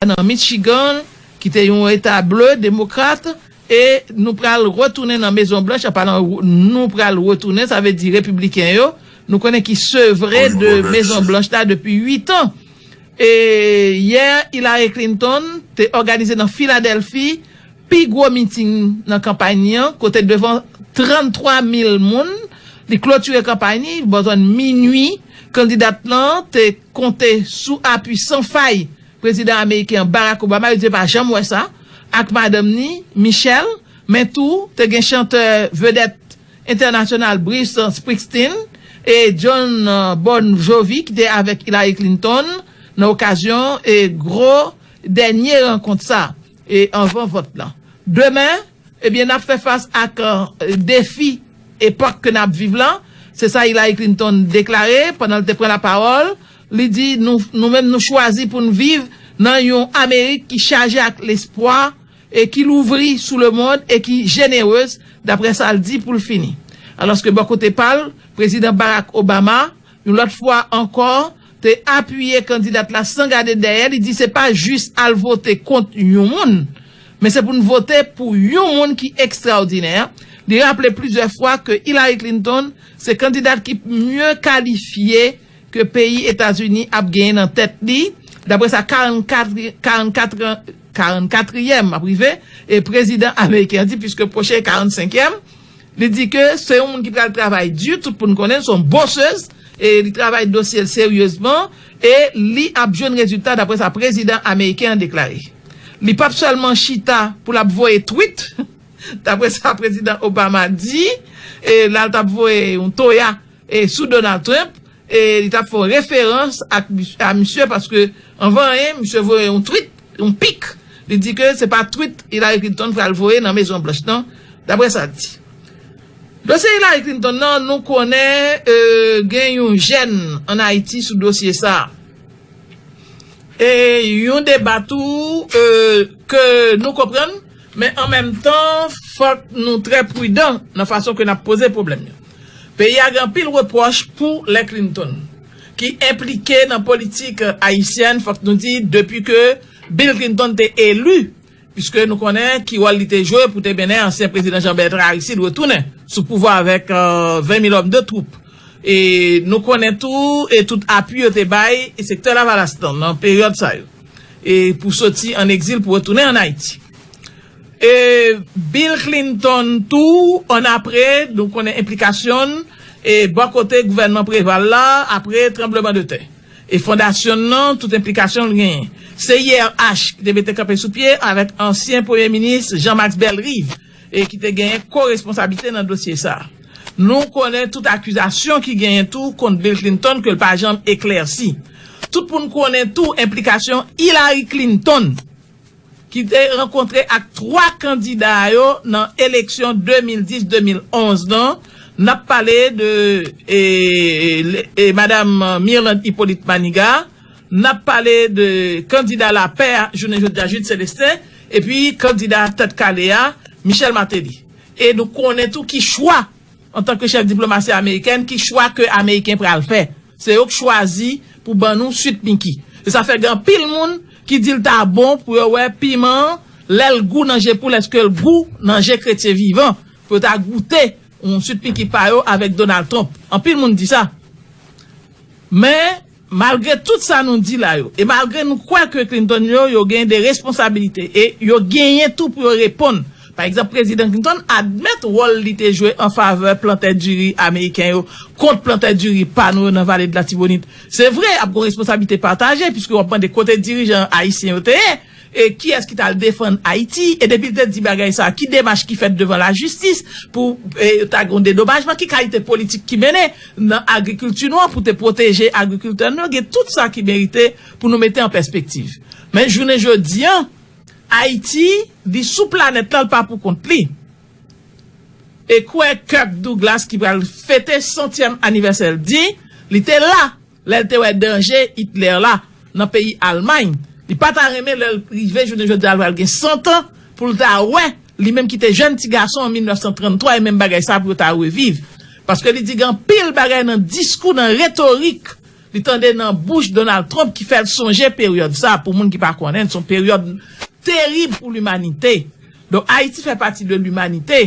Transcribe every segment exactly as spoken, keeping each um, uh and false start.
nan Michigan, ki te yon eta ble, demokrat, e nou pral retounen nan Mezon Blanch, an palan nou pral retounen, sa vle di repibliken yo, nou konnen ki sevre de Mezon Blanch la depi uit an. E yè, Hillary Clinton te òganize nan Filadèlfi pi gwo miting nan kanpay li an, kote devan tranntwa mil moun, li klotire kanpay li bò zòn minui. Kandidat lan te konte sou apui san fay prezidan ameriken an, Barack Obama, yo di yo pa janm wè sa, ak madanm ni, Michelle, men tou te gen chantè vedèt entènasyonal Bruce Springsteen e John, euh, Bon Jovi ki te avèk Hillary Clinton nan okazyon e gwo dènye rankont sa e anvan vòt lan. Demen, ebyen, n ap fè fas ak, euh, defi epòk ke n ap viv lan. Se sa Hillary Clinton deklare pandan l te pran lapawòl. Li di, nou, nou menm, nou chwazi pou n viv nan yon Amerik ki chaje ak lespwa e ki louvri sou lemonn e ki jenerez, daprè sa l di pou l fini. Alòske bò kote pa l, prezidan Barack Obama, yon lòt fwa ankò, te apiye kandidat la san gade dèyè. Li di se pa jis al vote kont yon moun, men se pou n vote pou yon moun ki ekstraòdinè. Li raple plizyè fwa ke Hillary Clinton se kandidat ki mye kalifye ke peyi Etazini ap genyen nan tèt li, daprè sa karannkat, karannkat, karannkatriyèm ap rive, e prezidan ameriken an di, piske pwochen karannsenkyèm, li di ke se yon moun ki pral travay di, tout moun konnen l, se yon bosez, e li travay dosye l seryezman, e li ap jwenn rezilta, daprè sa prezidan ameriken an deklare. Li p ap sèlman chita pou l ap voye twit, daprè sa prezidan Obama di, e la l t ap voye yon toya e sou Donald Trump, e li t ap fè yon referans ak mis-, a misye, paske anvan anyen, misye voye yon twit, yon pik. Li di ke se pa twit Hillary Clinton pral voye nan Mezon Blanch nan, daprè sa l di. Dosye Hillary Clinton nan, nou konnen, euh, gen yon jèn ann Ayiti sou dosye sa a. E yon deba tou, euh, ke nou konprann, men an menm tan, fòk nou trè pridan nan fason ke n ap poze pwoblèm yo. Peyi a gen anpil repwòch pou lè Clinton, ki enplike nan politik ayisyèn, fòk nou di, depi ke Bill Clinton te eli, piske nou konnen ki wòl li te jwe pou te mennen ansyen prezidan Jean Bertrand Aristide retounen sou pouvwa avèk, euh, ven mil òm de twoup. E nou konnen tou, e tout apui yo te bay e sektè Lavalas lan nan peryòd sa yo. E pou soti ann egzil, pou retounen ann Ayiti. E Bill Clinton tou, ann apre, nou konnen enplikasyon l, e bò kote gouvènman Preval la, apre tranbleman de tè. E fondasyon l nan, tout enplikasyon l genyen. C I R H ki te mete kanpe sou pye avèk ansyen premye minis Jean Max Bellerive, e ki te genyen koresponsablite nan dosye sa a. Nou konnen tout akizasyon ki genyen tou kont Bill Clinton ke l pa janm eklèsi. Tout moun konnen tou enplikasyon Hillary Clinton, ki te rankontre ak twa kandida yo nan eleksyon de mil dis de mil onz lan. N ap pale de, e, e, e, madam Mirlande Hyppolite Manigat, n ap pale de kandida lapè a, jounen jodi a, Jude Célestin, epi kandida tèt kale a, Michel Martelly. E nou konnen tou ki chwa, antanke chèf diplomasi amerikèn, ki chwa ke Ameriken pral fè. Se yo k chwazi pou ban nou Sweet Mickey. E sa fè gen anpil moun ki di l ta bon pou yo wè piman an, lè l gou nan je poul, èske l gou nan je kretyen vivan, pou yo ta goute yon Sweet Mickey pa yo avèk Donald Trump. Anpil moun di sa. Men, malgre tout sa nou di la yo, e malgre nou kwè ke Clinton yo, yo gen de responsabilite, e yo genyen tou pou yo reponn. Pa egzanp, prezidan Clinton admèt wòl li te jwe an favè plantè diri ameriken yo kont plantè diri pa nou yo nan Vale de Latibonit. Se vre, ap gen responsabilite pataje, piske w ap mande kote dirijan ayisyen yo te ye, e kiyès ki t al defann Ayiti, e depi l te di bagay sa, ki demach ki fèt devan lajistis pou, e, ta gen yon dedomajman, ki kalite politik ki mennen nan agrikilti nou an pou te pwoteje agrikiltè nou, gen tout sa ki merite pou nou mete an pèspektiv. Men jounen jodi an, Ayiti, li sou planèt la, l pa pou kont li. E kwè Kirk Douglas ki pral fete santyèm anivèsè l di, li te la lè l te wè danje Hitler la nan peyi Almay. Li pa ta renmen lè l rive jounen jodi a, l pral gen san tan, pou l ta wè, li menm ki te jèn ti gason an mil nèf san tranntwa, e menm bagay sa pou yo ta reviv. Paske li di gen anpil bagay nan diskou, nan retorik Li tande nan bouch Donald Trump ki fè l sonje peryòd sa, pou moun ki pa konnen, se yon peryòd terib pou limanite. Donk, Ayiti fè pati de limanite.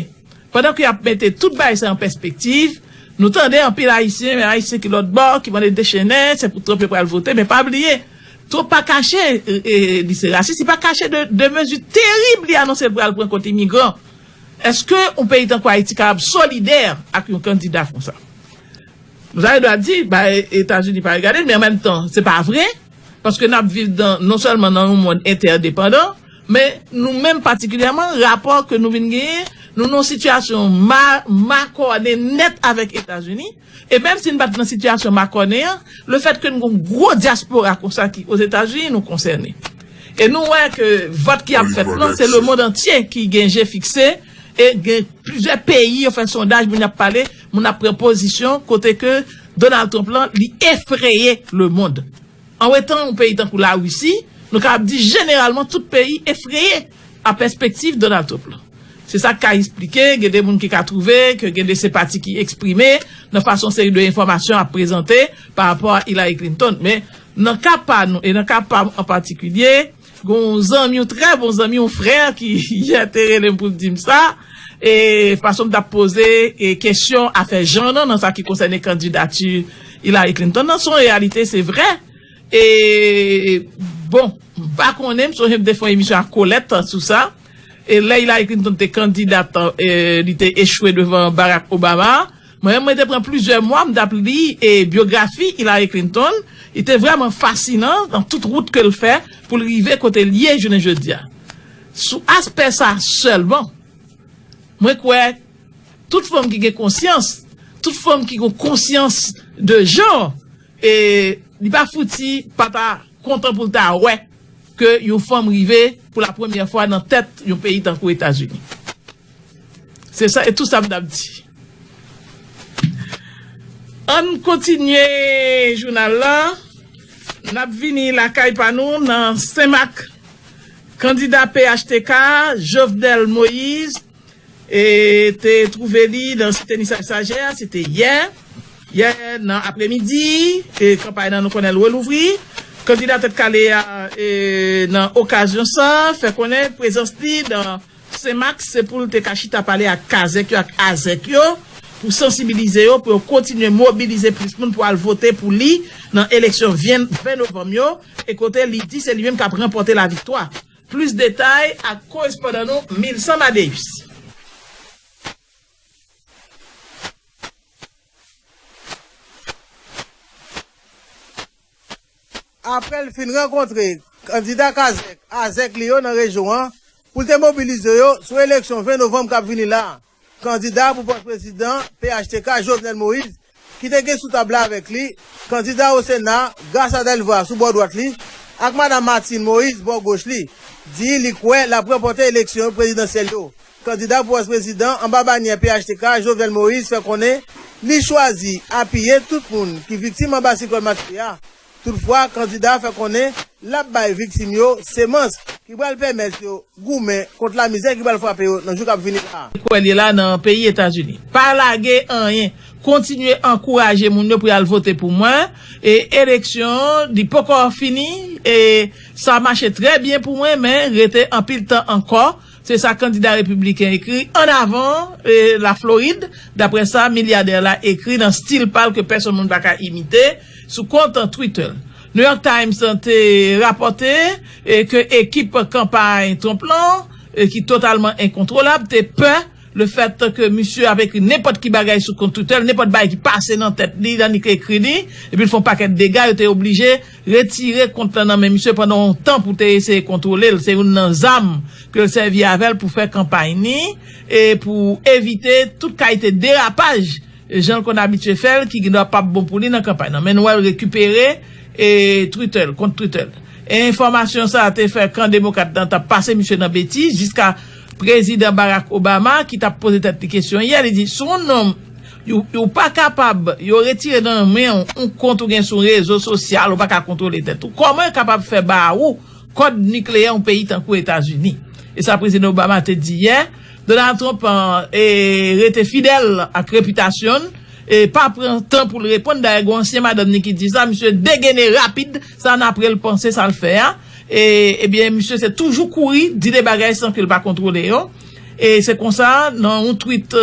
Pandan ke y ap mete tout bagay sa an pèspektiv, nou tande anpil Ayisyen, men Ayisyen ki lòt bò, ki mande dechennen, se pou Trump yo pral vote, men pa bliye, Trump pa kache, e, e, li se rasis, li pa kache de, de mezi terib li anonse l pral pran kont imigran. Èske yon peyi tankou Ayiti kapab solidè ak yon kandida konsa? Zayedwa di, ba, e, Etazini pa regade l, men an menm tan, se pa vre, paske n ap viv dan, non sèlman nan yon mond entèdepandan, men nou menm patikilyèman, rapò ke nou vin genyen, nou nan yon sitiyasyon ma-, makònen nèt avèk Etazini, e menm si n pa t nan sitiyasyon makònen an, lefètke nou gen yon gwo dyaspora konsa ki Ozetazini, nou konsène. E nou wè ke vòt ki ap fèt lan, se lemond antye ki gen je fikse, e gen plizyè peyi yo fè sondaj, moun ap pale, moun ap pran pozisyon, kote ke Donald Trump lan, li efreye lemond. An wetan yon peyi tankou Larisi, nou kapab di jeneralman tout peyi efreye a pèspektiv Donald Trump lan. Se sa k ka esplike, gen de moun ki ka twouve ke gen de senpati ki eksprime nan fason seri de enfòmasyon ap prezante pa rapò a Hillary Clinton. Men nan ka pa nou, e nan ka pa m an patikilye, gen yon zanmi, yon trè bon zanmi, yon frè ki yè te rele m pou l di m sa, e fason m t ap poze, e kesyon afè jan nan, nan sa ki konsène kandidati Hillary Clinton nan, se yon reyalite, se vre. E, bon, m pa konnen, m sonje m te fè yon emisyon ak Colette sou sa. E lè Hillary Clinton te kandida, e, li te echwe devan Barack Obama, mwen menm, mwen te pran plizyè mwa, m t ap li, e, byografi Hillary Clinton. Li te vrèman fasinan nan tout wout ke l fè pou l rive kote l ye jounen jodi a. Sou aspè sa sèlman, mwen kwè tout fanm ki gen konsyans, tout fanm ki gen konsyans de jan, e li pa fouti pa ta kontan pou l ta wè ke yon fanm rive pou la premyè fwa nan tèt yon peyi tankou Etazini. Se sa, e tou sa m t ap di. Ann kontinye jounal la. N ap vini lakay pa nou nan Senmak. Kandida P H T K, Jovenel Moïse, e te twouve li nan Site Nisaj Sajè, se te yè. Yè nan apremidi, e kanpay nan nou konnen l relouvri. Kandida Tèt Kale a, e nan okazyon sa, fè konnen prezans li nan Senmak, se pou l te ka chita pale ak kazèk yo, ak azèk yo, pou sansibilize yo, pou yo kontinye mobilize plis moun pou al vote pou li nan eleksyon ven, ven novanm yo, e kote li di se li menm k ap ranpòte laviktwa. Plis detay ak korespondan nou, Milsan Madeus. Apre l fin rankontre kandida kazèk, azèk li yo nan rejyon an, pou l te mobilize yo sou eleksyon ven novanm k ap vini la a. Kandida pou pòs prezidan P H T K, Jovenel Moïse, ki te gen sou tab la avèk li, kandida o Sena, Garce Delva, sou bò dwat li, ak madanm Martine Moïse, bò goch li, di li kwè l ap ranpòte eleksyon prezidansyèl yo. Kandida pou pòs prezidan anba banyè P H T K, Jovenel Moïse, fè konnen li chwazi apiye tout moun ki viktim anba siklòn Matye a. Toutfwa, kandida a fè konnen l ap bay viktim yo semans ki pral pèmèt yo goumen kont lamizè ki pral frape yo nan jou k ap vini la a. Kwè l ye la nan peyi Etazini. Pa lage anyen. Kontinye ankouraje moun yo pou y al vote pou mwen. E eleksyon, li poko fini. E sa mache trè byen pou mwen, men rete anpil tan ankò. Se sa kandida repibliken ekri, An avan, e, Laflorid, daprè sa milyadè la ekri nan stil pa l ke pèsonn moun pa ka imite, sou kont Twitter. New York Times te rapòte, e, ke ekip kanpay Trump lan, e, ki totalman enkontwolab, te pè lefèt ke misye ap ekri nenpòt ki bagay sou kont Twitter, nenpòt bagay ki pase nan tèt li, nan li k ekri li, epi l fè yon pakèt dega, yo te oblije retire kont lan nan men misye pandan yon tan pou te eseye kontwole l. Se youn nan zam ke l sèvi avè l pou fè kanpay ni, e pou evite tout kalite derapaj, jan l konn abitye fè l, ki gendwa p ap bon pou li nan kanpay lan. Men nou wè l rekipere, e, Twitter l, kont Twitter l. E enfòmasyon sa a te fè kan demokrat lan t ap pase misye nan betiz, jiska prezidan Barack Obama, ki t ap poze tèt li kesyon yè, li di, si yon nonm, yo, yo pa kapab, yo retire nan men w yon kont ou gen sou rezo sosyal, ou pa ka kontwole tèt ou, kòman yo kapab fè ba ou kòd nikleyè yon peyi tankou Etazini? E sa prezidan Obama te di yè. Donald Trump, e, rete fidèl ak repitasyon l, E pa pran tan pou l reponn. Dayè, gen ansyen madanm ni ki di sa, misye degene rapid, sa n apre l panse sa l fè a. E, ebyen, misye se toujou kouri, di de bagay san ke l pa kontwole yo. E se konsa, nan yon tweet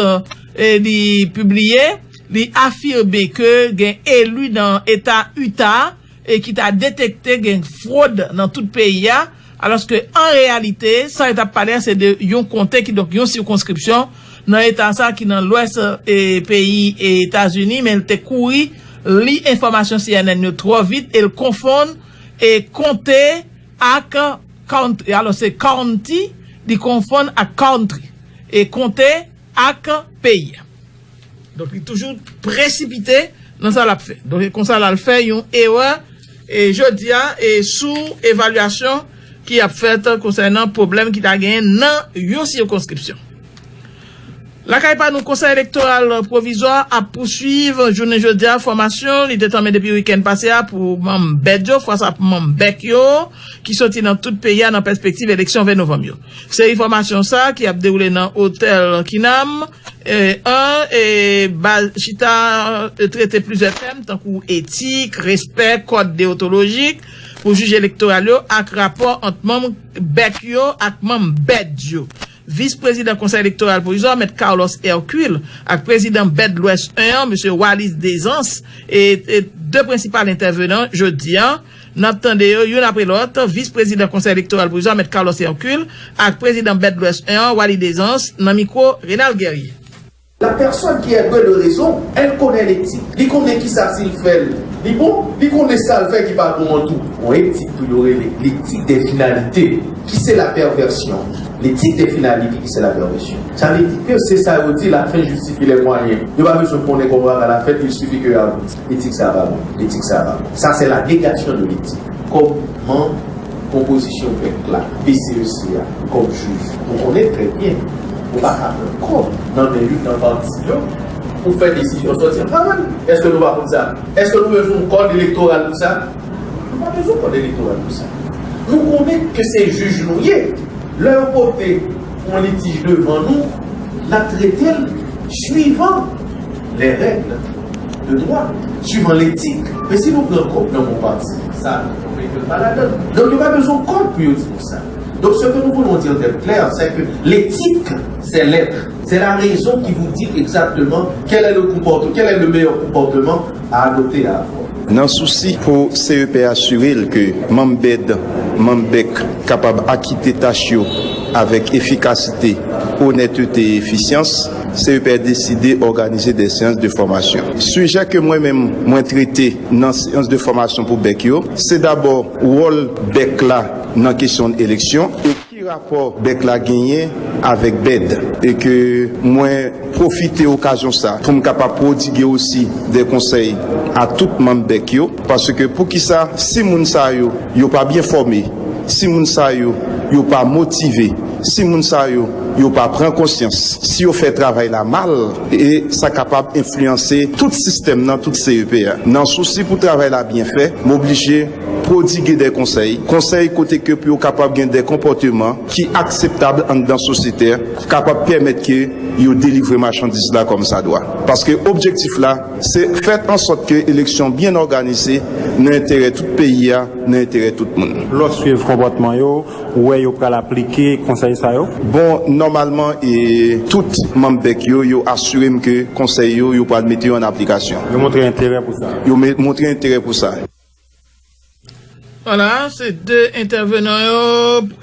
e, li pibliye, li afime ke gen eli nan eta Utah e ki ta detekte gen fwod nan tout peyi a, alòske an reyalite, sa yo t ap pale a, se de yon konte ki, donk, yon sikonskripsyon nan eta sa ki nan lwès e, peyi e, Etazini, men l te kouri li enfòmasyon C N N yo twò vit e l konfonn e konte ak country. Alò, se county, li konfonn ak country. E konte ak peyi. Donk, li toujou presipite nan sa l ap fè. Donk, e konsa l al fè yon erè e jodi a e sou evalyasyon ki ap fèt konsènan pwoblèm ki ta genyen nan yon sikonskripsyon. Lakay pa nou, Konsèy Elektoral Pwovizwa ap pouswiv jounen jodi a fòmasyon li te tanmen depi wikenn pase a pou manm bèd yo, fwa sa pou manm bèk yo, ki soti nan tout peyi a nan pèspektiv eleksyon ven novanm yo. Seri fòmasyon sa a ki ap dewoule nan otèl Kinam, e, an, e, ba, chita, e, trete plizyè tèm tankou etik, respè, kòd deyontolojik pou jij elektoral yo ak rapò ant manm bèk yo ak manm bèd yo. Vis prezidan Konsèy Elektoral Pwovizwa, Mèt Carlos Hercule, ak prezidan bèd Lwès en an, mesye Wallis Dezans, e, e de prensipal entèvenan jodi a, n ap tande yo youn apre lòt, vis prezidan Konsèy Elektoral Pwovizwa, Mèt Carlos Hercule, ak prezidan bèd Lwès en an, Wallis Dezans, nan mikwo Renald Guerrier. La personne qui est douée de raison, elle connaît l'éthique. Li konnen kisa si l fè l, li bon, li konnen sa l fè ki pa bon an tou. Yon etik tou yo rele l'éthique des finalités, qui c'est la perversion. L'éthique des finalités, qui c'est la perversion. Sa vle di ke se sa yo di, la fin justifie les moyens. Yo pa bezwen konnen kòman bagay la fèt, il suffit que y a etik sa pa bon, etik sa pa bon. Sa se la négation de l'éthique. Kòman konpozisyon bèk la, B C E C a, kòm jij. Nou konnen trè byen, ou pa ka pran kòb nan men youn nan pati yo pou fè desizyon sòti an favè l. Èske nou pa konn sa? Èske nou bezwen yon kòd elektoral pou sa? Nou pa bezwen kòd elektoral pou sa. Nou konnen ke se jij nou ye. Lè yo pote yon litij devan nou, n ap trete l suivant les règles de droit, suivant l'éthique. Men si nou pran kòb nan men yon pati, sa nou mete l pa ladan l. Donk, yo pa bezwen kòd pou yo di nou sa. Donc, ce que nous voulons dire d'être clair, c'est que l'éthique, c'est l'être. C'est la raison qui vous dit exactement quel est le comportement, quel est le meilleur comportement à adopter à avoir. Nan sousi pou C E P asire l ke manm bèd, manm bèk kapab akite tach yo avèk efikasite, onètete e efisyans, C E P deside òganize de seyans de fòmasyon. Sijè ke mwen menm mwen trete nan seyans de fòmasyon pou bèk yo, se dabò wòl bèk la nan kesyon eleksyon e ki rapò bèk la genyen avèk bèd e ke mwen pwofite okazyon sa pou m kapab pwodige osi de konsèy a tout manm bèk yo, paske poukisa si moun sa yo yo pa byen fòme, si moun sa yo yo pa motive, si moun sa yo yo pa pran konsyans, si yo fè travay la mal, e sa kapab enfliyanse tout sistèm nan, tout C E P a. Nan sousi pou travay la byen fè, m oblije pwodige de konsèy, konsèy kote ke pou yo kapab gen de konpòteman ki akseptab anndan sosyete a, kapab pèmèt ke yo delivre machandiz la kòmsadwa. Paske objektif la, se fè an sòt ke eleksyon byen òganize nan enterè tout peyi a, nan enterè tout moun. Lè w swiv konpòtman yo, ou wè yo pral aplike konsèy sa yo? Bon, nòmalman, e, tout manm bèk yo, yo asire m ke konsèy yo, yo pral mete yo an aplikasyon. Yo montre enterè pou sa? Yo me- montre enterè pou sa. Vwala, se de entèvenan yo,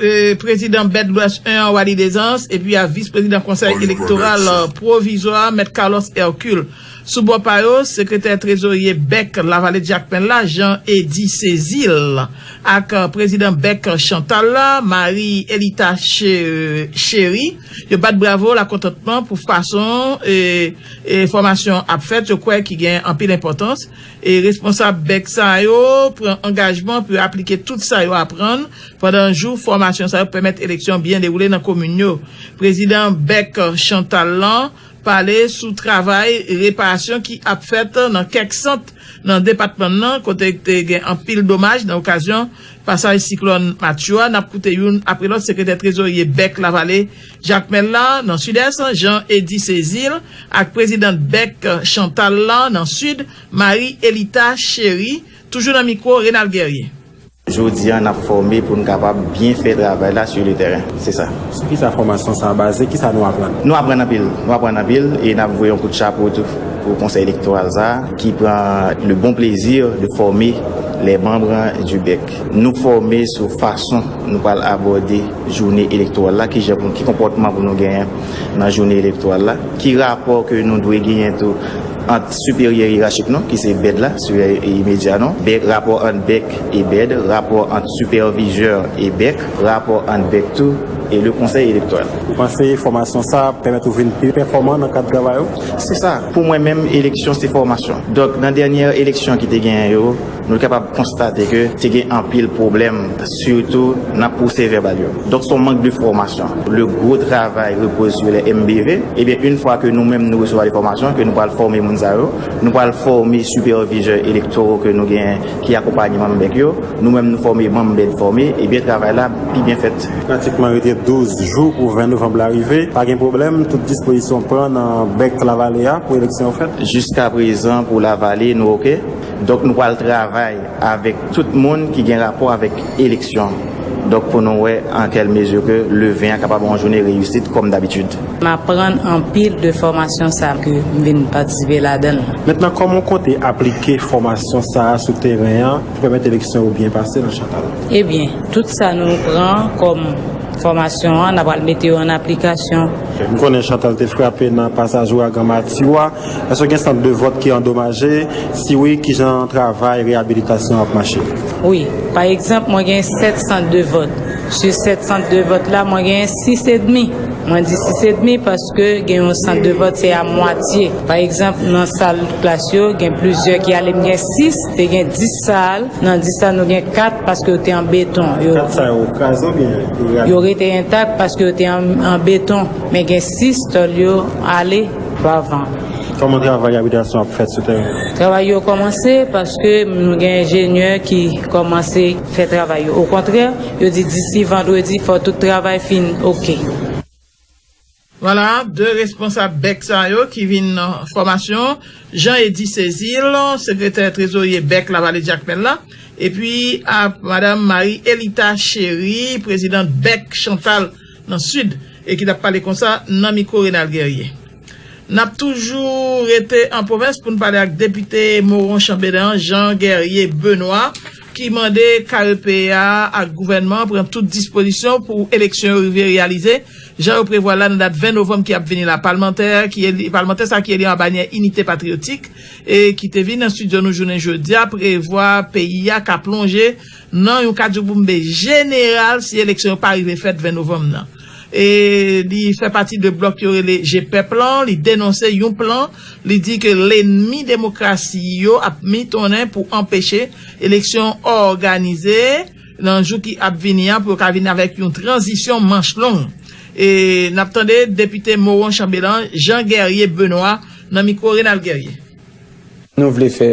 e, prezidan bèd Lwès en an, Waly Dezans, epi a vis prezidan konsèy elektoral pwovizwa, Mèt Carlos Hercule. Sou bò pa yo, sekretè trezorye bèk Lavale Jakmèl la, Jean Eddy Cézil, ak, e, prezidan bèk Chantal la, Marie Elita Che- Chéry, yo bat bravo lakontantman pou fason, e, e, fòmasyon ap fèt, yo kwè ki gen anpil enpòtans. E responsab bèk sa yo pran angajman pou yo aplike tout sa yo aprann pandan jou fòmasyon sa yo pou pèmèt eleksyon byen dewoule nan komin yo. Prezidan bèk Chantal lan pale sou travay reparasyon ki ap fèt nan kèk sant Nan depatman nan, kote te gen anpil domaj nan okazyon pasaj siklòn Matthew a, n ap koute youn apre lòt sekretè trezorye bèk Lavale, Jakmèl la, nan Sidès, Jean Eddy Cézil, ak prezidant bèk Chantal la, nan Sid, Marie Elita Chéry, toujou nan mikwo Renald Guerrier. Jodi a, n ap fòme pou n kapab byen fè travay la sur le terrain. Se sa. Sou kisa fòmasyon sa a baze? Kisa nou aprann? Nou aprann anpil. Nou aprann anpil e n ap voye yon kout chapo tou pou Konsèy Elektoral sa a ki pran le bon plaisir de former les membres du bèk. Nou fòme sou fason nou pral abòde jounen elektoral la, ki jan pou, ki konpòtman pou nou genyen nan jounen elektoral la, ki rapò ke nou dwe genyen tou ant siperyè yerachik nou, ki se bèd la, siperyè imedya nou, bèk, rapò ant bèk e bèd, rapò ant sipèvizè e bèk, rapò ant bèk tou e le Konsèy Elektoral. Ou panse fòmasyon sa a ap pèmèt ou vin pi pèfòman nan kad travay ou? Se sa. Pou mwen menm, eleksyon se fòmasyon. Donk, nan dènyè eleksyon ki te genyen yo, nou kapab konstate ke te gen anpil pwoblèm, sitou nan pwosè vèbal yo. Donk, se yon mank de fòmasyon. Le gwo travay repoze sou le M B V. Ebyen, yon fwa ke nou menm nou resevwa de fòmasyon, ke nou pral fòme moun sa yo, nou pral fòme sipèvizè elektoro ke nou genyen ki akonpaye manm bèk yo, nou menm nou fòme manm bèk fòme, ebyen, travay la pi byen fèt. Pratikman rete douz jou pou ven novanm la rive. Pa gen pwoblèm, tout dispozisyon pran nan bèk Lavale a pou eleksyon yo fèt? Jiska prezan, pou Lavale, nou oke. Donk, nou pral travay avèk tout moun ki gen rapò avèk eleksyon. Donk, pou nou wè an kèl mezi ke le ven an kapab yon jounen reyisit kòm dabitid. M aprann anpil de fòmasyon sa a ke m vin patisipe ladan l. Mentnan, kòman w konte aplike fòmasyon sa a sou teren an pou pèmèt eleksyon yo byen pase nan Chantal? Ebyen, tout sa nou pran kòm fòmasyon an, n a pral mete yo an aplikasyon. M konnen Chantal te frape nan pasaj ouragan Matthew a. Èske gen sant de vòt ki andomaje? Si wi, kijan travay reyabilitasyon ap mache? Wi, pa egzanp, mwen gen sèt sant de vòt. Sou sèt sant de vòt la, mwen gen sis edmi. Mwen di sis edmi paske gen yon sant de vòt se a mwatye. Pa egzanp, nan sal klas yo, gen plizyè ki ale, m gen sis, te gen dis sa al. Nan dis sa, nou gen kat paske yo te an beton. Yo, kat sa yo kraze oubyen yo reyabilite? Yo rete entak paske yo te an, an beton. Men gen sis tòl yo ale pa van. Kòman travay reyabilitasyon ap fèt sou teren? Travay yo kòmanse paske nou gen enjenyè ki kòmanse fè travay yo. Okontrè, yo di disi vandredi, fò tout travay fin oke. Vwala, de responsab bèk sa yo ki vin nan fòmasyon, Jean Eddy Cézil, sekretè trezorye bèk Lavale Jakmèl la, epi a madanm Marie Elita Chéry, prezidant bèk Chantal nan Sid, e ki t ap pale konsa nan mikwo Renald Guerrier. N ap toujou rete an pwovens pou n pale ak depite Moron Chanbelan, Jean Guerrier Benoît, ki mande K E P A ak gouvènman an pran tout dispozisyon pou eleksyon yo rive reyalize, jan yo prevwa l la nan dat ven novanm ki ap vini la. Palmantè ki eli, palmantè sa ki eli an banyè Inite Patriyotik e ki te vin nan estidyo nou jounen jodi a, prevwa peyi a ka plonje nan yon kadjouboumbe jeneral si eleksyon yo pa rive fèt ven novanm nan. E li fè pati de blòk yo rele G pèp lan, li denonse yon plan, li di ke lènmi demokrasi yo ap mitonnen pou anpeche eleksyon òganize nan jou ki ap vini an pou yo ka vin avèk yon tranzisyon manch long. E n ap tande depite Moron Chanbelan, Jean Guerrier Benoît, nan mikwo Renald Guerrier. Nou vle fè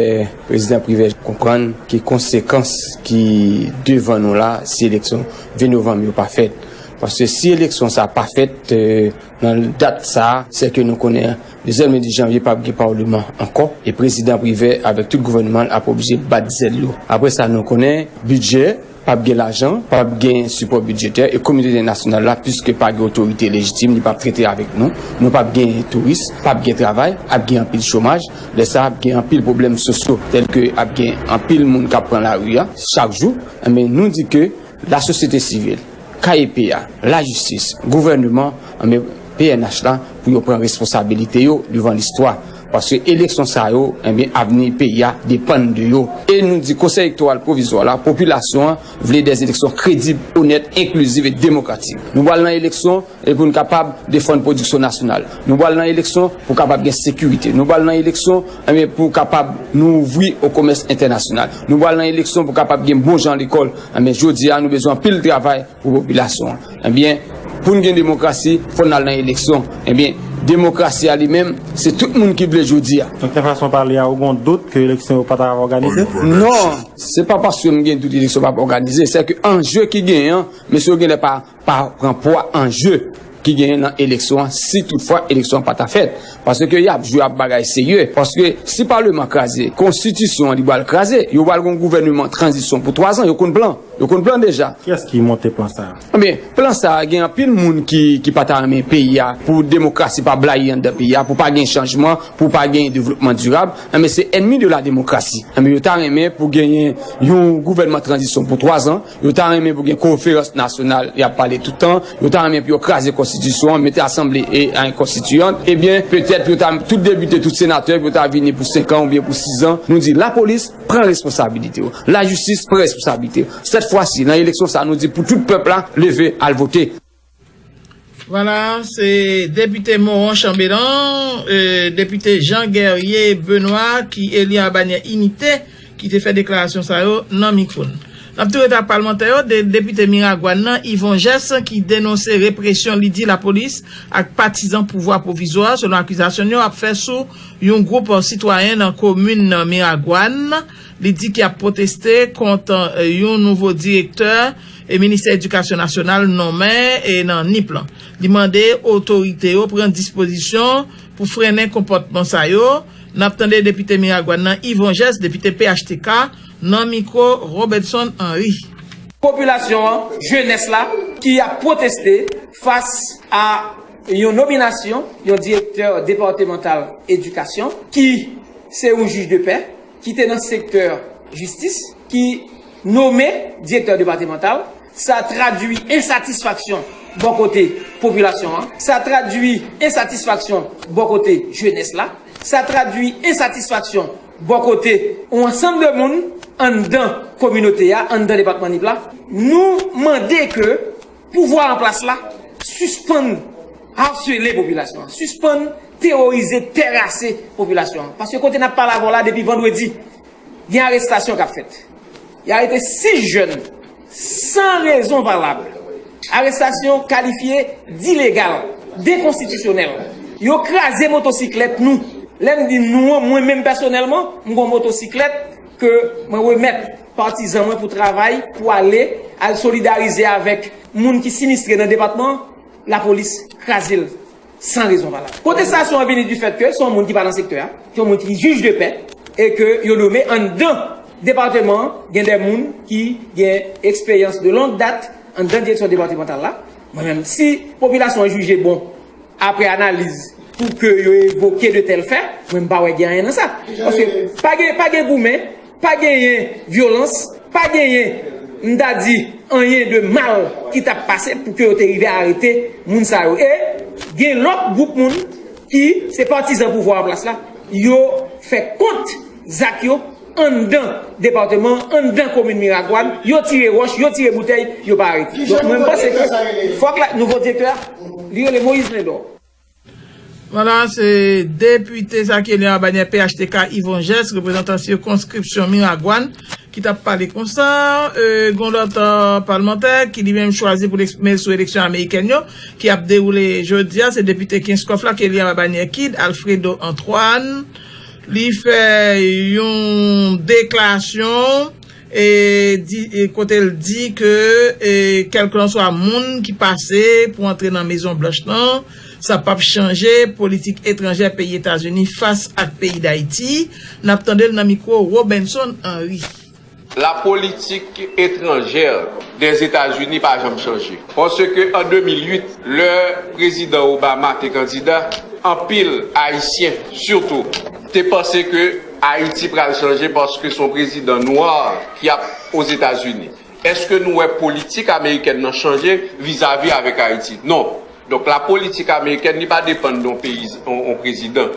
prezidan Privè konprann ke konsekans ki devan nou la, si eleksyon ven novanm yo pa fèt. Paske si eleksyon sa pa fèt, eh, nan dat sa, se ke nou konnen dezyèm lendi janvye p ap gen palman ankò, e prezidan Privè avèk tout gouvènman l ap oblije bat zèl yo. Apre sa, nou konnen bidjè p ap gen lajan, p ap gen sipò bidjetè, e kominote entènasyonal la, piske pa gen otorite lejitim, li p ap trete avèk nou. Nou p ap gen touris, p ap gen travay, ap gen anpil chomaj. Lè sa a, ap gen anpil pwoblèm sosyo, tèl ke ap gen anpil moun k ap pran lari a chak jou. Enben, nou di ke lasosyete sivil, K E P A, lajistis, gouvènman, enben, P N H la, pou yo pran responsabilite yo devan listwa. Paske eleksyon sa yo, enben, avni peyi a depann de yo. E nou di Konsèy Elektoral Pwovizwa la, popilasyon an vle dè eleksyon kredib, onèt, enkliziv e demokratik. Nou pral nan eleksyon e pou n kapab defann pwodiksyon nasyonal. Nou pral nan eleksyon pou kapab gen sekirite. Nou pral nan eleksyon, enben, pou kapab nou ouvri o komès entènasyonal. Nou pral nan eleksyon pou kapab gen bon jan lekòl. Enben, jodi a, nou bezwen anpil travay pou popilasyon an. Enben, pou n gen demokrasi, fò n al nan eleksyon. Enben, Demokrasi a li menm, se tout moun ki vle jodi a. Donk, nan fason pale a, ou gen dout ke eleksyon yo pa ta òganize? Non, se pa paske m gen dout eleksyon pa òganize, se ke anje ki genyen an, mesye yo genlè pa, pa pran pwa anje ki genyen nan eleksyon an, si toutfwa eleksyon an pa ta fèt. Paske y ap jwe ap bagay serye. Paske si paleman kraze, konstitisyon an li pral kraze, yo pral gen yon gouvèneman tranzisyon pou twa zan, yo konn plan. Yo konn plan deja. Kiyès ki monte plan sa a? Ebyen, plan sa a, gen anpil moun ki, ki pa ta renmen peyi a, pou demokrasi pa blayi anndan peyi a, pou pa gen chanjman, pou pa gen devlopman dirab. Ebyen, se ènmi de la demokrasi. Ebyen, yo ta renmen pou genyen yon gouvènman tranzisyon pou twa zan. Yo ta renmen pou gen konferans nasyonal, y ap pale tout tan. Yo ta renmen pou yo kraze konstitisyon an, mete asanble e, e konstitiyan. Ebyen, petèt pou yo ta, tout depite, tout senatè, pou yo ta vini pou senk an oubyen pou sis an. Nou di lapolis, pran responsabilite w. Lajistis pran responsabilite l. Sèt fwa si, nan eleksyon sa, nou di pou tout pèp la, leve, al vote. Vwala, se depite Moron Chanbelan, e, depite Jean Guerrier Benoît, ki eli a banyè Inite, ki te fè deklarasyon sa yo nan mikwo n. N ap tou rete ak palmantè yo, de, depite Miragwàn nan, Yvon Jès, ki denonse represyon li di lapolis ak patizan pouvwa pwovizwa, selon akizasyon yo, ap fè sou yon gwoup sitwayen nan komin Miragwàn, li di ki ap pwoteste kont, e, yon nouvo direktè e Ministè Edikasyon Nasyonal nonmen e nan Nip lan. Li mande otorite yo pran dispozisyon pou frennen konpòtman sa yo. N ap tande depite Miragwàn nan Yvon Jès, depite P H T K, nan mikwo Robertson Henry. Popilasyon an, jenès la, ki ap pwoteste fas a yon nominasyon yon direktè depatmantal edikasyon ki se yon jij de pè ki te nan sektè jistis ki nome direktè depatmantal. Sa tradui ensatisfaksyon bò kote popilasyon an. Sa tradui ensatisfaksyon bò kote jenès la. Sa tradui ensatisfaksyon bò kote yon ansanm de moun anndan kominote a, anndan depatman Nip la. Nou mande ke pouvwa an plas la sispann asele popilasyon an, sispann teworize, terase popilasyon an. Paske kote n ap pale avè w la depi vandredi, gen arestasyon k ap fèt. Y arete sis jèn san rezon valab. Arestasyon kalifye dilegal, dekonstitisyonèl. Yo kraze motosiklèt nou. Lè m di nou an, mwen menm pèsonèlman, m gon motosiklèt ke mwen remèt patizan mwen pou travay, pou ale, al solidarize avèk moun ki sinistre nan depatman an, lapolis kraze l san rezon valab. Pwotestasyon an vini du fait que se yon moun ki pa nan sektè a, se yon moun ki jij de pè, e ke yo nome anndan depatman an, gen de moun ki gen eksperyans de longue date anndan direksyon depatmantal la. Mwen menm, si popilasyon an jije bon, apre analiz, pou ke yo evoke de tèl fè, mwen m pa wè gen anyen nan sa. Paske pa gen, pa gen goumen, pa genyen vyolans, pa genyen, m ta di, anyen de mal ki t ap pase pou ke yo te rive arete moun sa yo. E gen lòt gwoup moun ki se patizan pouvwa an plas la, yo fè kont zak yo anndan depatman, anndan komin Miragwàn, yo tire wòch, yo tire boutèy, yo pa arete. Donk, mwen, m panse ke fòk la, nouvo direktè a, li rele Moïse Lindor. Vwala, se depite sa ki eli a banyè P H T K Yvon Jès, reprezantan sikonskripsyon Miragwàn, ki t ap pale konsa. E, gon lòt, e, palmantè ki li menm chwazi pou l eksprime l sou eleksyon amerikèn yo, ki ap dewoule jodi a, se depite Kenskòf la, ki eli a banyè Kid, Alfredo Antoine. Li fè yon deklarasyon, e, di, e, kote l di ke, e, kèlkanswa moun ki pase pou antre nan Mezon Blanch lan, sa p ap chanje politik etranjè peyi Etazini fas ak peyi Dayiti. N ap tande l nan mikwo Robenson Henry. La politique étrangère des États-Unis pa janm chanje. Paske an de mil uit, lè prezidan Obama te kandida, anpil Ayisyen, sitou, te panse ke Ayiti pral chanje paske se yon prezidan nwa ki ap Ozetazini. Èske nou wè politik amerikèn nan chanje vizavi avèk Ayiti? Non. Donk, la politik amerikèn, li pa depann de yon peyi, yon, yon prezidan.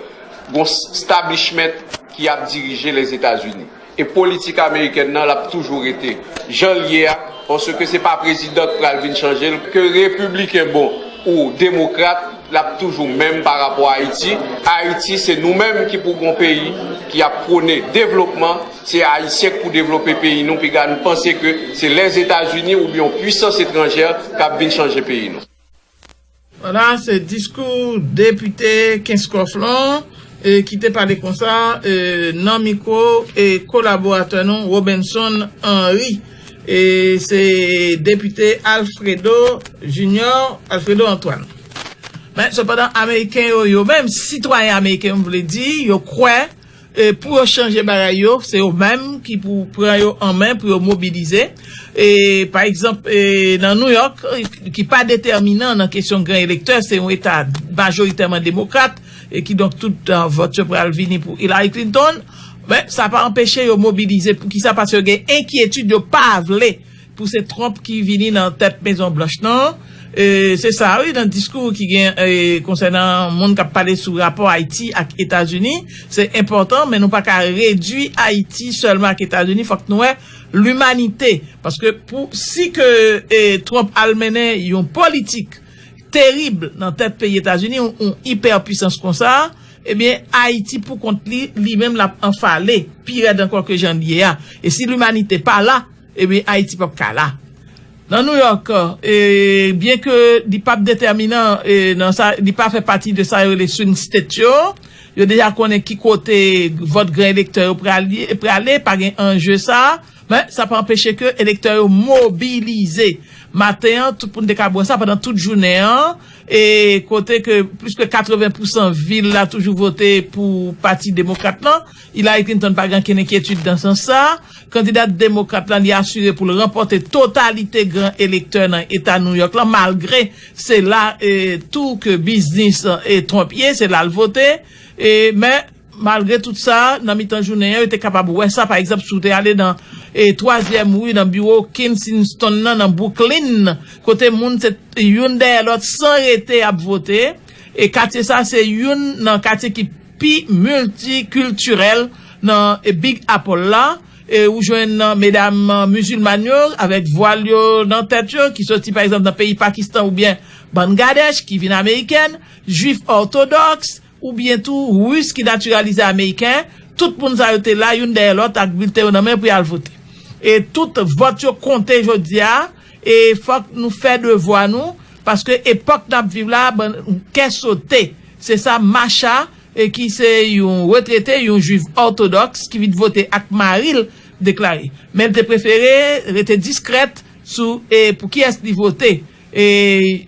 Gon s-, establishment ki ap dirije Lèzetazini. E politik amerikèn nan, l ap toujou rete jan l ye a, paske se pa prezidan k pral vin chanje l, ke repibliken bon ou demokrat, l ap toujou menm pa rapò a Ayiti. Ayiti, se nou menm ki pou gon peyi ki ap pwone devlopman, se Ayisyen k pou devlope peyi nou, piga n panse ke se Lèzetazini oubyen yon pwisans etranjè k ap vin chanje peyi nou. Vwala, se diskou depite Kenskòf lan, e, ki te pale konsa, e, nan mikwo, e, kolaboratè nou, Robenson Henry. E se depite Alfredo Junior, Alfredo Antoine. Men, sepandan, Ameriken yo, yo menm, sitwayen ameriken, m vle di, yo kwè, e, pou yo chanje bagay yo, se yo menm ki pou pran yo an men, pou yo mobilize. E, pa egzanp, e, nan New York, e, ki pa detèminan nan kesyon gran elektè, se yon eta majoritèman demokrat, e kidonk tout, e, vòt yo pral vini pou Hillary Clinton. Men, sa pa anpeche yo mobilize. Poukisa? Paske yo gen enkyetid, yo pa vle pou se Trump ki vini nan tèt Mezon Blanch lan. E, se sa, wi, nan diskou ki gen, e, konsènan moun k ap pale sou rapò Ayiti ak Etazini, se enpòtan, men nou pa ka redui Ayiti sèlman ak Etazini, fòk nou wè limanite. Paske pou, si ke, e, Trump al mennen yon politik terib nan tèt peyi Etazini, yon, yon ipèpwisans konsa, ebyen, Ayiti pou kont li, li menm l ap anfale, pi rèd ankò ke jan l ye a. E si limanite pa la, ebyen, Ayiti p ap ka la. Nan New York, e, byen ke li p ap detèminan, e, nan sa, li pa fè pati de sa yo rele swing state yo, yo deja konnen ki kote vòt gran elektè yo prale, prale, pa gen anje sa, men sa pa anpeche ke elektè yo mobilize. Maten an, tout moun te ka wè sa pandan tout jounen an, e kote ke plis ke katreven pousan vil la toujou vote pou pati demokrat lan. Hillary Clinton pa gen ankenn enkyetid nan sans sa. Kandida demokrat la, li asire pou l ranpòte totalite gran elektè nan eta New York lan, malgre se la, e, tou ke biznis, e, Trump ye, se la l vote. E, men, malgre tout sa, nan mitan jounen an, yo te kapab wè sa, pa egzanp, si w te ale nan, e, twazyèm ri, nan biwo Kensington nan, nan Brooklyn, kote moun se youn dèyè lòt, san rete, ap vote. E katye sa, se youn nan katye ki pi miltikiltirèl nan, e, Big Apple la. E ou jwenn, e, medam, e, mizilmàn yo avèk vwal yo nan tèt yo, ki soti, pa egzanp, nan peyi Pakistan oubyen Bangladesh, ki vin amerikèn, jwif òtodòks, oubyen tou ris ki natiralize ameriken, tout moun sa yo te la, youn dèyè lòt, ak bilten yo nan men pou y al vote. E tout vòt yo konte jodi a, e fòk nou fè devwa nou, paske epòk n ap viv la, ban kè sote. Se sa Masha, e ki se yon retrete, yon jwif òtodòks ki vin vote ak mari l, deklare. Men l te prefere rete diskrèt sou, e, pou kiyès li vote. E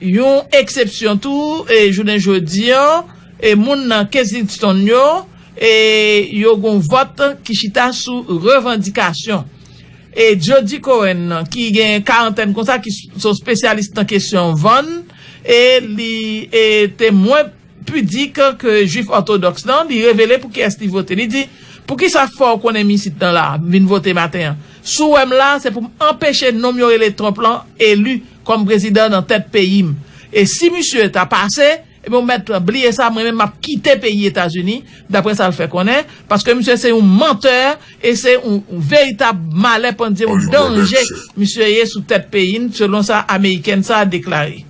yon eksepsyon tou, e jounen jodi an, e moun nan Kensington yo, e yo gon vòt ki chita sou revandikasyon. E Jody Cohen, ki gen karantèn konsa, ki s-, se yon espesyalis nan kesyon vann, e li, e te mwen pidik ke jwif òtodòks lan, li revele pou kiyès li vote. Li di, "Poukisa fò w konnen m isit nan la, m vin vote maten an? Si w wè m la, se pou m anpeche nonm yo rele Trump lan eli kòm prezidan nan tèt peyi m. E si misye ta pase, ebyen, w mèt bliye sa, mwen menm, m ap kite peyi Etazini," daprè sa l fè konnen, paske misye se yon mantè e se yon veritab malè pandye, yon danje misye ye sou tèt peyi n, selon sa amerikèn sa a deklare.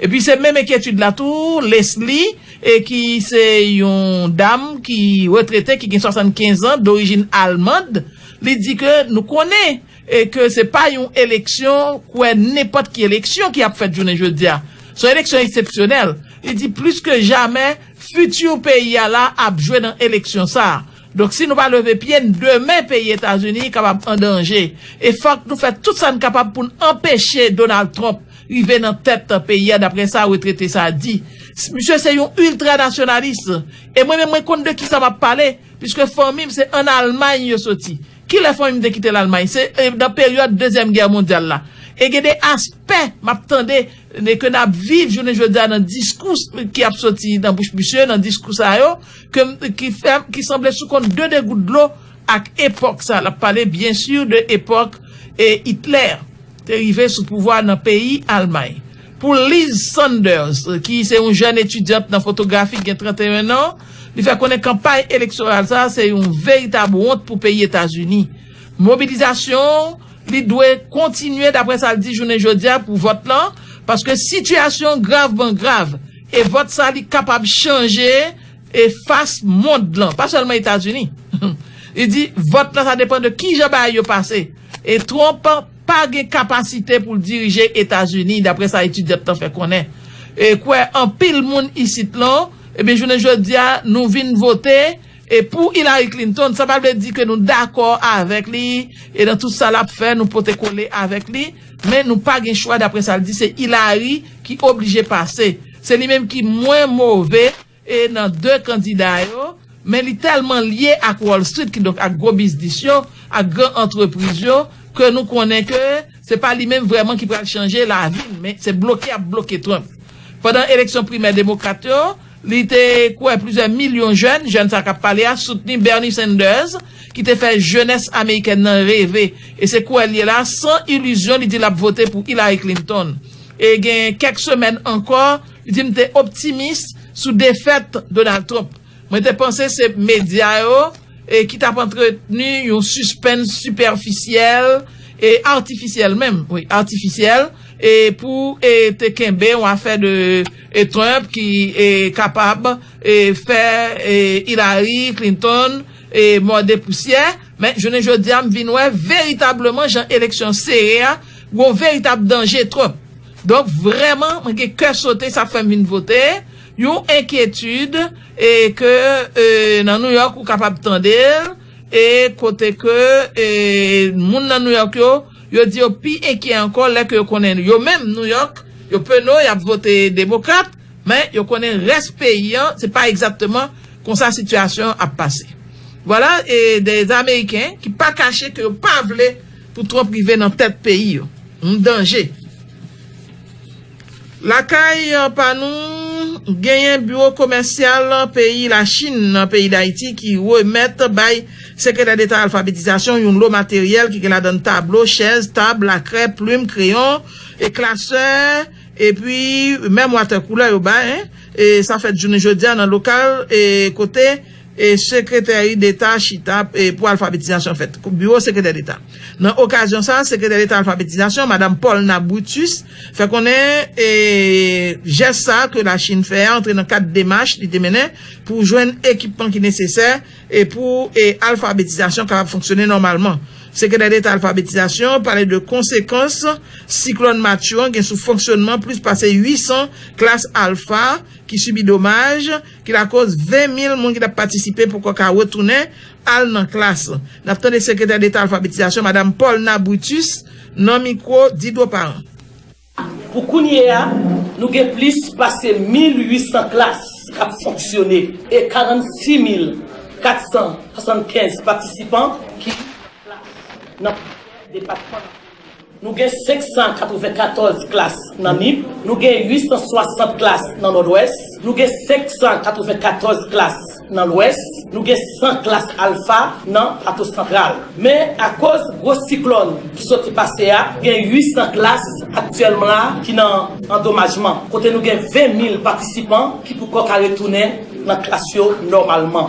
Epi se menm enkyetid la tou, Leslie, e ki se yon dam ki retrete, ki gen swasannkenz an, dorijin almand, li di ke nou konnen, e ke se pa yon eleksyon, kwè nenpòt ki eleksyon ki ap fèt jounen jodi a. Se yon eleksyon eksepsyonèl. Li di plis ke jamè, fiti peyi a la ap jwe nan eleksyon sa a. Donk, si nou pa leve pye n, demen peyi Etazini kapab an danje. E fòk nou fè tout sa n kapab pou n anpeche Donald Trump rive nan tèt peyi a, daprè sa retrete sa a di. Misye se yon iltranasyonalis. E mwen menm, mwen konn de kisa m ap pale, piske fanmi m se ann Almay yo soti. Kilè fanmi m te kite Lalmay? Se, e, nan peryòd Dezyèm Gè Mondyal la. E gen de aspè m ap tande, e, ke n ap viv jounen jodi a nan diskou ki ap soti nan bouch misye, nan diskou sa yo, ke m, ki fè, ki sanble sou konn de, de gout dlo ak epòk sa. L ap pale, byen si, de epòk, e, Hitler te rive sou pouvwa nan peyi Almay. Pou Liz Sanders, ki se yon jèn etidyant nan fotografi ki gen tranteyen an, li fè konnen kanpay elektoral sa a se yon veritab wont pou peyi Etazini. Mobilizasyon li dwe kontinye, daprè sa l di, jounen jodi a pou vòt lan, paske sitiyasyon gravman grav, e vòt sa li kapab chanje e fas mond lan, pa sèlman Etazini. Li di vòt lan, sa depann de kijan bagay yo pase. E Trump pa gen kapasite pou l dirije Etazini, daprè sa etidyant lan fè konnen. e kwè anpil moun isit lan, ebyen jounen jodi a nou vin vote e pou Hillary Clinton, sa pa vle di ke nou dakò avèk li e nan tout sa l ap fè, nou pote kole avèk li, men nou pa gen chwa, daprè sa l di, se Hillary ki oblije pase. Se li menm ki mwen move e nan de kandida yo, men li tèlman lye ak Wall Street, kidonk ak gwo biznis yo, ak gran antrepriz yo, ke nou konnen ke se pa li menm vrèman ki pral chanje lavi n, men se bloke y ap bloke Trump. Pandan eleksyon primè demokrat yo, li te kwè plizyè milyon jèn, jèn sa k ap pale a, soutni Bernie Sanders, ki te fè jenès amerikèn nan reve. E se kwè l ye la, san ilizyon, li di l ap vote pou Hillary Clinton. E gen kèk semèn ankò, li di m te optimis sou defèt Donald Trump. Mwen te panse se medya yo e ki t ap antretni yon sispens sipèfisyèl e atifisyèl menm, wi, atifisyèl, e pou e te kenbe yon afè de e Trump ki e kapab e fè e Hillary Clinton e mòde pousyè. Men jounen jodi a, m vin wè veritableman jan eleksyon sere a, gon veritab danje Trump. Donk, vrèman, mwen gen kè sote, sa fè m vin vote. Yon enkyetid e ke e, nan New York ou kapab tande l, e kote ke e, moun nan New York yo, yo di yo pi enkyè ankò lè ke yo konnen yo menm New York, yo peno, y ap vote demokrat, men yo konnen rès peyi an, se pa egzakteman konsa sitiyasyon an ap pase. Vwala, e de Ameriken ki pa kache ke yo pa vle pou Trump rive nan tèt peyi yo. Yon danje. Lakay pa nou, genyen biwo komèsyal peyi Lachin nan peyi Dayiti ki remèt bay Sekretè Deta Alfabetizasyon yon lo materyèl ki gen ladan tablo, chèz, tab, lakrè, plim, kreyon, e klasè, epi menm watè koulè yo bay, en. E sa fèt jounen jodi a nan lokal e kote e Sekretè Deta chita e pou alfabetizasyon fèt, biwo Sekretè Deta. Nan okazyon sa a, Sekretè Deta alfabetizasyon, Madanm Paulna Brutus, fè konnen e jès sa a ke Lachin fè a antre nan kad demach li te mennen pou jwenn ekipman ki nesesè e pou e alfabetizasyon kapab fonksyone nòmalman. Sekretè Deta alfabetizasyon pale de konsekans siklòn Matthew an gen sou fonksyonman plis pase uit san klas alfa ki sibi domaj, ki lakoz ven mil moun ki t ap patisipe poko ka retounen al nan klas. N ap tande Sekretè Deta alfabetizasyon, Madanm Paulna Brutus, nan mikwo Didro Paran. Pou kounye a, nou gen plis pase mil uit san klas k ap fonksyone e karannsis mil kat san swasannkenz patisipan ki nan depatman. Nou gen senk san katrevenkatòz klas nan Nip, nou gen uit san swasant klas nan Nòdwès, nou gen senk san katrevenkatòz klas nan Lwès, nou gen san klas alfa nan Plato Santral. Men, akoz gwo siklòn ki soti pase a, gen uit san klas aktyèlman la ki nan andomajman, kote nou gen ven mil patisipan ki poko ka retounen nan klas yo nòmalman.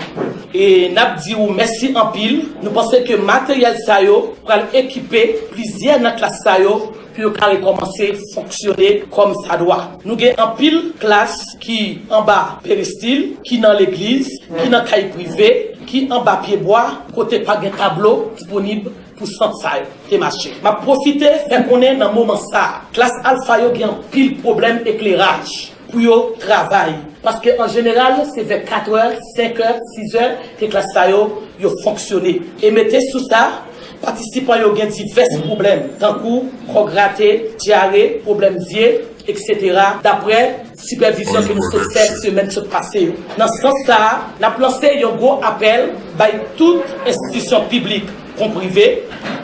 E n ap di w mèsi anpil. Nou panse ke materyèl sa yo pral ekipe plizyè nan klas sa yo pou yo ka rekòmanse fonksyone kòmsadwa. Nou gen anpil klas ki anba peristil, ki nan legliz, ki nan kay prive, ki anba pyebwa, kote pa gen tablo disponib pou sant sa yo te mache. M ap pwofite fè konnen nan moman sa a, klas alfa yo gen anpil pwoblèm ekleraj pou yo travay. Paske an jeneral, se vè katrè, senkè, sizè ke klas sa yo, yo fonksyone. E mete sou sa, patisipan yo gen divès pwoblèm, tankou kò grate, dyare, pwoblèm zye, etsetera, daprè sipèvizyon ke nou sot fè semèn sot pase yo. Nan sans sa a, n ap lanse yon gwo apèl bay tout enstitisyon piblik kon prive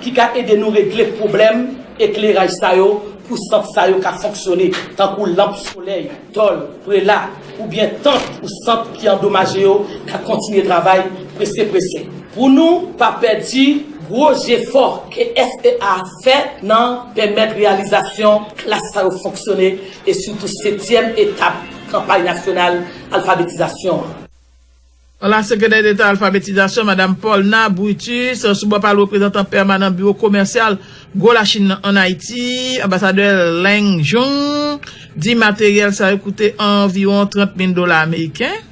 ki ka ede nou regle pwoblèm ekleraj sa yo pou sant sa yo ka fonksyone, tankou lanp solèy, tòl, prela, oubyen tant ou sant ki andomaje yo ka kontinye travay prese prese. Pou nou pa pèdi gwo jefò ke F E A fè nan pèmèt reyalizasyon klas sa yo fonksyone e sitou setyèm etap kanpay nasyonal alfabetizasyon an. Vwala, Sekretè Deta Alfabetizasyon, Madanm Paulna Brutus, sou bò pa l, reprezantan pèmanan Biwo Komèsyal Gwo Lachin nan ann Ayiti, Anbasadè Leng Jun, di materyèl sa yo koute anviwon trant mil dola ameriken.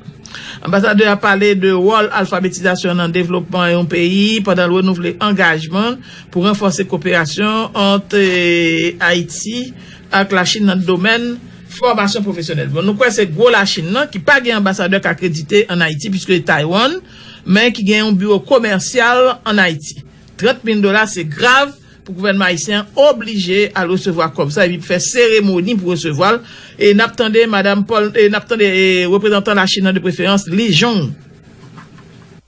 Anbasadè a pale de wòl alfabetizasyon nan devlopman yon peyi pandan l renouvle angajman pou ranfòse koperasyon ant, eh, Ayiti ak Lachin nan domèn Fòmasyon pwofesyonèl. Bon, nou kwè se gwo Lachin nan ki pa gen anbasadè k akredite ann Ayiti, piske Taiwan, men ki gen yon biwo komèsyal ann Ayiti. Trant mil dola, se grav pou gouvènman ayisyen an oblije al resevwa kòb sa epi fè seremoni pou resevwa l. E n ap tande madanm Paul, e n ap tande, e, reprezantan Lachin nan de preferans, Li Jong.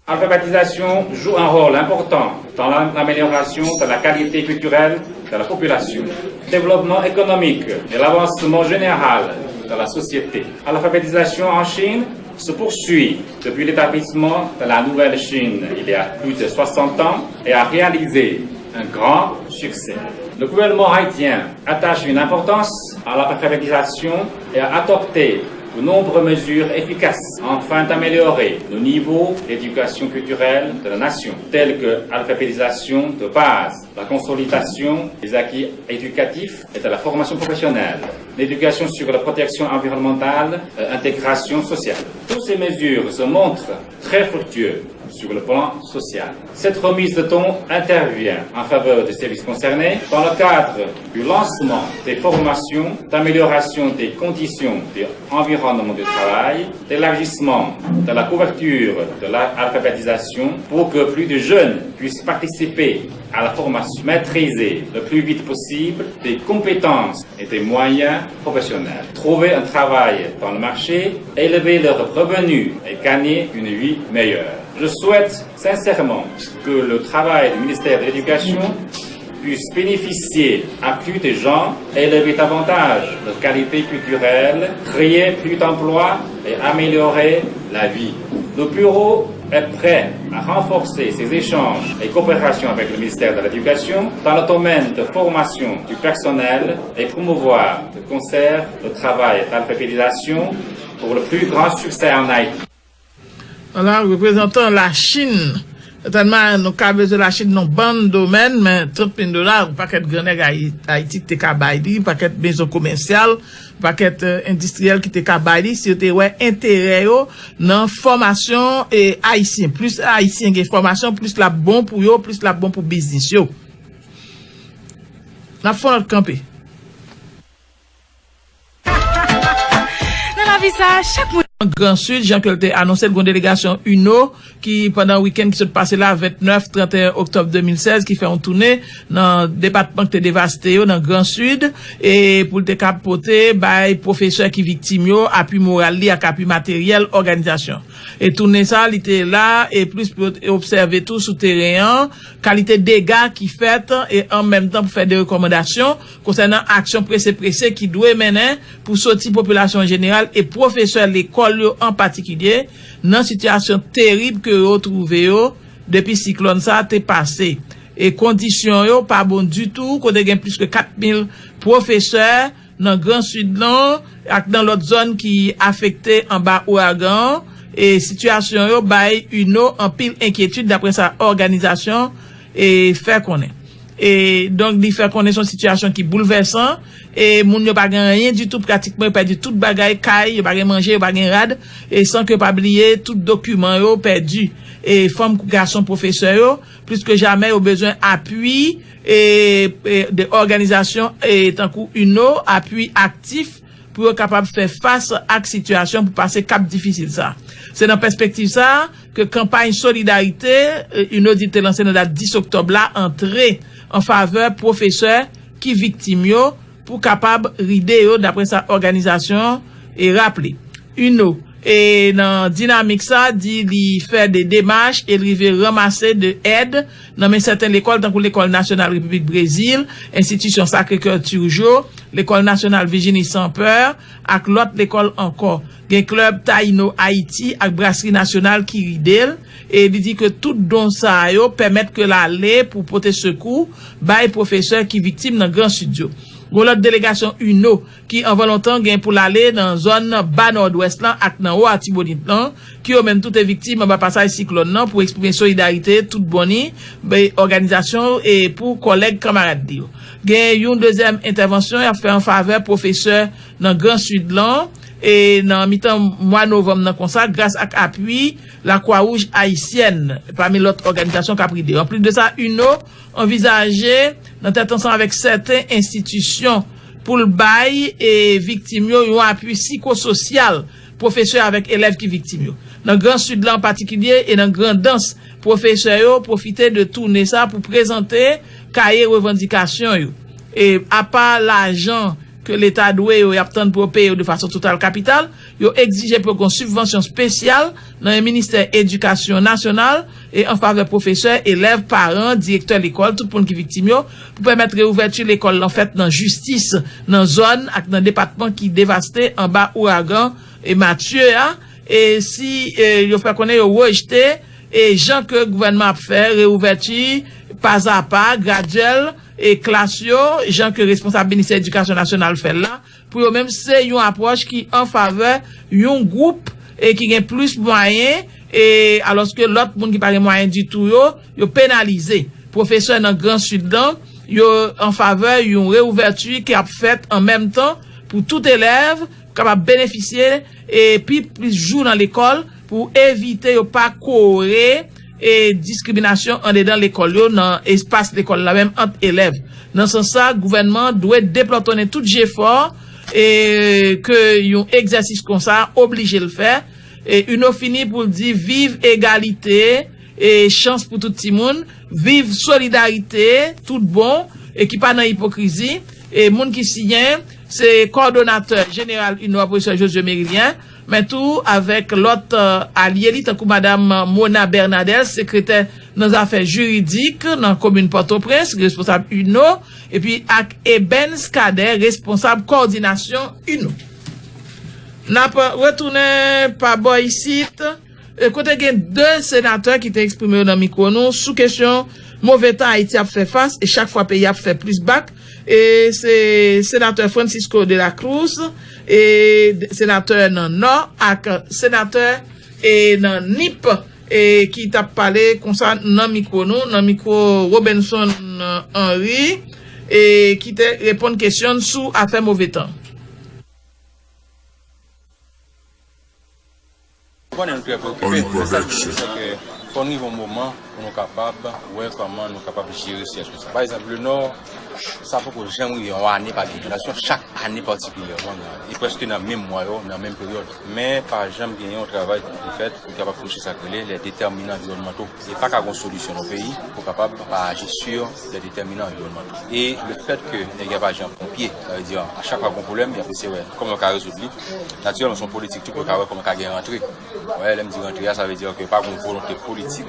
Alfabétisation joue un rôle important dans la- l'amélioration de la qualité culturelle de la population. Développement économique et l'avancement général de la société. L'alphabétisation en Chine se poursuit depuis l'établissement de la Nouvelle Chine il y a plus de soixante ans et a réalisé un grand succès. Le gouvernement haïtien attache une importance à l'alphabétisation et a adopté de nombreuses mesures efficaces afin d'améliorer le niveau d'éducation culturelle de la nation, telles que l'alphabétisation de base, la consolidation des acquis éducatifs et de la formation professionnelle, l'éducation sur la protection environnementale et l'intégration sociale. Toutes ces mesures se montrent très fructueuses sur le plan social. Cette remise de ton intervient en faveur des services concernés dans le cadre du lancement des formations d'amélioration des conditions d'environnement de travail, d'élargissement de la couverture de l'alphabétisation pour que plus de jeunes puissent participer à la formation, maîtriser le plus vite possible des compétences et des moyens professionnels, trouver un travail dans le marché, élever leurs revenus et gagner une vie meilleure. Je souhaite sincèrement que le travail du ministère de l'Éducation puisse bénéficier à plus de gens, élever davantage de qualité culturelle, créer plus d'emplois et améliorer la vie. Le bureau est prêt à renforcer ses échanges et coopérations avec le ministère de l'Éducation dans le domaine de formation du personnel et promouvoir de concert le travail d'alphabétisation pour le plus grand succès en Haïti. Ala, reprezantan Lachin. Sètènman, nou ka bezwen Lachin nan bann domèn, men trant mil dola, yon pakèt grannèg Ayi- Ayiti ki te ka bay li, yon pakèt mezon komèsyal, yon pakèt, eh, endistriyèl ki te ka bay li, si yo te wè enterè yo nan fòmasyon, eh, ayisyen. Plis ayisyen gen fòmasyon, plis l ap bon pou yo, plis l ap bon pou biznis yo. N ap fè yon lòt kanpe. Nan lavi sa, chak moun. Nan Gran Sid, jan ke l te anonse l, gen yon delegasyon UNO ki, pandan wikenn ki sot pase la, vennèf, trannteyen oktòb de mil sèz, ki fè yon toune nan depatman ki te devaste yo, nan Gran Sid, e pou l te ka pote bay pwofesè ki viktim yo apui moral li ak apui materyèl òganizasyon. E toune sa, li te la, e plis pou yo te obsève tou sou teren an, kalite dega ki fèt, e an menm tan pou fè de rekòmandasyon konsènan aksyon prese prese ki dwe mennen pou soti popilasyon an jeneral e pwofesè lekòl yo an patikilye nan sitiyasyon terib ke yo twouve yo depi siklòn sa a te pase. E kondisyon yo pa bon ditou, kote gen plis ke kat mil pwofesè nan Gran Sid lan ak nan lòt zòn ki afekte anba ouragan an, e sitiyasyon yo bay UNO anpil enkyetid, daprè sa òganizasyon e fè konnen. E donk, li fè konnen se yon sitiyasyon ki boulvèsan, e moun yo pa gen anyen ditou, pratikman yo pèdi tout bagay, kay, yo pa gen manje, yo pa gen rad, e san ke pa bliye tout dokiman yo pèdi. E fanm kou gason pwofesè yo, plis ke jamè, yo bezwen apui e, e de òganizasyon e tankou UNO, apui aktif pou yo kapab fè fas ak sitiyasyon pou pase kap difisil sa. Se nan pèspektiv sa a ke kanpay solidarite, e, UNO di te lanse nan dat dis oktòb la antre an favè pwofesè ki viktim yo pou kapab ride yo, daprè sa òganizasyon e raple. UNO, e nan dinamik sa, di li fè de demach e l rive ranmase de èd nan men sèten lekòl, tankou Lekòl Nasyonal Repiblik Brezil, Enstitisyon Sacré-Cœur Turgeau, Lekòl Nasyonal Virginie Sans Peur, ak lòt lekòl ankò. Gen klèb Tayino Ayiti ak Brasri Nasyonal ki ride l, e li di ke tout don sa yo pèmèt ke l ale pou pote sekou bay pwofesè ki viktim nan Gran Sid yo. Gon lòt delegasyon UNO ki anvan lontan gen pou l ale nan zòn ba Nòdwès lan ak nan Wo Atibonit lan, ki yo menm tou te viktim anba pasaj siklòn nan, pou eksprime solidarite tout bon ni bay òganizasyon e pou kòlèg kanmarad li yo. Gen yon dezyèm entèvansyon y ap fè an favè pwofesè nan Gran Sid lan, e nan mitan mwa novanm nan konsa, gras ak apui Lakwa Wouj Ayisyèn, pami lòt òganizasyon k ap ride yo. Anplis de sa, UNO anvizaje, nan tèt ansanm avèk sèten enstitisyon, pou l bay e viktim yo yon apui sikososyal, pwofesè avèk elèv ki viktim yo. Nan Gran Sid la an patikilye e nan Grandans, pwofesè yo pwofite de toune sa pou prezante kaye revandikasyon yo. E apa lajan ke Leta dwe yo, y ap tann pou yo peye yo de fason total kapital, yo egzije pou yo gen sibvansyon espesyal nan Ministè Edikasyon Nasyonal e an favè pwofesè, elèv, paran, direktè lekòl, tout moun ki viktim yo, pou pèmèt reouvèti lekòl lan fèt nan jistis, nan zòn ak nan depatman ki devaste anba ouragan e Matye a, e si e, yo fè konnen yo rejte e jan ke gouvènman ap fè reouvèti pazapa, gradyèl, e klas yo, jan ke responsab Ministè Edikasyon Nasyonal fè l la, pou yo menm se yon apwòch ki an favè yon gwoup e ki gen plis mwayen, e alòske lòt moun ki pa gen mwayen ditou yo, yo penalize. Pwofesè nan Gran Sid lan, yo an favè yon reouvèti ki ap fèt an menm tan pou tout elèv kapab benefisye e pi plis jou nan lekòl pou evite yo pa kore e diskriminasyon andedan lekòl yo nan espas lekòl la menm ant elèv. Nan sans sa, gouvènman dwe deplòtonnen tout jefò e ke yon egzèsis konsa oblije l fè. E UNO fini pou l di viv egalite e chans pou tout timoun, viv solidarite tout bon e ki pa nan ipokrizi. E moun ki siyen se kòdonatè jeneral UNO a, pwofesè Josué Mérilien, men tou avèk lòt e, alye li, tankou madam Mona Bernadel, sekretè nan zafè jiridik nan komin Pòtoprens, responsab UNO, epi ak Ebens Cadet, responsab kòdinasyon UNO. N ap retounen pa bò isit, e kote gen de senatè ki te eksprime yo nan mikwo nou sou kesyon move tan Ayiti ap fè fas, e chak fwa peyi ap fè plis bak. E se senatè Francisco de la Cruz, e senatè nan Nò, ak senatè e nan Nip, e ki t ap pale konsa nan mikwo nou, nan mikwo Robenson Henry, e ki te reponn kesyon sou afè move tan. Konnen nou trè preokipe, nou, sa ki di, se ke fò n rive yon moman pou nou kapab wè kòman nou kapab jere sitiyasyon sa. Pa egzanp, le Nò, sa poko janm rive yon ane pa gen inondasyon, chak ane patikilyèman gen ane. E prèske nan menm mwa yo, nan menm peryòd. Men pa janm genyen yon travay ki fèt pou kapab touche sa k rele les déterminants environnementaux. E pa ka gon solisyon nan peyi pou kapab pa aji sur les déterminants environnementaux. E le fèt ke nèg y ap aji an ponpye, sa vle di a chak fwa gon pwoblèm, y ap eseye wè kòman yo ka rezoud li. Natirèlman, se yon politik tou pou yo ka wè kòman yo ka gen rantre. Wè, lè m di rantre a, sa vle di ke pa gon volonte politik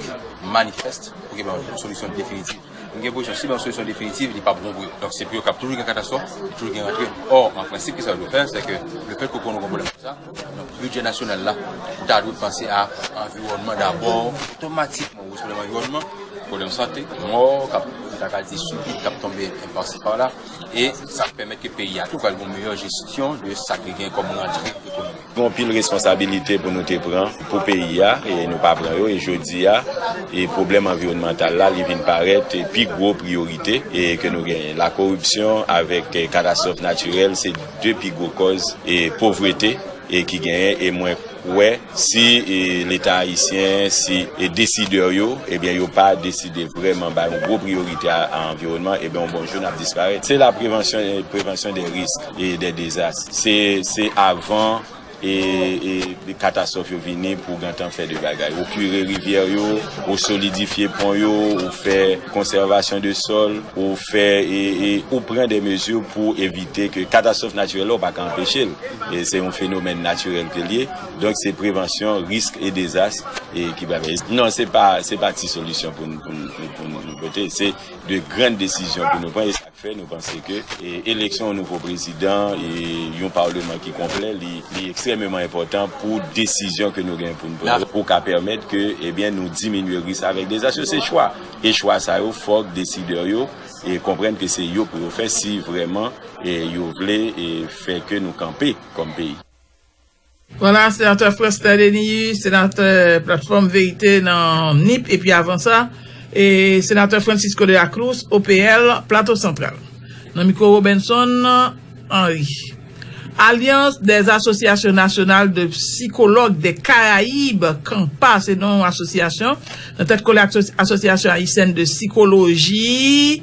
manifès pou gen yon solisyon definitif. M gen enpresyon, si gen yon solisyon definitif, li p ap gon pou yo. Donk, se pou yo k ap toujou gen katastwòf, toujou gen rantre. Ò, an prensip, kisa yo dwe fè, se ke le fèt ke konnen gon pwoblèm konsa, donk, bidjè nasyonal la, ou ta dwe panse a anviwònman dabò, otomatikman, ou wè pwoblèm anviwònman, pwoblèm sante, mò, k ap, ou ta ka di, sibit, k ap tonbe pasi pala, e sa ap pèmèt ke peyi a tou pral gen yon meyè jesyon de sa ki gen kòm rantre ekonomik. Gen anpil responsabilite pou nou te pran pou peyi a, e nou pa pran yo, e jodi a, e pwoblèm anviwònmantal la, li vin parèt, e pi gwo priyorite, e ke nou genyen. Lakoripsyon avèk, e, katastwòf natirèl, se de pi gwo kòz, e, povrete, e ki genyen, e mwen kwè, si, e, Leta ayisyen, si, e, desidè yo, ebyen, yo pa deside vrèman bay yon gwo priyorite a, a anviwònman, ebyen, yon bon jou, n ap disparèt. Se la prevansyon, e, prevansyon de risk e de dezas. Se, se avan e, e katastwòf yo vini pou gentan fè de bagay. Ou kire rivyè yo, ou solidifye pon yo, ou fè konsèvasyon de sòl, ou fè, e, e, ou pran de mezi pou evite ke katastwòf natirèl la, ou pa ka anpeche l. E se yon fenomèn natirèl ke l ye. Donk, se prevansyon risk e dezas, e ki bagay. Non, se pa, se pa ti solisyon pou n, pou n, pou n, pou n pote. Se de grann desizyon pou nou pran. E sa fè nou panse ke, e, eleksyon yon nouvo prezidan e yon palman ki konplè, li, li ekstrèmeman enpòtan pou desizyon ke nou gen pou n pran, pou ka pèmèt ke, ebyen, nou diminye risk avèk dezas yo. Se chwa. E chwa sa yo, fòk desidè yo, e, konprann ke se yo pou yo fè si vrèman, e, yo vle, e, fè ke nou kanpe kòm peyi. Vwala, senatè Frèstè Denis, senatè Platfòm Verite nan Nip, epi avan sa, e senatè Francisco de la Cruz, O P L, Plato Santral. Nan mikwo Robenson Henry. Alliance des Associations Nationales de Psychologues des Caraïbes, kanpa, se non asosyasyon, nan tèt kole ak Asosyasyon Ayisyèn de Sikoloji,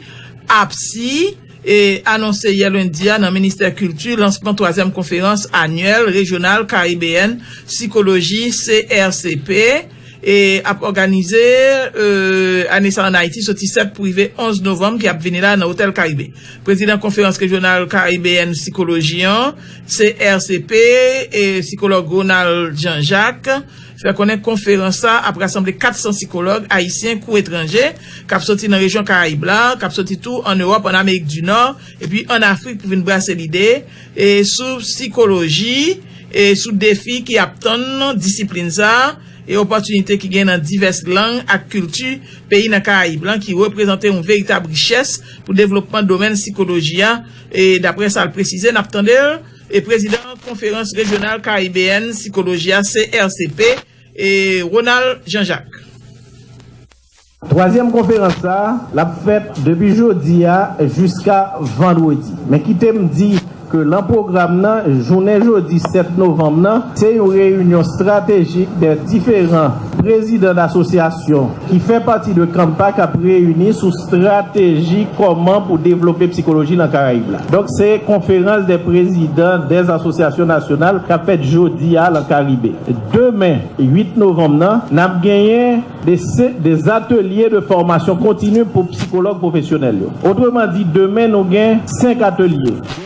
apsi, e anonse yè lendi a nan Ministè Kilti lansman twazyèm konferans anyèl rejyonal karibeyèn sikoloji, C R C P, e ap òganize, e, ane sa an Ayiti, soti sèt pou rive onz novanm ki ap vini la nan Otèl Karibe. Prezidan Konferans Rejyonal Karibeyèn Sikoloji an, C R C P, e sikològ Ronald Jean-Jacques, fè konnen konferans sa ap rasanble kat san sikològ ayisyen kou etranje k ap soti nan rejyon Karayib la, k ap soti tou ann Ewòp, ann Amerik di Nò, epi ann Afrik pou vin brase lide, e sou sikoloji, e sou defi ki ap tann disiplin sa, e opòtinite ki gen nan divès lang ak kilti peyi nan Karayib lan, ki reprezante yon veritab richès pou devlopman domèn sikoloji a, e daprè sa l presize, n ap tande l, e prezidan Konferans Rejyonal Karibeyèn Sikoloji a, C R C P, e Ronald Jean-Jacques. Twazyèm konferans sa a, l ap fèt depi jodi a jiska vandredi. Men kite m di ke lan pwogram nan, jounen jodi sèt novanm nan, se yon reyinyon estratejik de diferan prezidan dasosyasyon ki fè pati de kanpa k ap reyini sou estrateji kòman pou devlope sikoloji nan Karayib la. Donk, se konferans de prezidan de asosyasyon nasyonal k ap fèt jodi a lan Karibe. Demen, uit novanm nan, n ap genyen de, se, de atelye de fòmasyon kontini pou sikològ pwofesyonèl yo. Otreman di, demen nou gen senk atelye. Gen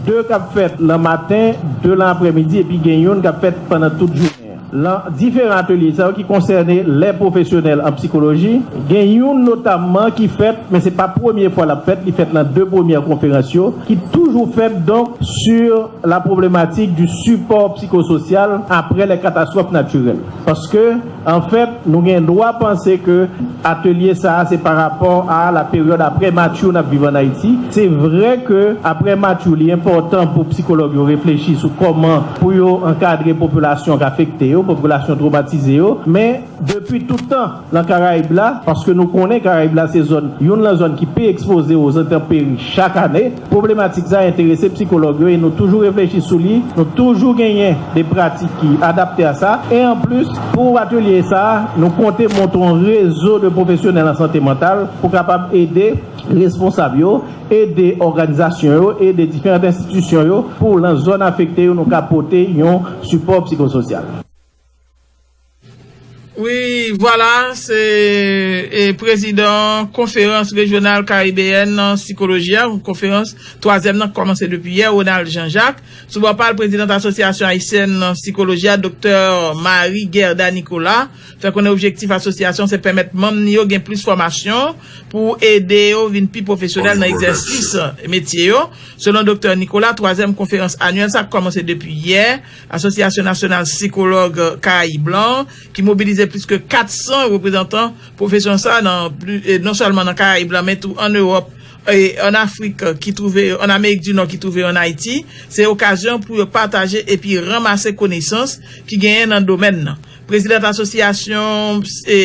de k ap fèt lan maten, de lan aprèmidi, epi gen youn k ap fèt pandan tout jounen an. Lan diferan atelye sa yo ki konsène lè pwofesyonèl an sikoloji, gen youn notamman ki fèt, men se pa premye fwa l ap fèt, li fèt lan de premyè konferans yo, ki toujou fèt, donk, sur la problématique du support psychosocial après les catastrophes naturelles. Paske, anfèt, nou gen dwa panse ke atelye sa a, se pa rapò a la peryòd apre Matthew n ap viv ann Ayiti. Se vre ke apre Matthew, li enpòtan pou sikològ yo reflechi sou kòman pou yo ankadre popilasyon k afekte yo, popilasyon twomatize yo, men depi tout tan, lan Karayib la, paske nou konnen Karayib la se zòn, youn lan zòn ki pi ekspoze o zentanperi chak ane. Pwoblematik sa a enterese sikològ yo e nou toujou reflechi sou li, nou toujou genyen de pratik ki adapte a sa. E anplis, pou atelye sa a, nou konte monte yon rezo de pwofesyonèl an sante mantal pou kapab ede responsab yo, ede òganizasyon yo, ede diferan enstitisyon yo pou lan zòn afekte yo, nou ka pote yon sipò psikososyal. Wi, vwala, se, e, prezidan Konferans Rejyonal Karibeyèn nan Sikoloji a, konferans twazyèm nan k kòmanse depi yè, Ronald Jean-Jacques. Sou bò pa l, prezidant Asosyasyon Ayisyèn nan Sikoloji a, doktè Marie Guerda Nicolas, fè konnen objektif asosyasyon se pèmèt manm ni yo gen plis fòmasyon pou ede yo vin pi pwofesyonèl nan egzèsis metye yo. Selon doktè Nicolas, twazyèm konferans anyèl sa k kòmanse depi yè, Asosyasyon Nasyonal Sikològ Karayib lan, ki mobilize plis ke kat san reprezantan pwofesyon sa a nan pli, e, non sèlman nan Karayib lan, men tou ann Ewòp, e, ann Afrik, ki twouve, ann Amerik di Nò, ki twouve ann Ayiti, se okazyon pou yo pataje epi ranmase konesans ki genyen nan domèn nan. Prezidant Asosyasyon, e,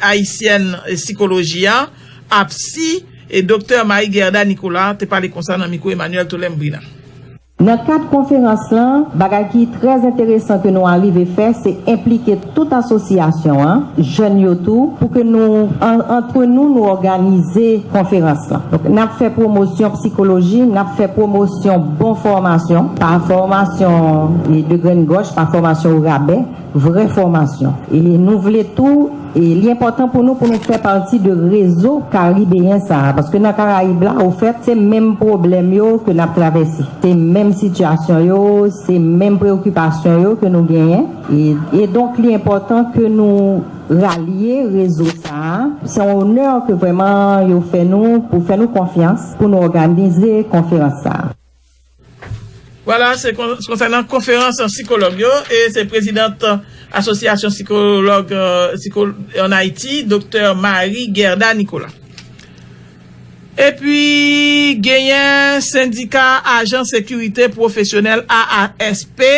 Ayisyèn, e, Sikoloji a, apsi, e, doktè Marie Guerda Nicolas te pale konsa nan mikwo Emmanuel Tolem Brina. Nan kad konferans lan, bagay ki trè enteresan ke nou arive fè, se enplike tout asosyasyon an, jèn yo tou, pou ke nou, an, antre nou, nou òganize konferans lan. Donk, n ap fè pwomosyon sikoloji, n ap fè pwomosyon bon fòmasyon, pa fòmasyon, e, de grenn gòch, pa fòmasyon o rabè, vrè fòmasyon. E nou vle tou, e li enpòtan pou nou, pou nou fè pati de rezo karibeyen sa a, paske nan Karayib la, ofèt, se menm pwoblèm yo ke n ap travèse, se menm sitiyasyon yo, se menm preyokipasyon yo ke nou genyen. E, e donk, li enpòtan ke nou ralye rezo sa a. Se yon onè ke vrèman yo fè nou, pou fè nou konfyans, pou nou òganize konferans sa a. Vwala, se kon-, konsènan konferans sikològ yo, e se prezidant Asosyasyon Sikològ, e, Siko-, ann Ayiti, doktè Marie Guerda Nicolas. Epi, genyen sendika ajan sekirite pwofesyonèl, A A S P,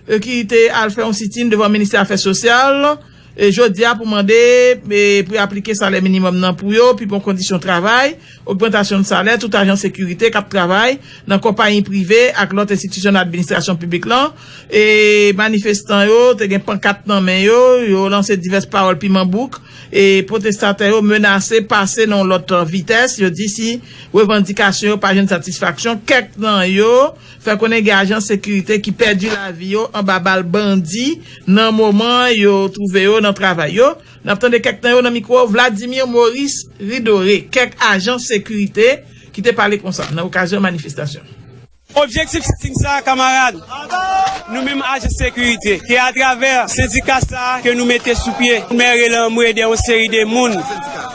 e, ki te al fè yon sitin devan ministè afè sosyal, e, jodi a pou mande, e, pou yo aplike salè minimòm nan pou yo, pi bon kondisyon travay, ogmantasyon salè tout ajan sekirite k ap travay nan konpayi prive ak lòt enstitisyon nan administrasyon piblik lan. E manifestan yo te gen pankat nan men yo, yo lanse divès pawòl piman bouk, E pwotestatè yo menase pase nan yon lòt vitès. Yo di si revandikasyon yo pa jwenn satisfaksyon, kèk nan yo fè konnen gen ajan sekirite ki pèdi lavi yo anba bal bandi nan moman yo twouve yo nan travay yo. N ap tande kèk nan yo nan mikwo Vladimir Maurice Ridoré, kèk ajan sekirite ki te pale konsa nan okazyon manifestasyon. Objektif sitin sa a, kanmarad, nou menm ajan sekirite, ke atravè sendika sa a ke nou mete sou pye, pou n mèt rele anmwe dèyè yon seri de moun,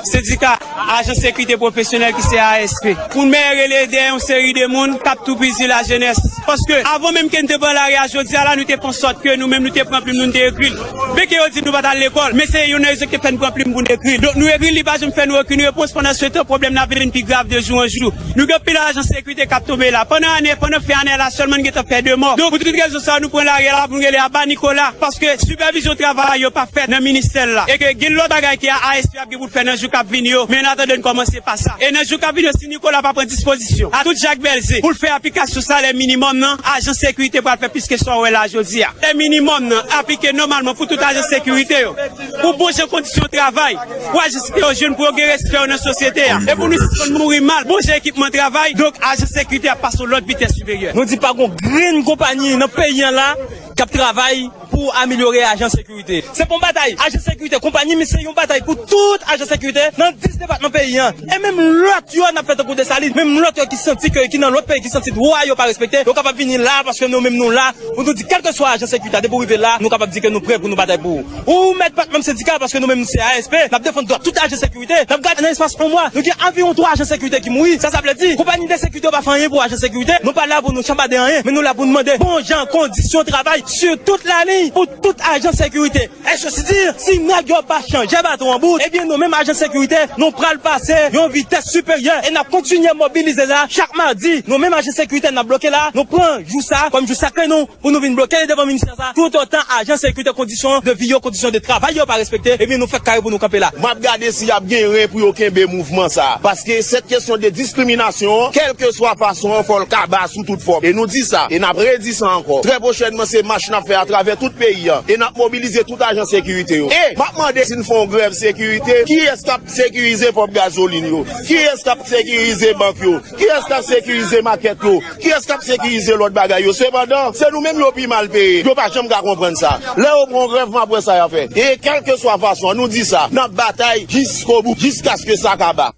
sendika ajan sekirite pwofesyonèl ki se A S P, pou n mèt rele dèyè yon seri de moun k ap toupizi lajenès. Paske avan menm ke n te pran lari a jodi a la, nou te fè an sòt ke nou menm nou te pran plim nou, nou te ekri l. Byen ke yo di nou pa t al lekòl, men se youn nan rezon ki te fè n pran plim pou n ekri l. Donk nou ekri l, li pa janm fè nou okenn repons, pandan se tan pwoblèm nan ap vin pi grav de jou an jou. Nou gen anpil ajan sekirite k ap tonbe la. Pandan ane, pandan fen ane la sèlman, n gentan fè de mò. Donk, pou tout rezon sa yo, nou pran lari a la pou n rele aba Nikola. Paske sipèvizyon travay yo pa fèt nan ministè l la. E ke gen lòt bagay ke A S P ap gen pou l fè nan jou k ap vini yo. Men an atandan, n kòmanse pa sa. E nan jou k ap vini yo, si Nikola pa pran dispozisyon a tout Jak Bèlze pou l fè aplikasyon salè minimòm nan, ajan sekirite pral fè plis ke sa w wè la jodi a. Salè minimòm nan aplike nòmalman pou tout ajan sekirite yo. Pou bon jan kondisyon travay, pou ajan sekirite yo jwenn, pou yo gen respè yo nan sosyete a. E pou nou sispann mouri mal, bon jan ekipman travay, donk ajan sekirite ap pase yon lòt vitès siperyè. Nou di pa gon grenn konpayi nan peyi an la k ap travay pou amelyore ajan sekirite. Se pa yon batay ajan sekirite, konpayi, men se yon batay pou tout ajan sekirite nan dis depatman peyi an. E menm lòt yo n ap fè tankou Desalin, menm lòt yo ki santi ke, ki nan lòt peyi, ki santi dwa yo pa respekte, yo kapab vini la, paske nou menm nou la pou nou di kèlkeswa ajan sekirite a, depi w rive la, nou kapab di ke nou prè pou nou batay pou ou. Ou mèt pa t manm sendika, paske nou menm nou se A S P, n ap defann dwa tout ajan sekirite. N ap gade nan espas yon mwa, nou gen anviwon twa ajan sekirite ki mouri. Sa, sa vle di, konpayi de sekirite yo pa fè anyen pou ajan sekirite. Nou pa la pou nou chanbaden anyen, men nou la pou nou mande bon jan kondisyon travay sou tout laliy pou tout ajan sekirite. Èske si di, si nèg yo pa chanje baton an bout, ebyen nou menm ajan sekirite, nou pral pase yon vitès siperyè e n ap kontinye mobilize la chak madi. Nou menm ajan sekirite, n ap bloke la, nou pran jou sa kòm jou sakre nou, pou nou vin bloke devan ministè sa, toutotan ajan sekirite, kondisyon de vi yo, kondisyon de travay yo pa respekte, ebyen nou fèk kare pou nou kanpe la. M ap gade si y ap gen ren pou yo kenbe mouvman sa a. Paske cette question de discrimination, kèlkeswa fason an, fò l kaba sou tout fòm. E nou di sa, e n ap redi sa ankò. Trè pwochènman, se mach n ap fè atravè tout peyi an. E n ap mobilize tout ajan sekirite yo. E m ap mande si n fè yon grèv sekirite, kiyès k ap sekirize ponp gazolin yo? Kiyès k ap sekirize bank yo? Kiyès k ap sekirize makèt yo? Kiyès k ap sekirize lòt bagay yo? Sepandan, se nou menm yo pi mal peye. Yo pa janm ka konprann sa. Lè yo pran grèv, m ap wè sa y ap fè. E kèlkeswa fason an, nou di sa, n ap batay jiskobou, jiskaske sa kaba.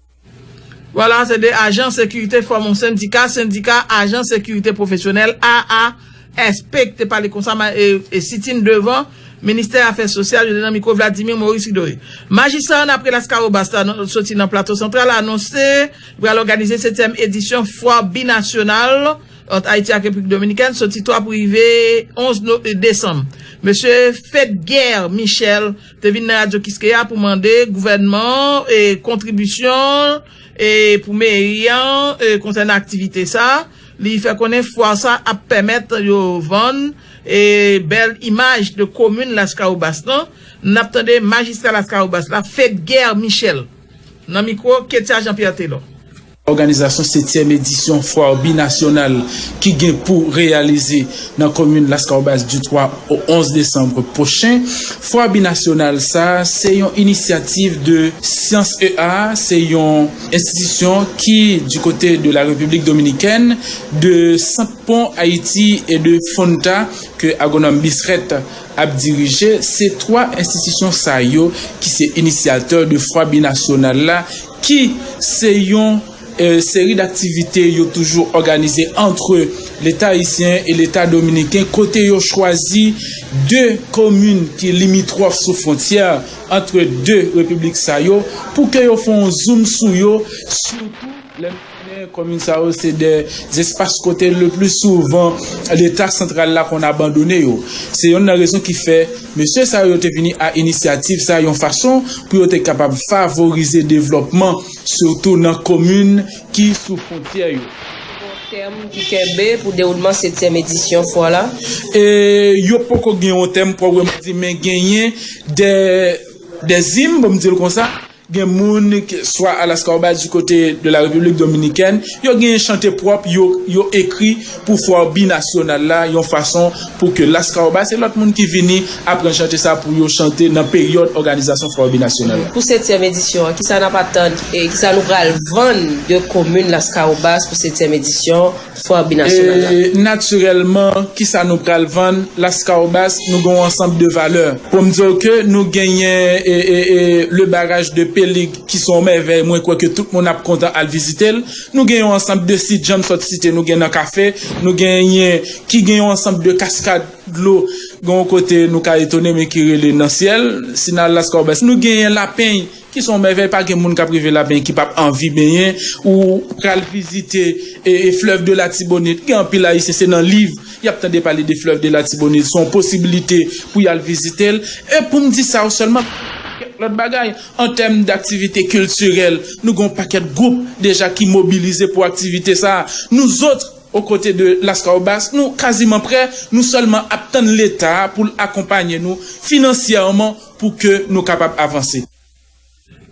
Vwala, se de ajan sekirite fòm yon sendika, sendika ajan sekirite pwofesyonèl, A A S P, ki te pale konsa, ma- e, e sitin devan Ministè Afè Sosyal, yo te nan mikwo Vladimir Maurice Ridoré. Majistra an, apre Laskawobas la, nan- soti nan Plato Santral, anonse pral òganize setyèm edisyon fwa binasyonal ant Ayiti ak Repiblik Dominikèn, soti twa pou rive onz no- e, desanm. Mesye Fedger Michel te vin nan Radyo Kiskeya pou mande gouvènman e kontribisyon e pou meri an e konsènan aktivite sa. Li fè konnen fwa sa ap pèmèt yo vann e bèl imaj de komin Laskawobas lan. N ap tande majistra Laskawobas la, Fedger Michel, nan mikwo Ketia Jean Pierre Telor. Òganizasyon setyèm edisyon fwa binasyonal ki gen pou reyalize nan komin Laskawobas di twa o onz desanm pwochen. Fwa binasyonal sa a, se yon inisyativ de Science E A, se yon enstitisyon ki, du côté de la République Dominicaine, de Sant Pon Ayiti e de Fonta, ke agwonòm Bisrèt ap dirije. Se twa enstitisyon sa yo ki se inisyatè de fwa binasyonal la, ki se yon, e, seri daktivite yo toujou òganize antre Leta ayisyen e Leta dominiken, kote yo chwazi de komin ki limitwòf sou fwontyè antre de repiblik sa yo, pou ke yo fè yon zoom sou yo, sitou lè konnen komin sa yo se de espas kote le pli souvan Leta santral la konn abandone yo. Se yonn nan rezon ki fè mesye sa yo te vini a inisyativ sa, yon fason pou yo te kapab favorize devlòpman, sitou nan komin ki sou fwontyè yo. Yon tèm ki kenbe pou dewoulman setyèm edisyon fwa la. E yo poko gen yon tèm pwòpman di, men genyen de, de zim, bon, m di l konsa, Gen moun, swa a Las Caobas, du côté de la République Dominicaine, yo gen chante pwòp, yo, yo ekri pou fwa binasyonal la, yon fason pou ke Las Caobas e lòt moun ki vini aprann chante sa pou yo chante nan peryòd òganizasyon fwa binasyonal la. Pou setyèm edisyon an, kisa n ap atann, e kisa nou pral vann de komin Las Caobas pou setyèm edisyon fwa binasyonal la? E, natirèlman, kisa nou pral vann? Las Caobas, nou gen yon ansanm de valè. Pou m di w ke nou genyen, e, e, e, le barrage de Pelig, ki se yon mèvèy, mwen kwè ke tout moun ap kontan al vizite l. Nou gen yon ansanm de sit, jan m sot site, nou gen nan kafe, nou genyen ki gen yon ansanm de kaskad dlo, gen yon kote nou ka etone, men ki rele nan syèl, si n al Las Caobas. Nou genyen Lapeny, ki se yon mèvèy, pa gen moun k ap rive Lapeny ki p ap anvi benyen, ou pral vizite, e, e, flèv de Latibonit. Gen anpil Ayisyen, se nan liv y ap tande pale de flèv de Latibonit, se yon posibilite pou y al vizite l. E pou m di sa yo sèlman, lòt bagay, an tèm d aktivite kiltirèl, nou gen yon pakèt gwoup deja ki mobilize pou aktivite sa a. Nou zòt, o kote de Las Caobas, nou kaziman prè, nou sèlman ap tann Leta pou l akonpanye nou finansyèman pou ke nou kapab avanse.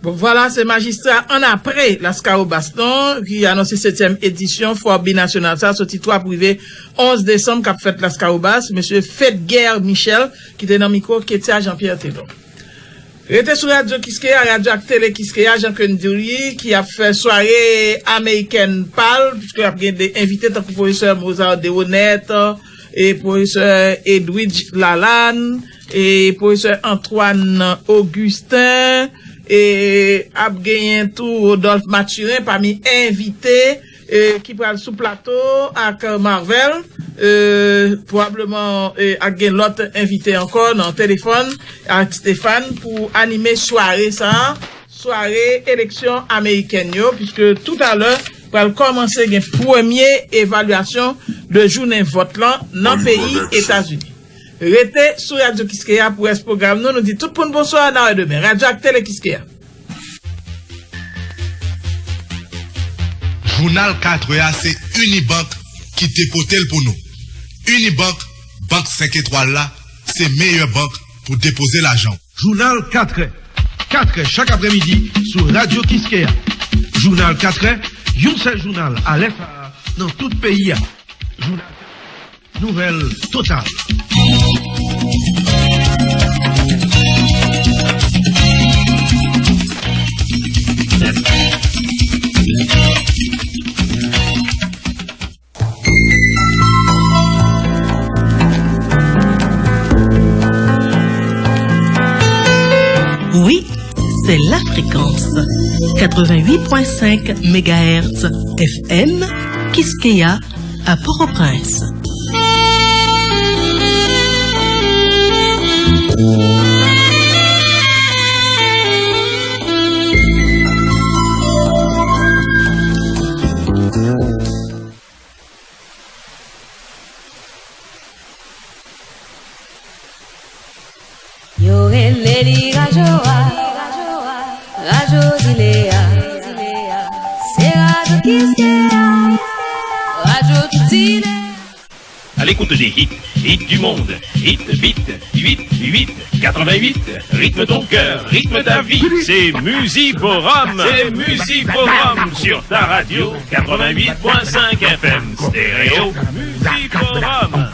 Bon, vwala, se majistra annapre Las Caobas, non, ki anonse setyèm edisyon fwa binasyonal sa, soti twa pou rive onz desanm, k ap fèt Las Caobas, mesye Fedger Michel, ki te nan mikwo Ketia Jean-Pierre Telor. Rete sou Radyo Kiskeya, radyo ak tele Kiskeya, jan ke n di w li, ki ap fè sware amerikèn pa l, piske ap gen de envite tankou pwofesè Mozart Deronette, e pwofesè Edwidge Lalanne, e pwofesè Antoine Augustin, e ap genyen tou Rodolphe Mathurin pami envite, e ki pral sou plato ak Marvel, e pwobableman, e ak gen lòt envite ankò nan telefòn ak Stéphane pou anime sware sa a, sware eleksyon amerikèn yo, piske toutalè pral kòmanse gen premye evalyasyon de jounen vòt lan nan peyi Etazini. Rete sou Radyo Kiskeya pou rès pwogram nou. Nou di tout moun bonswa, n a wè demen. Radyo ak tele Kiskeya. Jounal katrè a se Unibank ki te pote l pou nou. Unibank, bank senk etwal la, se meyè bank pou depoze lajan w. Jounal katrè. Katrè chak aprèmidi sou Radyo Kiskeya. Jounal katrè, yon sèl jounal alè sa a nan tout peyi a. Jounal Nouvèl Total. Oui, c'est la fréquence quatre-vingt-huit point cinq mégahertz F M, Kiskeya, à Port-au-Prince. Yo rele li rajo a, rajo zile a. Se rajo Kiskeya, rajo tout zile. À l'écoute des hits, hits du monde, hit beat, huit huit quatre-vingt-huit, rythme ton cœur, rythme ta vie. C'est Musiforum. C'est Musiforum sur ta radio quatre-vingt-huit point cinq F M stéréo. Musiforum.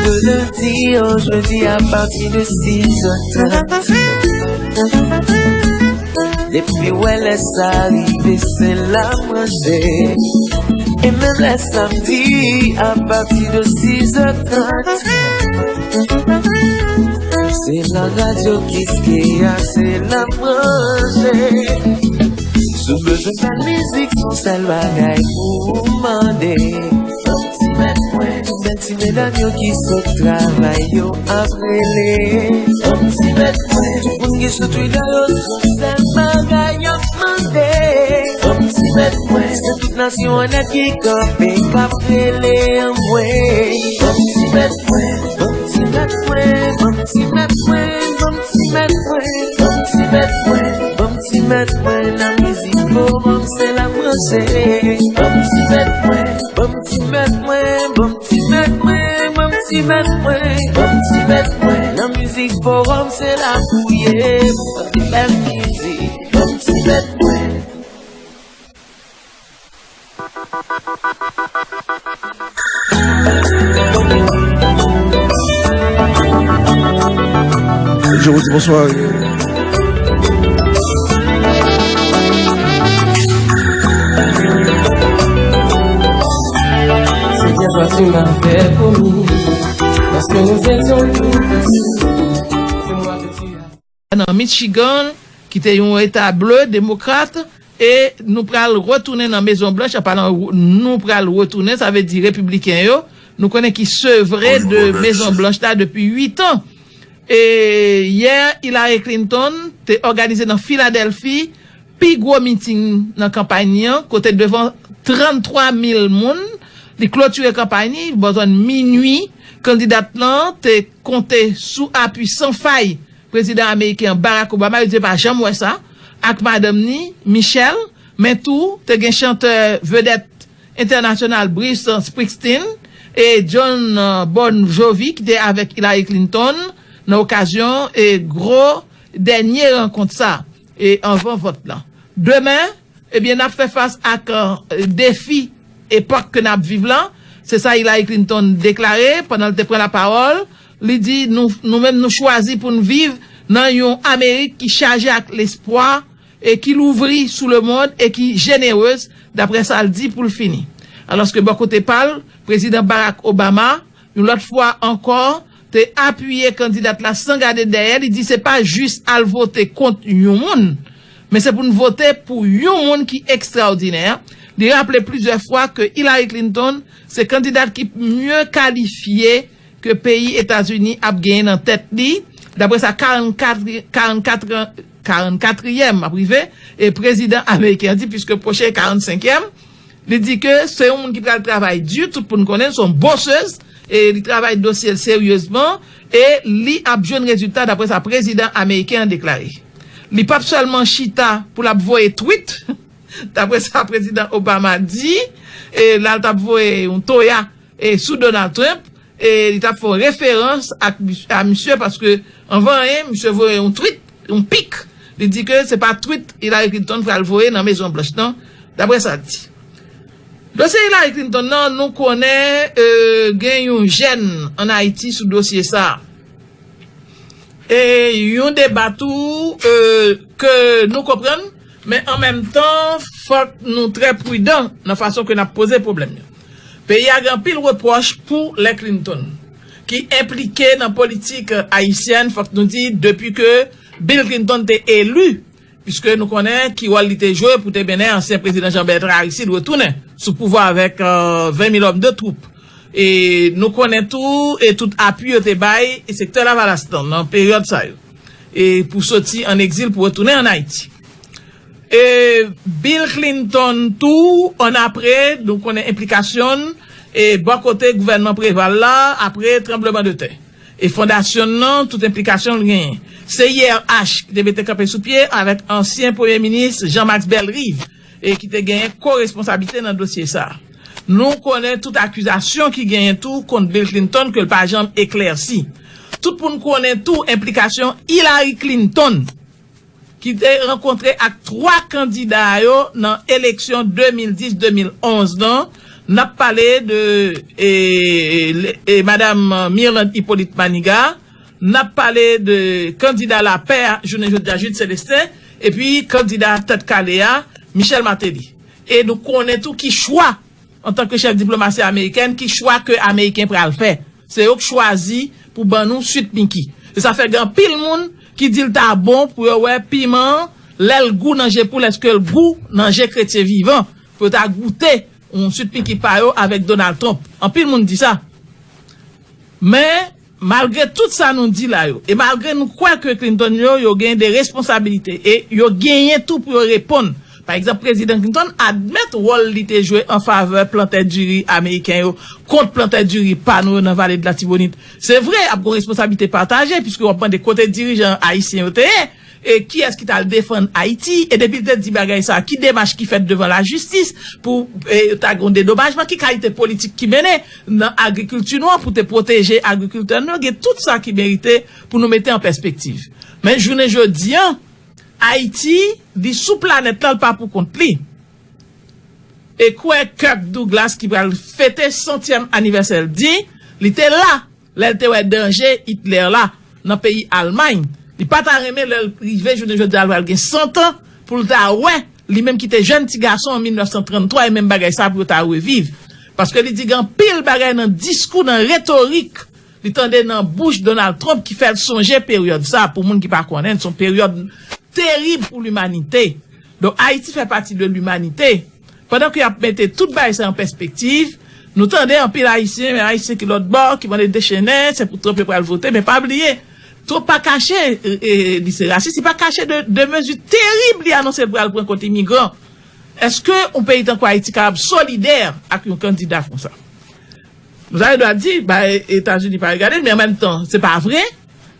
De lundi au jeudi à partir de six heures trente. Depi w wè lè sa rive, se la manje. E menm lè samdi, apati de sis è trant. Se la radyo Kiskeya, se la manje. Si w bezwen bèl mizik, se yon sèl bagay pou w mande. Yon ti mèt mwen, bèl ti medam yo ki sot travay yo ap rele. Yon ti mèt mwen, tout moun ki sou Twitter yo, se yon sèl bagay y ap mande. Yon ti mèt Nasyon nèt ki kanpe, k ap rele anmwey. Ban m ti mèt mwen, ban m ti mèt mwen, ban m ti mèt mwen, ban m ti mèt mwen, ban m ti mèt mwen, ban m ti mèt mwen, nan mizik forum se la m ranse. Ban m ti mèt mwen, ban m ti mèt mwen, ban m ti mèt mwen, ban m ti mèt mwen, ban m ti mèt mwen, nan mizik forum se la pou ye, pou tande bèl mizik. Ban m ti mèt mwen. Je vous dis bonsoir. Senyè, sa se mwen fè pou nou, paske nou se yon pèp. Se mwen ki nan Michigan, ki te yon eta ble, demokrat, e nou pral retounen nan Mezon Blanch, an palan nou pral retounen, sa vle di repibliken yo, nou konnen ki sevre de Mezon Blanch la depi uit an. E yè, Hillary Clinton te òganize nan Filadèlfi pi gwo miting nan kanpay li an, kote devan tranntwa mil moun, li klotire kanpay li, bò zòn minui, kandidat lan te konte sou apui san fay prezidan ameriken an, Barack Obama, yo di yo pa janm wè sa, ak madanm ni, Michelle, men tou, te gen chantè vedèt entènasyonal Bruce Springsteen e Jon, euh, Bon Jovi ki te avèk Hillary Clinton nan okazyon e gwo dènye rankont sa e anvan vòt lan. Demen, ebyen, n ap fè fas ak, euh, defi epòk ke n ap viv lan. Se sa Hillary Clinton deklare pandan l te pran lapawòl. Li di, nou, nou menm, nou chwazi pou n viv nan yon Amerik ki chaje ak lespwa e ki louvri sou lemonn e ki jenerez, daprè sa l di pou l fini. Alòske bò kote pa l, prezidan Barack Obama, yon lòt fwa ankò, te apiye kandidat la san gade dèyè. Li di se pa jis al vote kont yon moun, men se pou n vote pou yon moun ki ekstraòdinè. Li raple plizyè fwa ke Hillary Clinton se kandidat ki mye kalifye ke peyi Etazini ap genyen nan tèt li, daprè sa karannkat, karannkat, karannkatriyèm ap rive, e prezidan ameriken an di, piske pwochen karannsenkyèm, li di ke se yon moun ki pral travay di, tout moun konnen l se yon bosez, e li travay dosye l seryezman, e li ap jwenn rezilta, daprè sa prezidan ameriken an deklare. Li p ap sèlman chita pou l ap voye twit, daprè sa prezidan Obama di, e la l t ap voye yon toya, e sou Donald Trump, e li t ap fè yon referans ak mis-, a misye, paske anvan anyen, misye voye yon twit, yon pik. Li di ke se pa twit Hillary Clinton pral voye nan Mezon Blanch nan, daprè sa l di. Dosye Hillary Clinton nan, nou konnen, e, gen yon jèn ann Ayiti sou dosye sa a. E yon deba tou, e, ke nou konprann, men an menm tan, fòk nou trè pridan nan fason ke n ap poze pwoblèm yo. Peyi a gen anpil repwòch pou lè Clinton, ki enplike nan politik ayisyèn, fòk nou di, depi ke Bill Clinton te eli, piske nou konnen ki wòl li te jwe pou te mennen ansyen prezidan Jean Bertrand Aristide retounen sou pouvwa avèk, euh, ven mil òm de twoup. E nou konnen tou, e tout apui yo te bay, e sektè Lavalas lan nan peryòd sa yo. E pou soti ann egzil, pou retounen ann Ayiti. E Bill Clinton tou, ann apre, nou konnen enplikasyon l, e bò kote gouvènman Preval la, apre tranbleman de tè. E fondasyon l nan, tout enplikasyon l genyen. Se I R H ki te mete kanpe sou pye avèk ansyen premye minis Jean Max Bellerive, e ki te genyen koresponsablite nan dosye sa a. Nou konnen tout akizasyon ki genyen tou kont Bill Clinton ke l pa janm eklèsi. Tout moun konnen tou enplikasyon Hillary Clinton ki te rankontre ak twa kandida yo nan eleksyon de mil dis, de mil onz lan. N ap pale de, e, e, e, Madam Mirlande Hyppolite Manigat, n ap pale de kandida lapè a, jounen jodi a, Jude Célestin, epi kandida tèt kale a, Michel Martelly. E nou konnen tou ki chwa, antanke chèf diplomasi amerikèn, ki chwa ke Ameriken pral fè. Se yo k chwazi pou ban nou Sweet Mickey. E sa fè gen anpil moun ki di l ta bon pou yo wè piman an, lè l gou nan je poul, èske l gou nan je kretyen vivan, pou yo ta goute yon Sweet Mickey pa yo avèk Donald Trump. Anpil moun di sa. Men, malgre tout sa nou di la yo, e malgre nou kwè ke Clinton yo, yo gen de responsabilite, e yo genyen tou pou yo reponn, Pa egzanp, Prezidan Clinton admèt wòl li te jwe an favè plantè diri ameriken yo kont plantè diri pa nou yo nan Vale de Latibonit. Se vre, ap gon responsablite pataje, piske w ap mande kote dirijan ayisyen yo te ye, e kiyès ki t al defann Ayiti, e depi l te di bagay sa, ki demach ki fèt devan lajistis pou e, ta gon dedomajman, ki kalite politik ki mennen nan agrikilti nou an pou te pwoteje agrikiltè nou yo, gen tout sa ki merite pou nou mete an pèspektiv. Men jounen jodi an, Ayiti, li sou planèt la, l pa pou kont li. E kwè Kirk Douglas ki pral fete santyèm anivèsè l di, li te la lè l te wè danje Hitler la nan peyi Almay. Li pa ta renmen lè l rive jounen jodi a l pral gen san tan pou l ta wè li menm ki te jèn ti gason an mil nèf san tranntwa e menm bagay sa pou yo ta reviv. Paske li di gen anpil bagay nan diskou, nan retorik li tande nan bouch Donald Trump ki fè l sonje peryòd sa. Pou moun ki pa konnen, se yon peryòd terib pou limanite. Donk, Ayiti fè pati de limanite. Pandan ke y ap mete tout bagay sa an pèspektiv, nou tande anpil Ayisyen, men Ayisyen ki lòt bò, ki mande dechennen, se pou Trump yo pral vote, men pa bliye, Trump pa kache e, e, li se rasis, li pa kache de, de mezi terib li anonse l pral pran kont imigran. Èske yon peyi tankou Ayiti kapab solidè ak yon kandida konsa? Nou ta dwa di, ba, Etazini pa regade l, men an menm tan, se pa vre,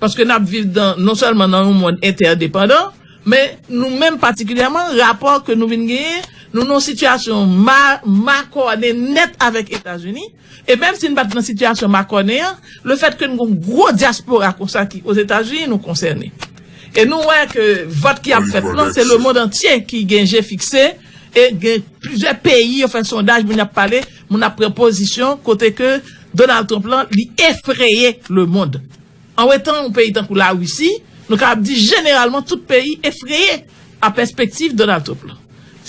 paske n ap viv dan, non sèlman nan yon mond entèdepandan, men nou menm patikilyèman, rapò ke nou vin genyen, nou nan yon sitiyasyon ma, makònen nèt avèk Etazini, e menm si n pa t nan sitiyasyon makònen an, lefètke n gen yon gwo dyaspora konsa ki Ozetazini, nou konsène. E nou wè ke vòt ki ap fèt lan, se lemond antye ki gen je fikse, e gen plizyè peyi yo fè sondaj, moun ap pale, moun ap pran pozisyon, kote ke Donald Trump lan, li efreye lemond. An wetan yon peyi tankou Larisi, nou kapab di jeneralman tout peyi efreye a pèspektiv Donald Trump lan.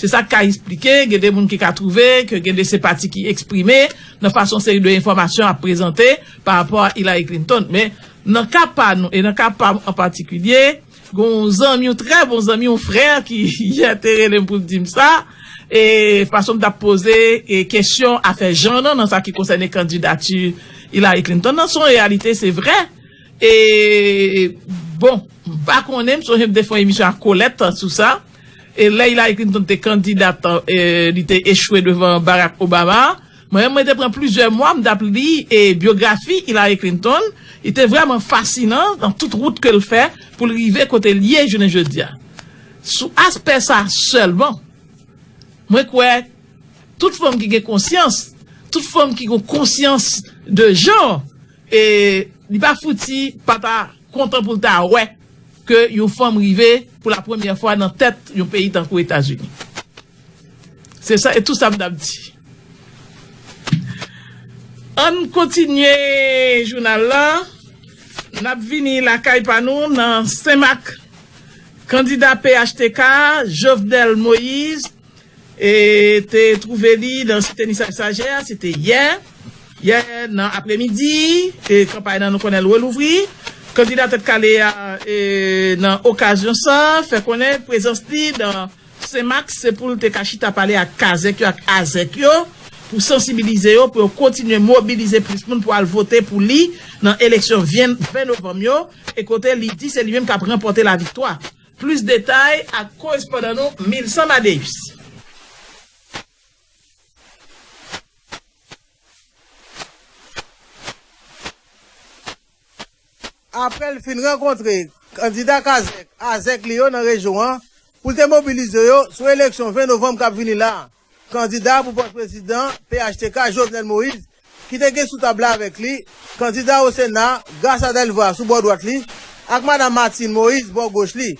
Se sa k ka esplike, gen de moun ki ka twouve ke gen de senpati ki eksprime nan fason seri de enfòmasyon ap prezante pa rapò a Hillary Clinton. Men, nan ka pa nou, e nan ka pa m an patikilye, gen yon zanmi, yon trè bon zanmi, yon frè ki yè te rele m pou l di m sa, e fason m t ap poze e kesyon afè jan nan, nan sa ki konsène kandidati Hillary Clinton nan, se yon reyalite, se vre. E, bon, m pa konnen, m sonje m te fè yon emisyon ak Colette sou sa. E lè Hillary Clinton te kandida, e, li te echwe devan Barack Obama, mwen menm, mwen te pran plizyè mwa, m t ap li, e, byografi Hillary Clinton. Li te vrèman fasinan nan tout wout ke l fè pou l rive kote l ye jounen jodi a. Sou aspè sa sèlman, mwen kwè tout fanm ki gen konsyans, tout fanm ki gen konsyans de jan, e li pa fouti pa ta kontan pou l ta wè ke yon fanm rive pou la premyè fwa nan tèt yon peyi tankou Etazini. Se sa, e tou sa m t ap di. Ann kontinye jounal la. N ap vini lakay pa nou nan Senmak. Kandida P H T K, Jovenel Moïse, e te twouve li nan Site Nisaj Sajè, se te yè. Yè nan apremidi, e kanpay nan nou konnen l relouvri. Kandida Tèt Kale a, e nan okazyon sa, fè konnen prezans li nan Senmak, se pou l te ka chita pale ak kazèk yo, ak azèk yo, pou sansibilize yo, pou yo kontinye mobilize plis moun pou al vote pou li nan eleksyon ven, ven novanm yo, e kote li di se li menm k ap ranpòte laviktwa. Plis detay ak korespondan nou, Milsan Madeus. Apre l fin rankontre kandida kazèk, azèk li yo nan rejyon an, pou l te mobilize yo sou eleksyon ven novanm k ap vini la a, kandida pou pòs prezidan P H T K, Jovenel Moïse, ki te gen sou tab la avèk li, kandida o Sena, Grace Adelva, sou bò dwat li, ak Madan Martine Moïse, bò goch li,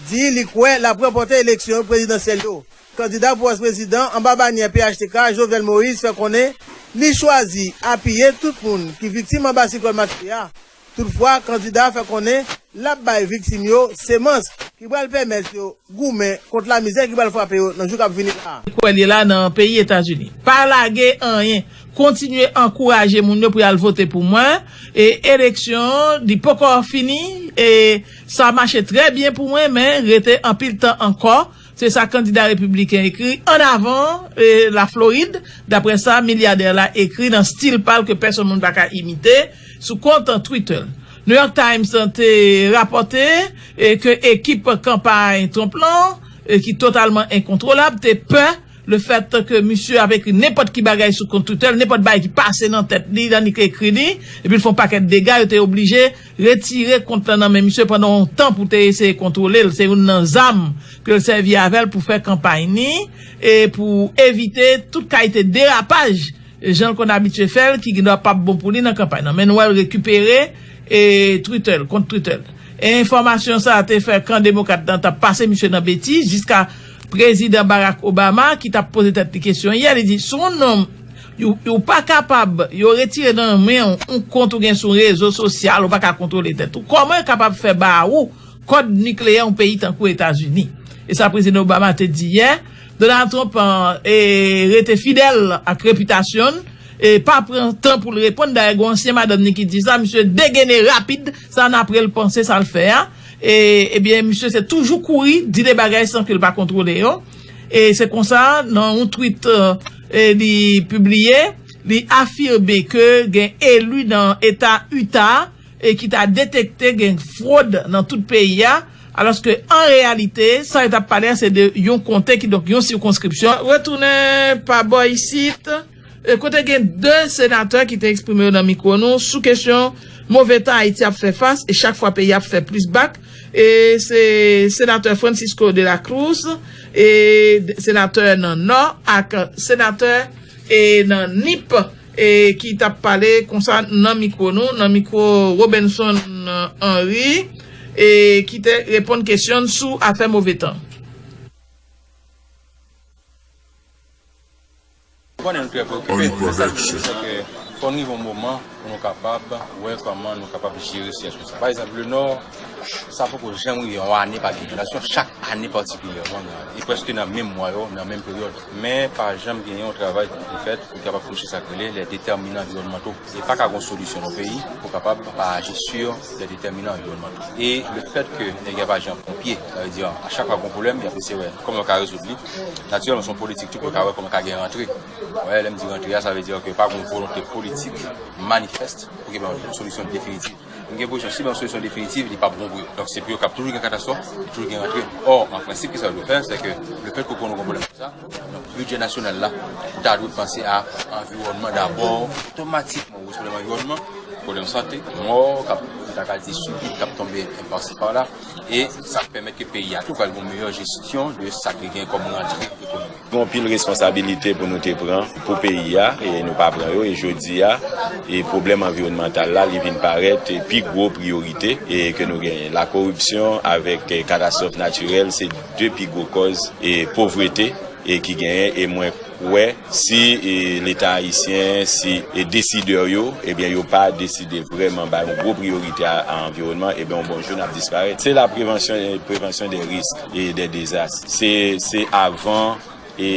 di li kwè l ap ranpòte eleksyon prezidansyèl yo. Kandida pou pòs prezidan anba banyè P H T K, Jovenel Moïse, fè konnen li chwazi apiye tout moun ki viktim anba siklòn Matye a. Toutfwa, kandida a fè konnen l ap bay viktim yo semans ki pral pèmèt yo goumen kont lamizè ki pral frape yo nan jou k ap vini la a. Kwè l ye la nan peyi Etazini. Pa lage anyen. Kontinye ankouraje moun yo pou y al vote pou mwen. E eleksyon, li poko fini. E sa mache trè byen pou mwen, men rete anpil tan ankò. Se sa kandida repibliken ekri an avan, e, Laflorid, daprè sa milyadè la ekri nan stil pa l ke pèsonn moun pa ka imite sou kont Twitter l. New York Times te rapòte, e, ke ekip kanpay Trump lan, e ki totalman enkontwolab, te pè le fèt ke misye ap ekri nenpòt ki bagay sou kont Twitter, nenpòt bagay ki pase nan tèt li, nan li k ekri li, epi l fè yon pakèt dega, yo te oblije retire kont lan nan men misye pandan yon tan pou te eseye kontwole l. Se youn nan zam ke l sèvi avè l pou fè kanpay ni, e pou evite tout kalite derapaj, jan l konn abitye fè l, ki gendwa p ap bon pou li nan kanpay lan. Men nou wè l rekipere, e, Twitter l, kont Twitter l. E enfòmasyon sa a te fè kan demokrat lan t ap pase misye nan betiz, jiska prezidan Barack Obama, ki t ap poze tèt li kesyon yè, li di, si yon nonm, yo, yo pa kapab, yo retire nan men w yon kont ou gen sou rezo sosyal, ou pa ka kontwole tèt ou, kòman yo kapab fè ba ou kòd nikleyè yon peyi tankou Etazini? E sa prezidan Obama te di yè. Donald Trump, e, rete fidèl ak repitasyon l, e pa pran tan pou l reponn. Dayè, gen ansyen madanm ni ki di sa, misye degene rapid, sa n apre l panse sa l fè a. E, ebyen, misye se toujou kouri, di de bagay san ke l pa kontwole yo. E se konsa, nan yon tweet, e, li pibliye, li afime ke gen eli nan eta Utah, e ki ta detekte gen fwod nan tout peyi a, alòske an reyalite, sa yo t ap pale a, se de yon konte, kidonk yon sikonskripsyon. Retounen pa bò isit, e kote gen de senatè ki te eksprime yo nan mikwo nou sou kesyon move tan Ayiti ap fè fas, e chak fwa peyi ap fè plis bak. E se senatè Francisco de la Cruz, e senatè nan Nò, ak senatè, e nan Nip, e ki t ap pale konsa nan mikwo nou, nan mikwo Robenson Henry, e ki te reponn kesyon sou afè move tan. Ou konnen nou trè preokipe, men sa ki di se ke fò n rive yon moman pou nou kapab wè kòman nou kapab jere sitiyasyon sa. Pa egzanp, le Nò, sa poko janm rive yon ane pa gen inondasyon, chak ane patikilyèman gen ane. E prèske nan menm mwa yo, nan menm peryòd. Men pa janm gen yon travay ki fèt pou kapab touche sa k rele les déterminants environnementaux. E pa ka gen yon solisyon nan peyi pou kapab pa aji sur les déterminants environnementaux. E le fèt ke nèg yo ap aji an ponpye, sa vle di a chak fwa gen yon pwoblèm, y ap eseye wè kòman yo ka rezoud li. Natirèlman, se yon politik tou pou yo ka wè kòman yo ka gen rantre. Wè, lè m di rantre a, sa vle di ke pa gen yon volonte politik manifès pou gen yon solisyon definitif. M gen enpresyon, si pa yon solisyon definitif, li p ap bon pou yo. Donk, se pou yo k ap toujou gen katastwòf, toujou gen rantre. Ò, an prensip, kisa yo dwe fè, se ke le fèt ke konnen gen yon pwoblèm konsa, donk, bidjè nasyonal la, ou ta dwe panse a anviwònman dabò, otomatikman, ou wè pwoblèm anviwònman, pwoblèm sante, mò, k ap, ta ka di sibit, k ap tonbe pasi pala, e sa ap pèmèt ke peyi a tou pral gen yon meyè jesyon de sa ki gen kòm rantre ekonomik. Gen anpil responsabilite pou nou te pran pou peyi a, e nou pa pran yo, e jodi a, e pwoblèm anviwònmantal la, li vin parèt pi gwo priyorite, e ke nou genyen. Lakoripsyon avèk, e, katastwòf natirèl, se de pi gwo kòz, e, povrete, e ki genyen, e mwen kwè, si, e, Leta ayisyen, si, e, desidè yo, ebyen, yo pa deside vrèman bay yon gwo priyorite a, a anviwònman, ebyen, yon bon jou, n ap disparèt. Se la prevansyon, e, prevansyon de risk e de dezas. Se, se avan e,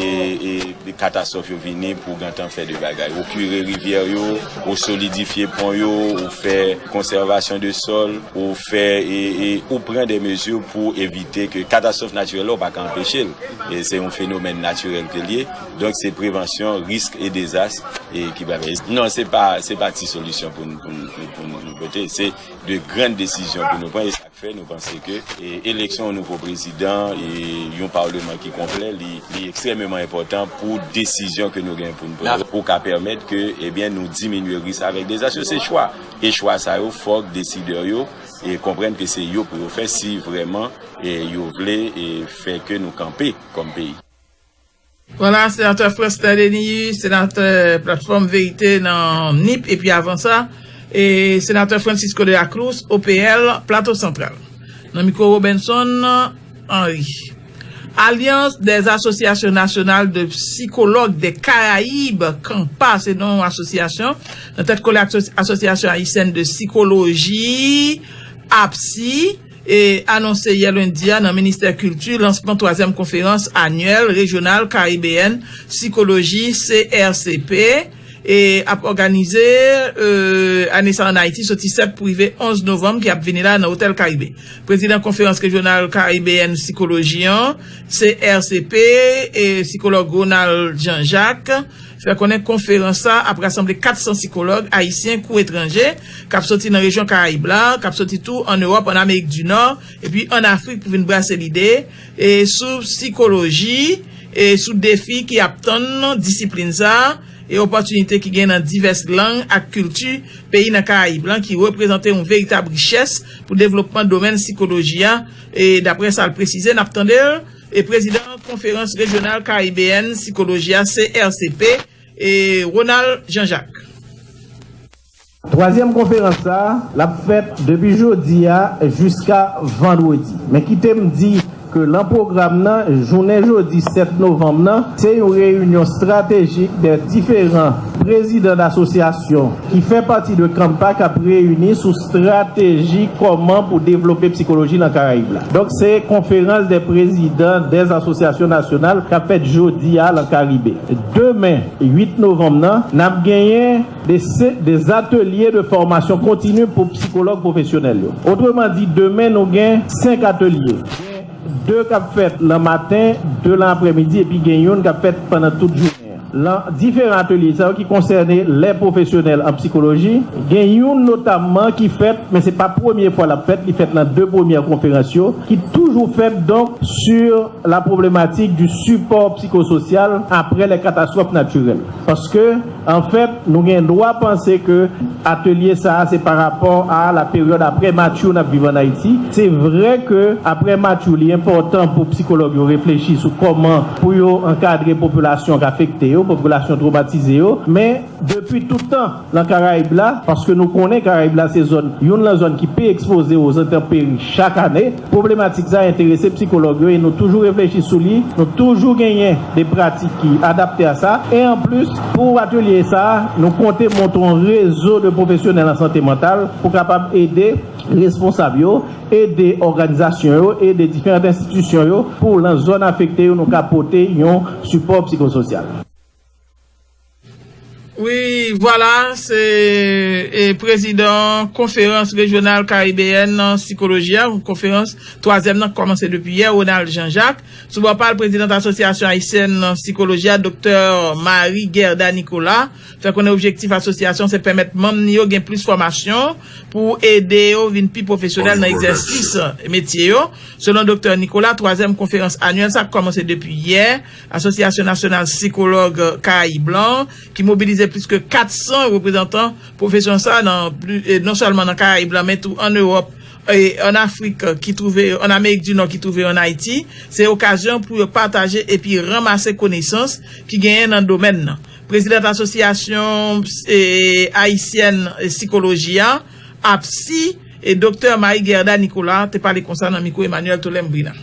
e katastwòf yo vini pou gentan fè de bagay. Ou kire rivyè yo, ou solidifye pon yo, ou fè konsèvasyon de sòl, ou fè, e, e, ou pran de mezi pou evite ke katastwòf natirèl la, ou pa ka anpeche l. E se yon fenomèn natirèl ke l ye. Donk, se prevansyon risk e dezas, e ki pa fè. Non, se pa, se pa ti solisyon pou n, pou n, pou n, pou n pote. Se de grann desizyon pou nou pran. E sa k fè nou panse ke, e, eleksyon yon nouvo prezidan e yon paleman ki konplè, li, li ekstrèmeman enpòtan pou desizyon ke nou gen pou n pran, pou ka pèmèt ke, ebyen, nou diminye risk avèk dezas yo. Se chwa. E chwa sa yo, fòk desidè yo, e, konprann ke se yo pou yo fè si vrèman, e, yo vle, e, fè ke nou kanpe kòm peyi. Vwala, senatè Frans Stanley, senatè Platfòm Verite nan Nip, epi avan sa, e senatè Francisco de la Cruz, O P L, Plato Santral. Nan mikwo Robenson Henry. Alliance des Associations Nationales de Psychologues des Caraïbes, kanpa, se non asosyasyon, nan tèt kole ak Asosyasyon Ayisyèn de Sikoloji, apsi, e anonse yè lendi a nan Ministè Kilti lansman twazyèm konferans anyèl rejyonal karibeyèn sikoloji, C R C P, e ap òganize, e, ane sa a ann Ayiti, soti sèt pou rive onz novanm ki ap vini la nan Otèl Karibe. Prezidan Konferans Rejyonal Karibeyèn Sikoloji an, C R C P, e sikològ Ronald Jean Jacques, fè konnen konferans sa ap rasanble kat san sikològ ayisyen kou etranje k ap soti nan rejyon Karayib la, k ap soti tou ann Ewòp, ann Amerik di Nò, epi ann Afrik pou vin brase lide e sou sikoloji e sou defi ki ap tann disiplin sa a e opòtinite ki gen nan divès lang ak kilti peyi nan Karayib lan ki reprezante yon veritab richès pou devlopman domèn sikoloji a. E daprè sa l presize, n ap tande l, e prezidan Konferans Rejyonal Karibeyèn Sikoloji a, C R C P, e Ronald Jean-Jacques. Twazyèm konferans sa a, l ap fèt depi jodi a jiska vandredi. Men kite m di ke lan pwogram nan, jounen jodi sèt novanm nan, se yon reyinyon estratejik de diferan prezidan dasosyasyon ki fè pati de kanpa k ap reyini sou estrateji kòman pou devlope psikoloji lan Karayib la. Donk, se konferans de prezidan de asosyasyon nasyonal k ap fèt jodi a lan Karibe. Demen, uit novanm nan, n ap genyen de, se, de atelye de fòmasyon kontini pou psikològ pwofesyonèl yo. Otreman di, demen nou gen senk atelye. Gen de k ap fèt lan maten, de lan aprèmidi, epi gen youn k ap fèt pandan tout jounen an. Lan diferan atelye sa yo ki konsène lè pwofesyonèl an psikoloji, gen youn notamman ki fèt, men se pa premye fwa l ap fèt, li fèt lan de premyè konferans yo, ki toujou fèt, donk, sur la problématique du support psychosocial après les catastrophes naturelles. Paske, anfèt, nou gen dwa panse ke atelye sa a se pa rapò a la peryòd apre Matthew n ap viv ann Ayiti. Se vre ke apre Matthew, li enpòtan pou psikològ yo reflechi sou kòman pou yo ankadre popilasyon k afekte yo, popilasyon twomatize yo, men depi tout tan, lan Karayib la, paske nou konnen Karayib la se zòn, youn lan zòn ki pi ekspoze o zentanperi chak ane. Pwoblematik sa a enterese psikològ yo e nou toujou reflechi sou li. Nou toujou genyen de pratik ki adapte a sa. E anplis, pou atelye sa a, nou konte monte yon rezo de pwofesyonèl an sante mantal pou kapab ede responsab yo, ede òganizasyon yo, ede diferan enstitisyon yo pou lan zòn afekte yo nou ka pote yon sipò psikososyal. Wi, vwala, se e, prezidan Konferans Rejyonal Karibeyèn Sikoloji a, konferans twazyèm nan k kòmanse depi yè, Ronald Jean-Jacques. Sou bò pa l, prezidant Asosyasyon Ayisyèn Sikoloji a, doktè Marie Guerda Nicolas, fè konnen objektif asosyasyon se pèmèt manm yo gen plis fòmasyon pou ede yo vin pi pwofesyonèl nan egzèsis metye yo. Selon doktè Nicolas, twazyèm konferans anyèl sa k kòmanse depi yè, Asosyasyon Nasyonal Sikològ Karayib lan, ki mobilize plis ke kat san reprezantan pwofesyon sa a nan pli, e, non sèlman nan Karayib lan, men tou ann Ewòp, e, ann Afrik, ki twouve, ann Amerik di Nò ki twouve ann Ayiti, se okazyon pou yo pataje epi ranmase konesans ki genyen nan domèn nan. Prezidant Asosyasyon, e, Ayisyèn Sikoloji a, apsi, e, doktè Marie Guerda Nicolas te pale konsa nan mikwo Emmanuel Tolem Brina.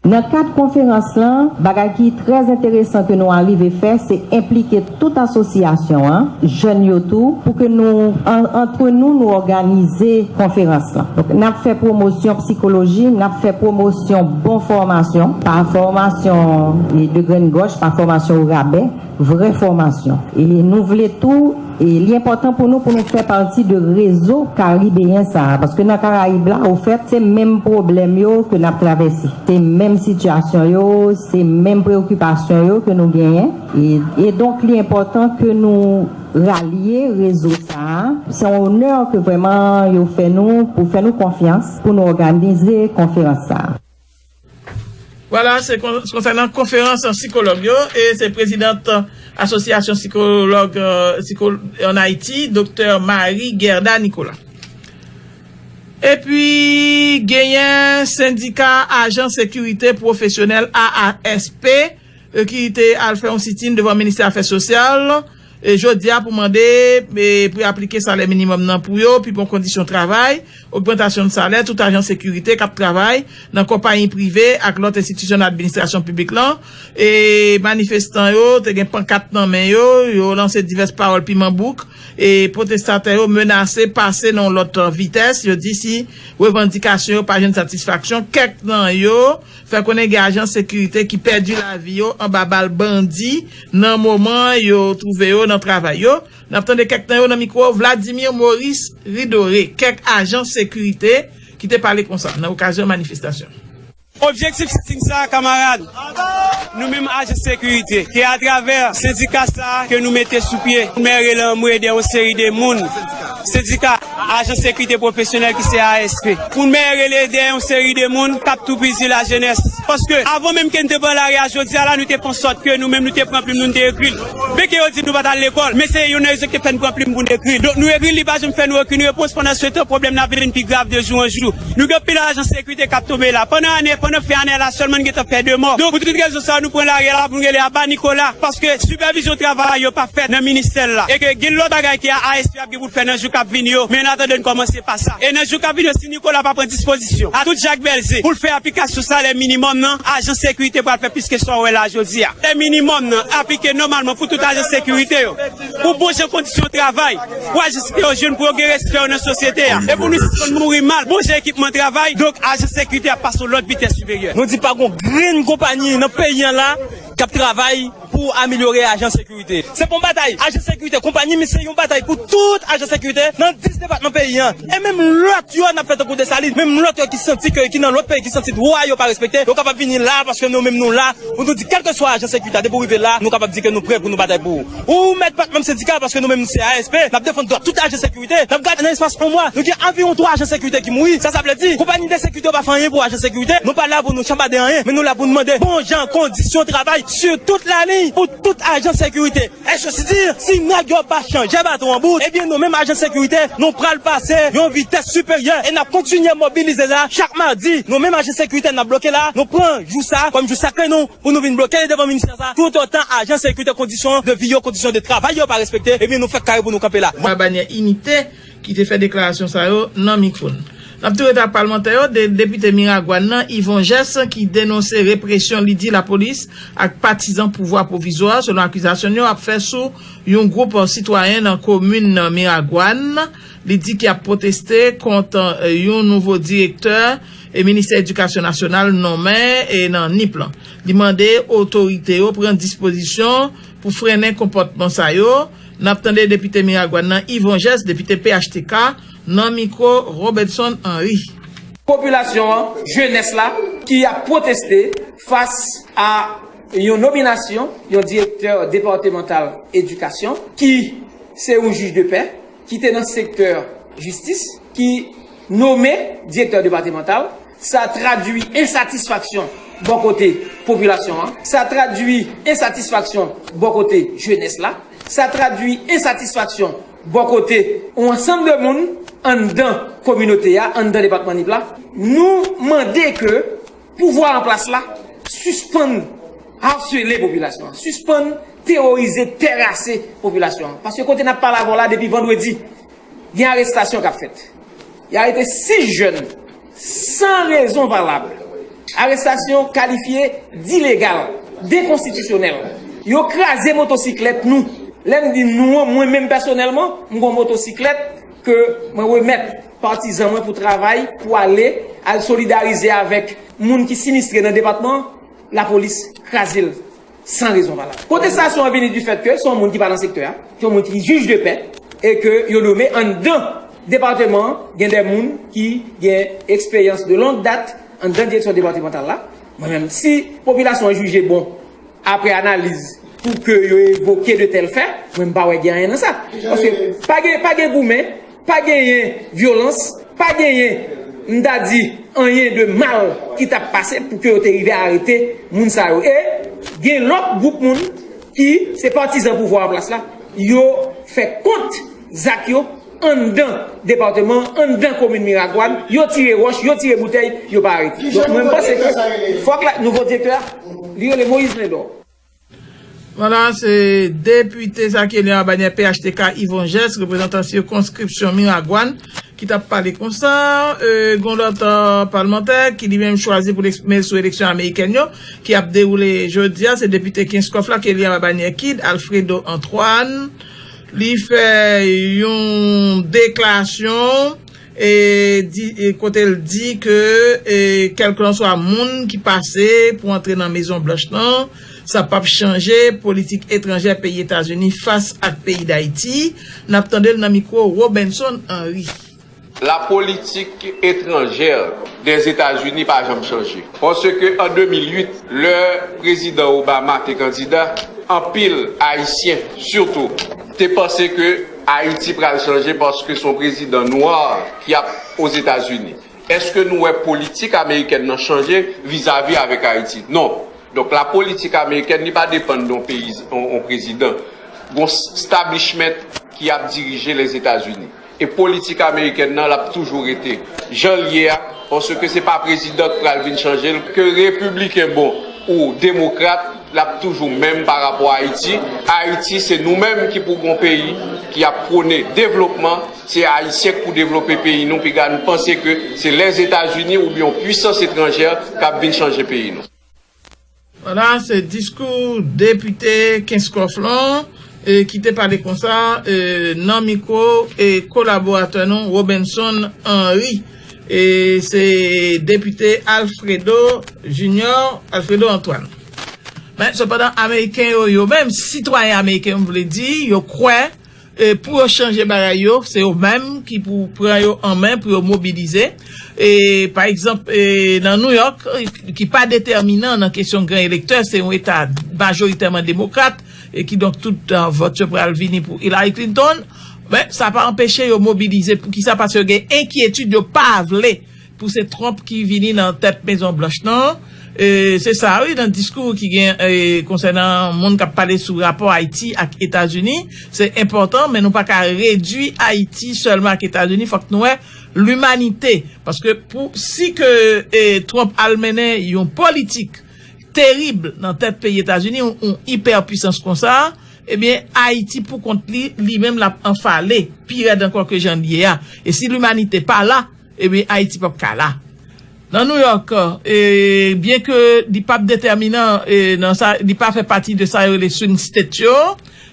Nan kad konferans lan, bagay ki trè enteresan ke nou arive fè, se enplike tout asosyasyon an, jèn yo tou, pou ke nou, an, antre nou, nou òganize konferans lan. Donk, n ap fè pwomosyon psikoloji, n ap fè pwomosyon bon fòmasyon, pa fòmasyon, e, de grenn gòch, pa fòmasyon o rabè, vrè fòmasyon. E nou vle tou, e li enpòtan pou nou, pou nou fè pati de rezo karibeyen sa a, paske nan Karayib la, ofèt, se menm pwoblèm yo ke n ap travèse. Se menm sitiyasyon yo, se menm preyokipasyon yo ke nou genyen. E, e donk, li enpòtan ke nou ralye rezo sa a. Se yon onè ke vrèman yo fè nou, pou fè nou konfyans, pou nou òganize konferans sa a. Vwala, se kon, konsènan konferans sikològ yo, e se prezidant Asosyasyon Sikològ, e, Sikol, ann Ayiti, doktè Marie Guerda Nicolas. Epi, genyen sendika ajan sekirite pwofesyonèl, A A S P, e, ki te al fè yon sitin devan Ministè Afè Sosyal, e, jodi a pou mande, e, pou yo aplike salè minimòm nan pou yo, pi bon kondisyon travay, ogmantasyon salè tout ajan sekirite k ap travay nan konpayi prive ak lòt enstitisyon nan administrasyon piblik lan. E manifestan yo te gen pankat nan men yo, yo lanse divès pawòl piman bouk, e pwotestatè yo menase pase nan yon lòt vitès. Yo di si revandikasyon yo pa jwenn satisfaksyon, kèk nan yo fè konnen gen ajan sekirite ki pèdi lavi yo anba bal bandi nan moman yo twouve yo nan travay yo. N ap tande kèk nan yo nan mikwo Vladimir Maurice Ridoré, kèk ajan sekirite ki te pale konsa nan okazyon manifestasyon. Objektif sitin sa, kanmarad, nou menm ajan sekirite, ke atravè sendika sa ke nou mete sou pye, pou n mèt rele anmwe dèyè yon seri de moun, sendika ajan sekirite pwofesyonèl ki se A S P, pou n mèt rele dèyè yon seri de moun k ap toupizi lajenès. Paske avan menm ke n te pran lari a jodi a la, nou te fè an sòt ke nou menm nou te pran plim nou, nou te ekri l. Byen ke yo di nou pa t al lekòl, men se youn nan rezon ki fè n pran plim pou n ekri l. Donk nou ekri l, li pa janm fè nou okenn repons, pandan se tan pwoblèm nan ap vin pi grav de jou an jou. Nou gen anpil ajan sekirite k ap tonbe la. Pandan ane, pandan fen ane la sèlman, n gentan fè de mò. Donk, pou tout rezon sa, nou pran lari a la pou n rele aba Nicolas. Paske sipèvizyon travay yo pa fèt nan ministè l la. E ke gen lòt bagay ke A S P ap gen pou l fè nan jou k ap vini yo. Men an atandan, n kòmanse pa sa. E nan jou k ap vini yo, si Nicolas pa pran dispozisyon a tout Jak Bèlze pou l fè aplikasyon salè minimòm nan, ajan sekirite pral fè plis ke sa w wè la jodi a. Salè minimòm nan aplike nòmalman pou tout ajan sekirite yo. Pou bon jan kondisyon travay, pou ajan sekirite yo jwenn, pou yo gen respè yo nan sosyete a. E pou nou sispann mouri mal, bon jan ekipman travay, donk ajan sekirite ap pase yon lòt vitès siperyè. Nou di pa gon grenn konpayi nan peyi an la k ap travay pou amelyore ajan sekirite. Se pa yon batay ajan sekirite konpayi, men se yon batay pou tout ajan sekirite nan dis depatman peyi an. E menm lòt yo n ap fè tankou Desalin, menm lòt yo ki santi ke, ki nan lòt peyi, ki santi dwa yo pa respekte, yo kapab vini la paske nou menm nou la pou nou di kèlkeswa ajan sekirite a, depi w rive la, nou kapab di ke nou prè pou nou batay pou ou. Ou mèt pa t manm sendika paske nou menm nou se A S P, n ap defann dwa tout ajan sekirite. N ap gade nan espas yon mwa, nou gen anviwon twa ajan sekirite ki mouri. Sa, sa vle di, konpayi de sekirite yo pa fè anyen pou ajan sekirite. Nou pa la pou nou chanbaden anyen, men nou la pou nou mande bon jan kondisyon travay sou tout laliy pou tout ajan sekirite. Èske si di, si nèg yo pa chanje baton an bout, ebyen nou menm ajan sekirite, nou pral pase yon vitès siperyè e n ap kontinye mobilize la chak madi. Nou menm ajan sekirite n ap bloke la, nou pran jou sa kòm jou sakre nou pou nou vin bloke devan ministè sa, toutotan ajan sekirite kondisyon de vi yo, kondisyon de travay yo pa respekte, ebyen nou fèk kare pou nou kanpe la. Mwen banyè inite ki te fè deklarasyon sa yo nan mikwo n. N ap tou rete ak palmantè yo, de, depite Miragwàn nan, Yvon Jès, ki denonse represyon li di lapolis ak patizan pouvwa pwovizwa, selon akizasyon yo, ap fè sou yon gwoup sitwayen nan komin Miragwàn. Li di ki ap pwoteste kont, eh, yon nouvo direktè e ministè edikasyon nasyonal nonmen e nan Nip lan. Li mande otorite yo pran dispozisyon pou frennen konpòtman sa yo. N ap tande depite Miragwàn nan Yvon Jès, depite P H T K, nan mikwo Robertson Henry. Popilasyon an, jenès la, ki ap pwoteste fas a yon nominasyon yon direktè depatmantal edikasyon ki se yon jij de pè, ki te nan sektè jistis, ki nome direktè depatmantal. Sa tradui ensatisfaksyon bò kote popilasyon an. Sa tradui ensatisfaksyon bò kote jenès la. Sa tradui ensatisfaksyon bò kote yon ansanm de moun anndan kominote a, anndan depatman Nip la. Nou mande ke pouvwa an plas la sispann asele popilasyon an, sispann teworize, terase popilasyon an. Paske kote n ap pale avè w la depi vandredi, gen arestasyon k ap fèt. Y arete sis jèn san rezon valab. Arestasyon kalifye dilegal, dekonstitisyonèl. Yo kraze motosiklèt nou. Lè m di nou an, mwen menm pèsonèlman, m gon motosiklèt ke mwen remèt patizan mwen pou travay, pou ale, al solidarize avèk moun ki sinistre nan depatman an, lapolis kraze l san rezon valab. Pwotestasyon an vini du fait que se yon moun ki pa nan sektè a, se yon moun ki jij de pè, e ke yo nome anndan depatman an, gen de moun ki gen eksperyans de longue date anndan direksyon depatmantal la. Mwen menm, si popilasyon an jije bon, apre analiz, pou ke yo evoke de tèl fè, mwen m pa wè gen anyen nan sa. Paske pa gen, pa gen goumen, pa genyen vyolans, pa genyen, m ta di, anyen de mal ki t ap pase pou ke yo te rive arete moun sa yo. E gen lòt gwoup moun ki se patizan pouvwa an plas la, yo fè kont zak yo anndan depatman, anndan komin Miragwàn, yo tire wòch, yo tire boutèy, yo pa arete. Donk, mwen, m panse ke fòk la, nouvo direktè a, li rele Moïse Lindor. Vwala, se depite sa ki eli an banyè P H T K Yvon Jès, reprezantan sikonskripsyon Miragwàn, ki t ap pale konsa. E, gon lòt, e, palmantè ki li menm chwazi pou l eksprime l sou eleksyon amerikèn yo, ki ap dewoule jodi a, se depite Kenskòf la, ki eli an banyè KID, Alfredo Antoine. Li fè yon deklarasyon, e, di, e, kote l di ke, e, kèlkanswa moun ki pase pou antre nan Mezon Blanch lan, sa p ap chanje politik etranjè peyi Etazini fas ak peyi Dayiti. N ap tande l nan mikwo Robenson Henry. La politique étrangère des États-Unis pa janm chanje. Paske an de mil uit, lè prezidan Obama te kandida, anpil Ayisyen, sitou, te panse ke Ayiti pral chanje paske se yon prezidan nwa ki ap Ozetazini. Èske nou wè politik amerikèn nan chanje vizavi avèk Ayiti? Non. Donk, la politik amerikèn, li pa depann de yon peyi, yon, yon prezidan. Gon establishment ki ap dirije Lèzetazini. E politik amerikèn nan, l ap toujou rete jan l ye a, paske se pa prezidan k pral vin chanje l, ke repibliken bon ou demokrat, l ap toujou menm pa rapò a Ayiti. Ayiti, se nou menm ki pou gon peyi ki ap pwone devlopman, se Ayisyen k pou devlope peyi nou, piga nou panse ke se Lèzetazini oubyen yon pwisans etranjè k ap vin chanje peyi nou. Vwala, se diskou depite Kenscoff lan, e, ki te pale konsa, e, nan mikwo, e, kolaboratè nou, Robinson Henry. E se depite Alfredo Junior, Alfredo Antoine. Men, sepandan, Ameriken yo, yo menm, sitwayen ameriken yo, m vle di, yo kwè, e, pou yo chanje bagay yo, se yo menm ki pou pran yo an men, pou yo mobilize. E, pa egzanp, e, nan New York, e, ki pa detèminan nan kesyon gran elektè, se yon eta majoritèman demokrat, e kidonk tout, e, vòt yo pral vini pou Hillary Clinton. Men, sa pa anpeche yo mobilize. Poukisa? Paske yo gen enkyetid, yo pa vle pou se Trump ki vini nan tèt Mezon Blanch nan. E, se sa, wi, nan diskou ki gen, e, konsènan moun k ap pale sou rapò Ayiti ak Etazini, se enpòtan, men nou pa ka redui Ayiti sèlman ak Etazini, fòk nou wè limanite. Paske pou, si ke, e, Trump al mennen yon politik terib nan tèt peyi Etazini, yon, yon ipèpwisans konsa, ebyen, Ayiti pou kont li, li menm l ap anfale, pi rèd ankò ke jan l ye a. E si limanite pa la, ebyen, Ayiti p ap ka la. Nan New York, e, byen ke li p ap detèminan, e, nan sa, li pa fè pati de sa yo rele swing state yo,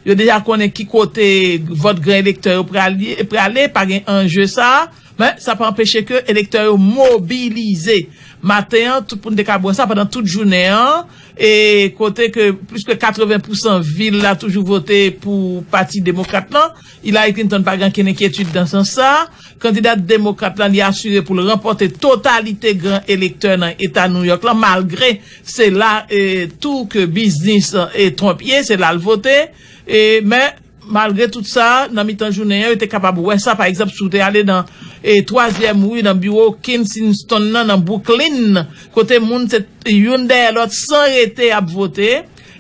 yo deja konnen ki kote vòt gran elektè yo prale, prale, pa gen anje sa, men sa pa anpeche ke elektè yo mobilize. Maten an, tout moun te ka wè sa pandan tout jounen an, e kote ke plis ke katreven pousan vil la toujou vote pou pati demokrat lan, Hillary Clinton pa gen ankenn enkyetid nan sans sa. Kandida demokrat lan, li asire pou l ranpòte totalite gran elektè nan eta New York lan, malgre se la, e, tou ke biznis, e, Trump ye, se la l vote. E, men, malgre tout sa, nan mitan jounen an, yo te kapab wè sa, pa egzanp, si w te ale nan, e, twazyèm ri, nan biwo Kensington nan, nan Brooklyn, kote moun se youn dèyè lòt san rete ap vote.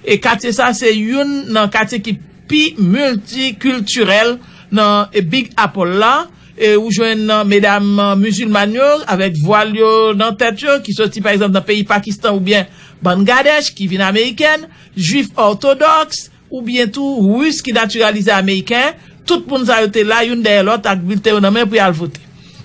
E katye sa, se youn nan katye ki pi miltikiltirèl nan, e, Big Apple la. E ou jwenn, e, medam, e, mizilmàn yo avèk vwal yo nan tèt yo, ki soti, pa egzanp, nan peyi Pakistan oubyen Bangladesh, ki vin amerikèn, jwif òtodòks, oubyen tou ris ki natiralize ameriken, tout moun sa yo te la, youn dèyè lòt, ak bilten yo nan men pou y al vote.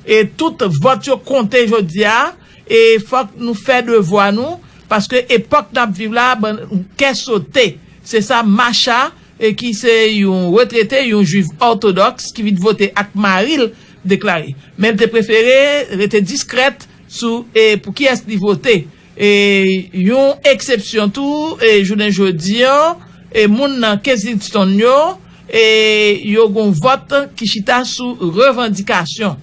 E tout vòt yo konte jodi a, e fòk nou fè devwa nou, paske epòk n ap viv la, ban kè sote. Se sa Masha, e ki se yon retrete, yon jwif òtodòks ki vin vote ak mari l, deklare. Men l te prefere rete diskrèt sou, e, pou kiyès li vote. E yon eksepsyon tou, e jounen jodi an, e moun nan Kensington yo, e yo gon vòt ki chita sou revandikasyon.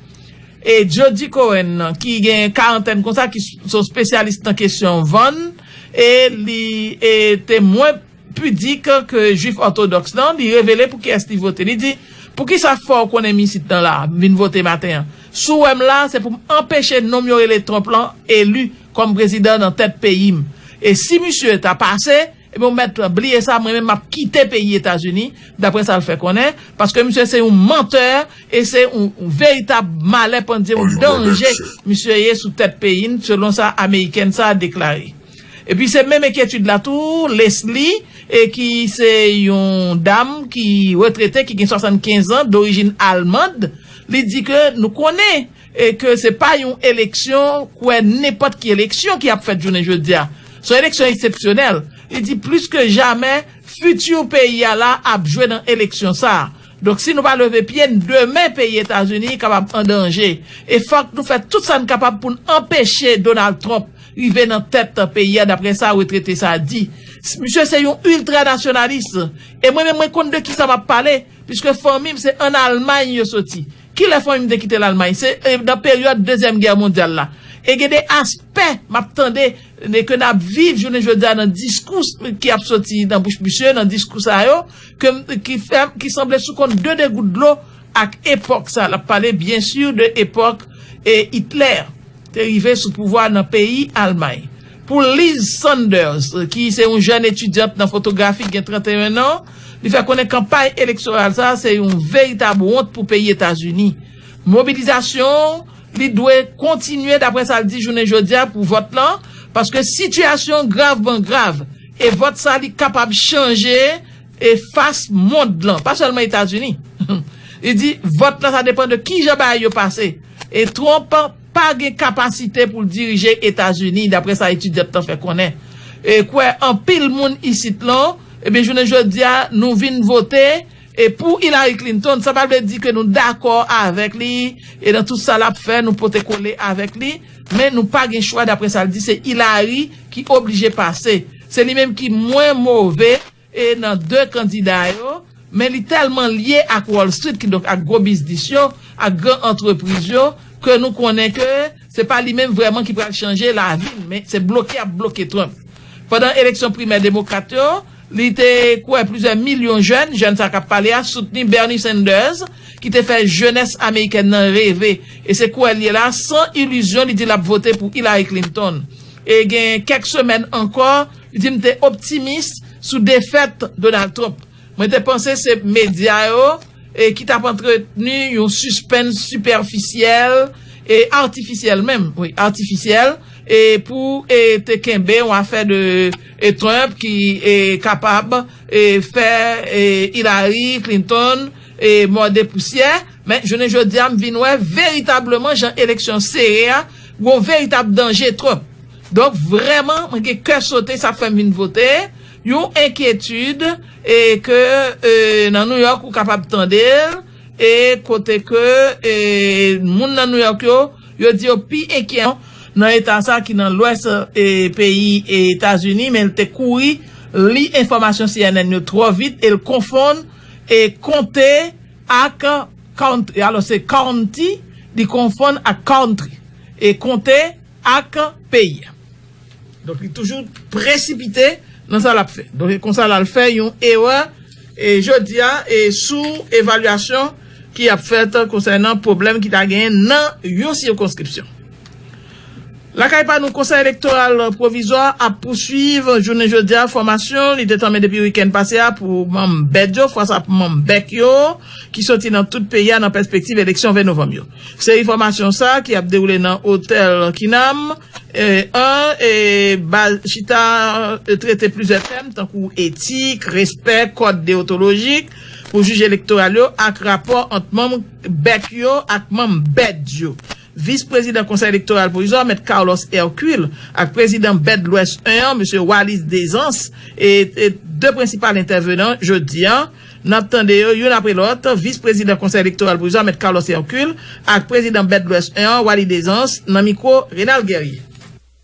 E Jody Cohen, ki gen karantèn konsa, ki s- se yon espesyalis nan kesyon vann, e li e te mwen pidik ke jwif òtodòks lan, li revele pou kiyès li vote. Li di, poukisa fò w konnen m isit nan la, vin vote maten an? Si w wè m la, se pou m anpeche nonm yo rele Trump lan eli kòm prezidan nan tèt peyi m. E si misye ta pase, ebyen, w mèt bliye sa, mwen menm m ap kite peyi Etazini, daprè sa l fè konnen, paske misye se yon mantè e se yon veritab malè pandye, yon danje misye ye sou tèt peyi n, selon sa amerikèn sa a deklare. Epi se menm enkyetid la tou, Leslie, e ki se yon dam ki retrete, ki gen swasannkenz an, dorijin almand, li di ke nou konnen e ke se pa yon eleksyon, kwè nenpòt ki eleksyon ki ap fèt jounen jodi a. Se yon eleksyon eksepsyonèl. Li di plis ke jamè, fiti peyi a la ap jwe nan eleksyon sa a. Donk, si nou pa leve pye n, demen peyi Etazini kapab an danje. E fòk nou fè tout sa n kapab pou n anpeche Donald Trump rive nan tèt peyi a, daprè sa retrete sa a di. Misye se yon iltranasyonalis. E mwen menm, mwen konn de kisa m ap pale, piske fanmi m se ann Almay yo soti. Kilè fanmi m te kite Lalmay? Se e, nan peryòd Dezyèm Gè Mondyal la. E gen de aspè m ap tande e ke n ap viv jounen jodi a nan diskou ki ap soti nan bouch misye, nan diskou sa yo, ke, ki fè, ki sanble sou konn de degout dlo ak epòk sa. L ap pale, byen si, de epòk e Hitler te rive sou pouvwa nan peyi Almay. Pou Liz Sanders, ki se yon jèn etidyant nan fotografi ki gen trannteyen an, li fè konnen kanpay elektoral sa a se yon veritab wont pou peyi Etazini. Mobilizasyon li dwe kontinye, daprè sa l di jounen jodi a, pou vòt lan, paske sitiyasyon gravman grav, e vòt sa li kapab chanje e fas mond lan, pa sèlman Etazini. Li di vòt lan, sa depann de kijan bagay yo pase. E Trump pa gen kapasite pou l dirije Etazini, daprè sa etidyant lan fè konnen. E kwè anpil moun isit lan, ebyen, jounen jodi a, nou vin vote e pou Hillary Clinton, sa pa vle di ke nou dakò avèk li, e nan tout sa l ap fè, nou pote kole avèk li, men nou pa gen chwa, daprè sa l di, se Hillary ki oblije pase. Se li menm ki mwen move, e nan de kandida yo, men li tèlman lye ak Wall Street, kidonk ak gwo biznis yo, ak gran antrepriz yo, ke nou konnen ke se pa li menm vrèman ki pral chanje lavi l, men se bloke y ap bloke Trump. Pandan eleksyon primè demokrat yo, li te kwè plizyè milyon jèn, jèn sa k ap pale a, soutni Bernie Sanders, ki te fè jenès amerikèn nan reve. E se kwè l ye la, san ilizyon, li di l ap vote pou Hillary Clinton. E gen kèk semèn ankò, li di m te optimis sou defèt Donald Trump. Mwen te panse se medya yo e ki t ap antretni yon sispens sipèfisyèl e atifisyèl menm, wi, atifisyèl, e pou e te kenbe yon afè de e Trump ki e kapab e fè e Hillary Clinton e mòde pousyè. Men jounen jodi a, m vin wè veritableman jan eleksyon sere a, gon veritab danje Trump. Donk, vrèman, mwen gen kè sote, sa fè m vin vote. Yon enkyetid, e ke e, nan New York, ou kapab tande l, e kote ke e, moun nan New York yo, yo di yo pi enkyè nan eta sa ki nan lwès e, peyi e, Etazini, men l te kouri li enfòmasyon C N N yo twò vit e l konfonn e konte ak country. Alò, se county, li konfonn ak country. E konte ak peyi. Donk, li toujou presipite nan sa l ap fè. Donk, e konsa l al fè yon erè, e jodi a, e sou evalyasyon ki ap fèt konsènan pwoblèm ki ta genyen nan yon sikonskripsyon. Lakay pa nou, Konsèy Elektoral Pwovizwa ap pouswiv jounen jodi a fòmasyon li te tanmen depi wikenn pase a pou manm bèd yo, fwa sa pou manm bèk yo, ki soti nan tout peyi a nan pèspektiv eleksyon ven novanm yo. Seri fòmasyon sa ki ap dewoule nan Otèl Kinam, e, an, e, ba, chita, e, trete plizyè tèm tankou etik, respè, kòd deontolojik pou jij elektoral yo ak rapò ant manm bèk yo ak manm bèd yo. Vis prezidan Konsèy Elektoral Pwovizwa, Mèt Carlos Hercule, ak prezidan bèd Lwès en an, mesye Wallis Dezans, e, e de prensipal entèvenan jodi a. N ap tande yo youn apre lòt, vis prezidan Konsèy Elektoral Pwovizwa, Mèt Carlos Hercule, ak prezidan bèd Lwès en an, Wallis Dezans, nan mikwo Renald Guerrier.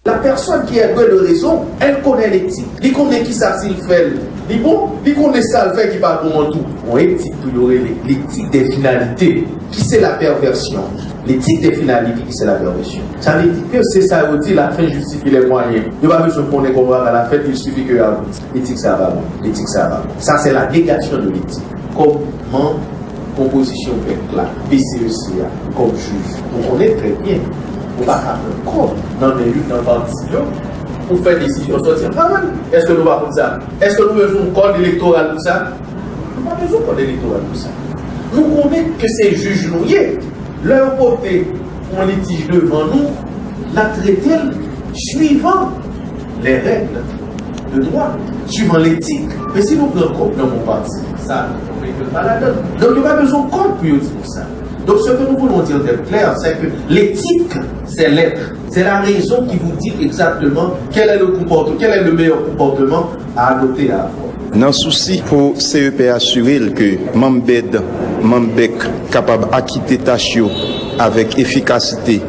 La personne qui est douée de raison, elle connaît l'éthique. Li konnen kisa si l fè l, li bon, li konnen sa l fè ki pa bon an tou. Yon etik pou yo rele l'éthique des finalités, qui c'est la perversion. L'éthique des finalités, qui c'est la perversion. Sa vle di ke se sa yo di, la fin justifie les moyens. Yo pa bezwen konnen kòman bagay la fèt, il suffit que y a. Etik sa pa bon. Etik sa pa bon. Ça, c'est la négation de l'éthique. Kòman konpozisyon bèk la, P C E C a, kòm jij, nou konnen trè byen, ou pa ka pran kòb nan men youn nan pati yo pou fè desizyon sòti an favè l. Èske nou pa konn sa? Èske nou bezwen yon kòd elektoral pou sa? Nou pa bezwen kòd elektoral pou sa. Nou konnen ke se jij nou ye. Lè yo pote yon litij devan nou, n ap trete l suivant les règles de droit, suivant l'éthique. Men si nou pran kòb nan men yon pati, sa, nou mete l pa ladan l. Donk, yo pa bezwen kòd pou yo di nou sa. Donc, ce que nous voulons dire d'être clair, c'est que l'éthique, c'est l'être. C'est la raison qui vous dit exactement quel est le comportement, quel est le meilleur comportement à adopter à avoir. Nan sousi pou C E P asire l ke manm bèd, manm bèk kapab akite tach yo avèk efikasite,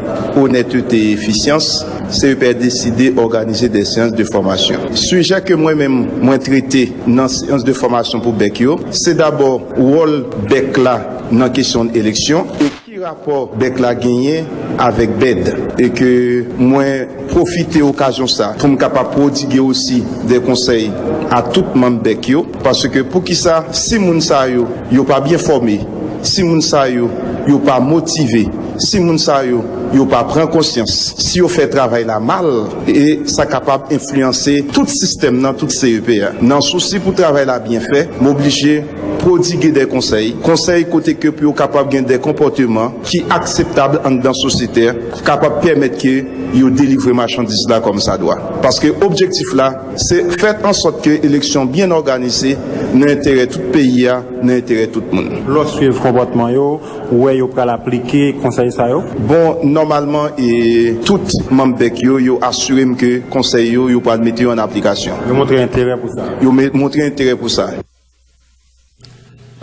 onètete e efisyans, C E P deside òganize de seyans de fòmasyon. Sijè ke mwen menm mwen trete nan seyans de fòmasyon pou bèk yo, se dabò wòl bèk la nan kesyon eleksyon e ki Rapò bèk la genyen avèk bèd, e ke mwen pwofite okazyon sa pou m kapab pwodige osi de konsèy a tout manm bèk yo, paske poukisa, si moun sa yo, yo pa byen fòme, si moun sa yo, yo pa motive, si moun sa yo, yo pa pran konsyans, si yo fè travay la mal, e sa kapab enfliyanse tout sistèm nan, tout C E P a. Nan sousi pou travay la byen fè, m oblije pwodige de konsèy, konsèy kote ke pou yo kapab gen de konpòteman ki akseptab anndan sosyete a, kapab pèmèt ke yo delivre machandiz la kòm sa dwa. Paske objektif la, se fè an sòt ke eleksyon byen òganize nan enterè tout peyi a, nan enterè tout moun. Lè w swiv konpòtman yo, ou wè yo pral aplike konsèy sa yo? Bon, nòmalman, e, tout manm bèk yo, yo asire m ke konsèy yo, yo pral mete yo an aplikasyon. Yo montre enterè pou sa? Yo me- montre enterè pou sa.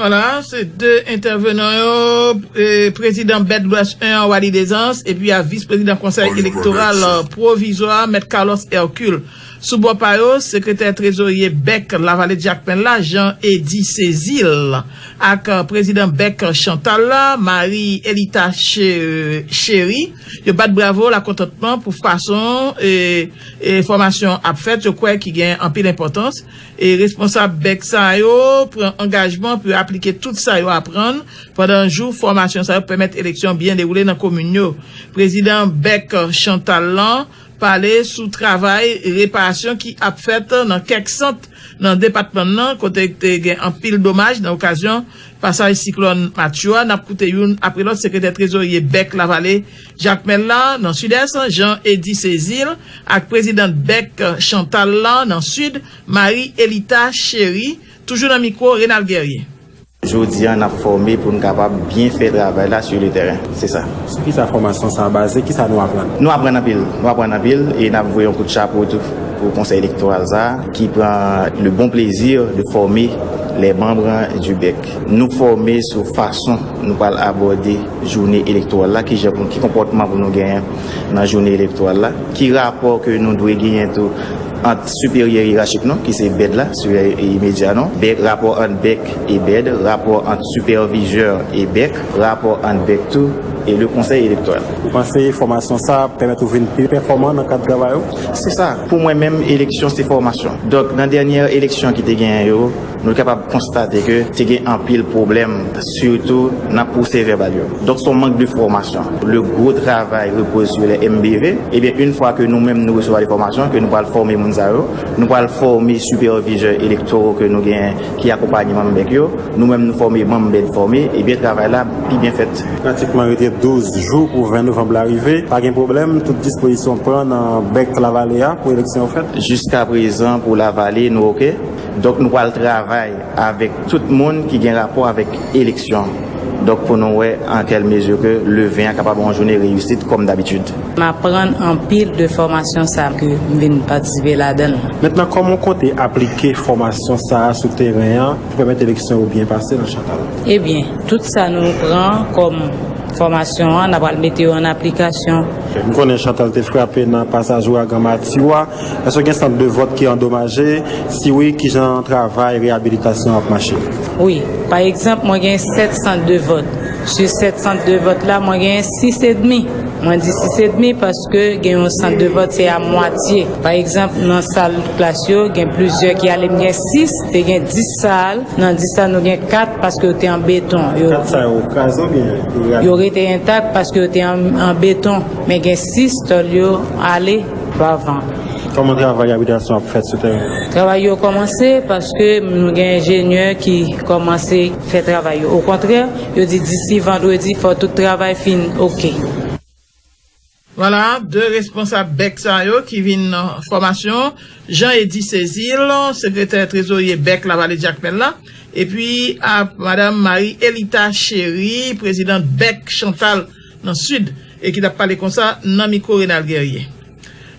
Vwala, se de entèvenan yo, e, prezidan bèk Lwès en an, Waly Dezans, epi a vis prezidan konsèy elektoral pwovizwa, mèt Carlos Hercule. Sou bò pa yo, sekretè trezorye bèk Lavale Jakmèl la, Jean Eddy Cézil, ak, e, prezidan bèk Chantal la, Marie Elita Che- Chéry, yo bat bravo lakontantman pou fason, e, e, fòmasyon ap fèt, yo kwè ki gen anpil enpòtans. E responsab bèk sa yo pran angajman pou yo aplike tout sa yo aprann pandan jou fòmasyon sa yo, pèmèt eleksyon byen dewoule nan komin yo. Prezidan bèk Chantal lan pale sou travay reparasyon ki ap fèt nan kèk sant nan depatman nan, kote te gen anpil domaj nan okazyon pasaj siklòn Matthew a. N ap koute youn apre lòt, sekretè trezorye bèk Lavale Jakmèl la nan Sidès, Jean Eddy Cézil, ak prezidan bèk Chantal la nan Sid, Marie Elita Chéry, toujou nan mikwo Renald Guerrier. Jodi a, n ap fòme pou n kapab byen fè travay la sur le terrain. Se sa. Sou ki sa fòmasyon sa a baze? Ki sa nou aprann? Nou aprann anpil. Nou aprann anpil e n ap voye yon kout chapo tou pou konsèy elektoral sa a, ki pran le bon plaisir de former les membres du bèk. Nou fòme sou fason nou pral abòde jounen elektoral la, ki jan pou, ki konpòtman pou nou genyen nan jounen elektoral la, ki rapò ke nou dwe genyen tou ant siperyè yerachik nou, ki se bèd la, siperyè imedya nou, bèk, rapò ant bèk e bèd, rapò ant sipèvizè e bèk, rapò ant bèk tou e le konsèy elektoral. Ou panse fòmasyon sa a pèmèt ou vin pi pèfòman nan kad travay ou? Se sa. Pou mwen menm, eleksyon se fòmasyon. Donk, nan dènyè eleksyon ki te genyen yo, nou kapab konstate ke te gen anpil pwoblèm, sitou nan pwosè vèbal yo. Donk, se yon mank de fòmasyon. Le gros travail repose sur les M B V. Ebyen, yon fwa ke nou menm nou resevwa de fòmasyon, ke nou pral fòme moun sa yo, nou pral fòme sipèvizè elektoro ke nou genyen ki akonpaye manm bèk yo, nou menm nou fòme manm bèk fòme, ebyen, travay la pi byen fèt. Pratikman rete douz jou pou ven novanm la rive. Pa gen pwoblèm, tout dispozisyon pran nan bèk Lavale a pou eleksyon yo fèt? Jiska prezan, pou Lavale, nou oke. Donk, nou pral travay avèk tout moun ki gen rapò avèk eleksyon. Donk, pou nou wè an kèl mezi ke le ven an kapab yon jounen reyisit kòm dabitid. M aprann anpil de fòmasyon sa a ke m vin patisipe ladan l. Mentnan, kòman w konte aplike fòmasyon sa a sou teren an pou pèmèt eleksyon yo byen pase nan Chantal? Ebyen, tout sa nou pran kòm fòmasyon an, n a pral mete yo an aplikasyon. M konnen Chantal te frape nan pasaj ouragan Matthew a. Èske gen sant de vòt ki andomaje? Si wi, kijan travay reyabilitasyon ap mache? Wi, pa egzanp, mwen gen sèt sant de vòt. Sou sèt sant de vòt la, mwen gen sis edmi. Mwen di sis edmi paske gen yon sant de vòt se a mwatye. Pa egzanp, nan sal klas yo, gen plizyè ki ale, m gen sis, te gen dis sal. Nan dis sa, nou gen kat paske yo te an beton. Yo, kat sa yo kraze oubyen yo rete? Yo rete entak paske yo te an, an beton. Men gen sis tòl yo ale pa van. Kòman travay reyabilitasyon ap fèt sou teren? Travay yo kòmanse paske nou gen enjenyè ki kòmanse fè travay yo. Okontrè, yo di disi vandredi, fò tout travay fin oke. Vwala, de responsab bèk sa yo ki vin nan fòmasyon, Jean Eddy Cézil, sekretè trezorye bèk Lavale Jakmèl la, epi a Madam Marie Elita Chéry, prezidant bèk Chantal nan Sid, e ki t ap pale konsa nan mikwo Renald Guerrier.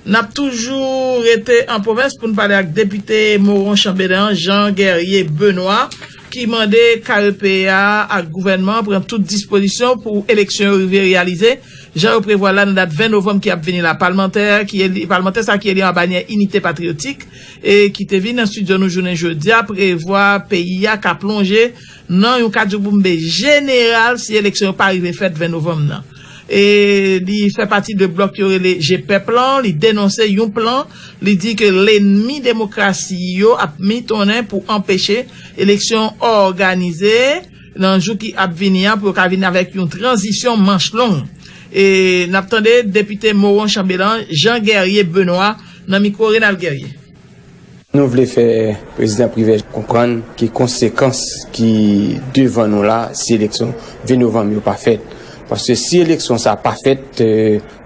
N ap toujou rete an pwovens pou n pale ak depite Moron Chanbedan, Jean Guerrier Benoît, ki mande K E P A ak gouvènman an pran tout dispozisyon pou eleksyon yo rive reyalize Jan yo prevwa l la, nan dat ven novanm ki ap vini la, palmantè ki eli, palmantè sa ki eli an banyè Inite Patriyotik e ki te vin nan estidyo nou jounen jodi a, prevwa peyi a ka plonje nan yon kadjouboumbe jeneral si eleksyon yo pa rive fèt ven novanm nan. E li fè pati de blòk yo rele Je Pèp lan, li denonse yon plan, li di ke lènmi demokrasi yo ap mitonnen pou anpeche eleksyon òganize nan jou ki ap vini an pou yo ka vin avèk yon tranzisyon manch long. E n ap tande depite Moron Chanbelan, Jean Guerrier Benoît, nan mikwo Renald Guerrier. Nou vle fè prezidan Privè konprann ki konsekans ki devan nou la si eleksyon ven novanm yo pa fèt. Paske si eleksyon sa pa fèt,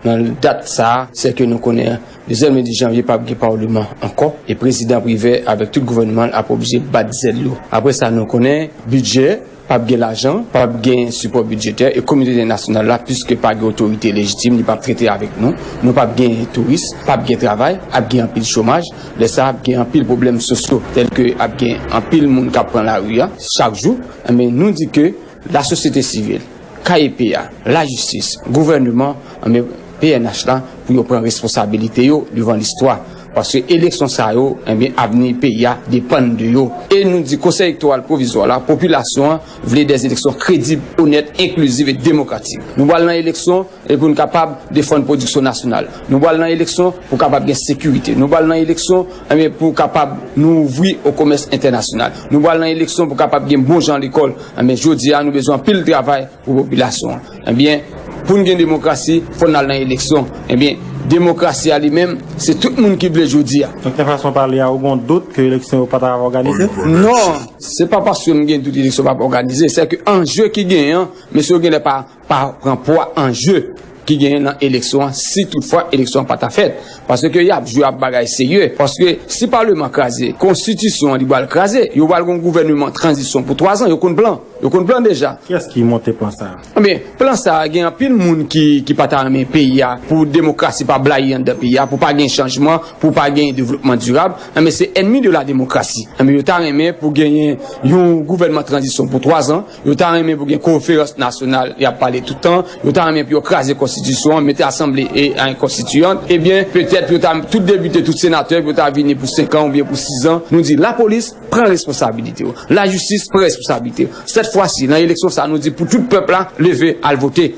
nan dat sa, se ke nou konnen dezèm lendi janvye p ap gen palman ankò, e prezidan Privè avèk tout gouvènman l ap oblije bat zèl yo. Apre sa, nou konnen bidjè p ap gen lajan, p ap gen sipò bidjetè e kominote entènasyonal la, piske pa gen otorite lejitim, li p ap trete avèk nou. Nou p ap gen touris, p ap gen travay, ap gen anpil chomaj. Lè sa ap gen anpil pwoblèm sosyo, tèl ke ap gen anpil moun k ap pran lari a chak jou. Enben, nou di ke lasosyete sivil, K E P a, lajistis, gouvènman, enben, P N H la, pou yo pran responsabilite yo devan listwa. Paske eleksyon sa yo, enben, avni peyi a depann de yo. E nou di Konsèy Elektoral Pwovizwa la, popilasyon an vle dè eleksyon kredib, onèt, enkliziv e demokratik. Nou pral nan eleksyon e pou n kapab defann pwodiksyon nasyonal. Nou pral nan eleksyon pou kapab gen sekirite. Nou pral nan eleksyon, enben, pou kapab nou ouvri o komès entènasyonal. Nou pral nan eleksyon pou kapab gen bon jan lekòl. Enben, jodi a, nou bezwen anpil travay pou popilasyon an. Ebyen, pou n gen demokrasi, fò n al nan eleksyon. Ebyen, demokrasi a li menm, se tout moun ki vle jodi a. Donk, nan fason pale a, ou gen dout ke eleksyon yo pa ta ap òganize? Non, se pa paske m gen dout eleksyon p ap òganize, se ke anje ki genyen an, mesye yo genlè pa, pa pran pwa anje ki genyen nan eleksyon an, si toutfwa eleksyon an pa ta fèt. Paske y ap jwe ap bagay serye. Paske si palman kraze, konstitisyon an li pral kraze. Yo pral gen yon gouvènman tranzisyon pou twazan, yo konn plan. Yo konn plan deja. Kiyès ki monte plan sa a? Ebyen, plan sa a, gen anpil moun ki, ki pa ta renmen peyi a, pou demokrasi pa blayi anndan peyi a, pou pa gen chanjman, pou pa gen devlopman dirab. Ebyen, se ènmi de la demokrasi. Ebyen, yo ta renmen pou genyen yon gouvènman tranzisyon pou twazan. Yo ta renmen pou gen konferans nasyonal, y ap pale tout tan. Yo ta renmen pou yo kraze konstitisyon an, mete asanble e, e konstitiyan. Ebyen, petèt yo ta, tout depite, tout senatè, yo ta vini pou senk an oubyen pou sizan. Nou di lapolis, pran responsabilite w. Lajistis, pran responsabilite w. Sèt fwa si, nan eleksyon sa, nou di pou tout pèp la, leve, al vote.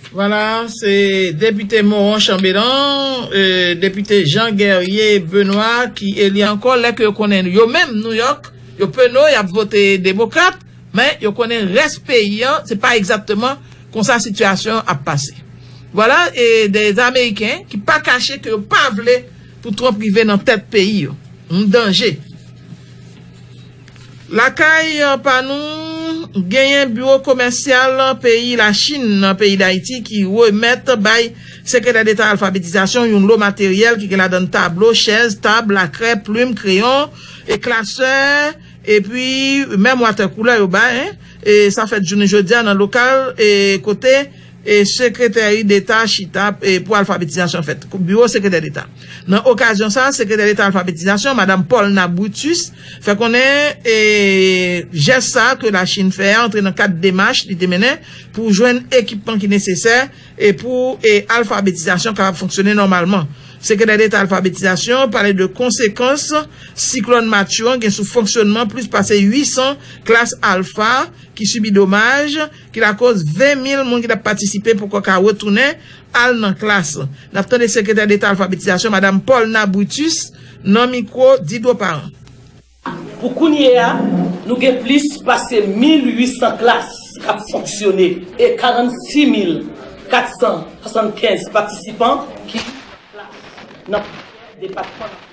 Vwala, se depite Moron Chanbelan, e, depite Jean Guerrier Benoît ki eli ankò, lè ke yo konnen yo menm Nouyòk, yo penaud, y ap vote demokrat, men yo konnen rès peyi an, se pa egzakteman konsa sitiyasyon an ap pase. Vwala, e de Ameriken ki pa kache ke yo pa vle pou Trump rive nan tèt peyi yo. Yon danje. Lakay pa nou, genyen biwo komèsyal peyi Lachin nan peyi Dayiti ki remèt bay Sekretè Deta Alfabetizasyon yon lo materyèl ki gen ladan l tablo, chèz, tab, lakrè, plim, kreyon, e klasè, epi menm watè koulè yo bay, en. E sa fèt jounen jodi a nan lokal, e kote e Sekretè Deta chita, e pou alfabetizasyon fèt, biwo Sekretè Deta. Nan okazyon sa a, Sekretè Deta alfabetizasyon, Madam Paulna Brutus, fè konnen, e jès sa a ke Lachin fè a antre nan kad demach li te mennen pou jwenn ekipman ki nesesè e pou, e alfabetizasyon kapab fonksyone nòmalman. Sekretè Deta alfabetizasyon pale de konsekans siklòn Matthew an gen sou fonksyonman plis pase uit san klas alfa ki sibi domaj, ki lakoz ven mil moun ki t ap patisipe poko ka retounen al nan klas. N ap tande Sekretè Deta Alfabetizasyon, Madam Paulna Brutus, nan mikwo Didro Parent. Pou kounye a, nou gen plis pase mil uit san klas k ap fonksyone e karannsis mil kat san swasannkenz patisipan ki nan plizyè depatman nan peyi.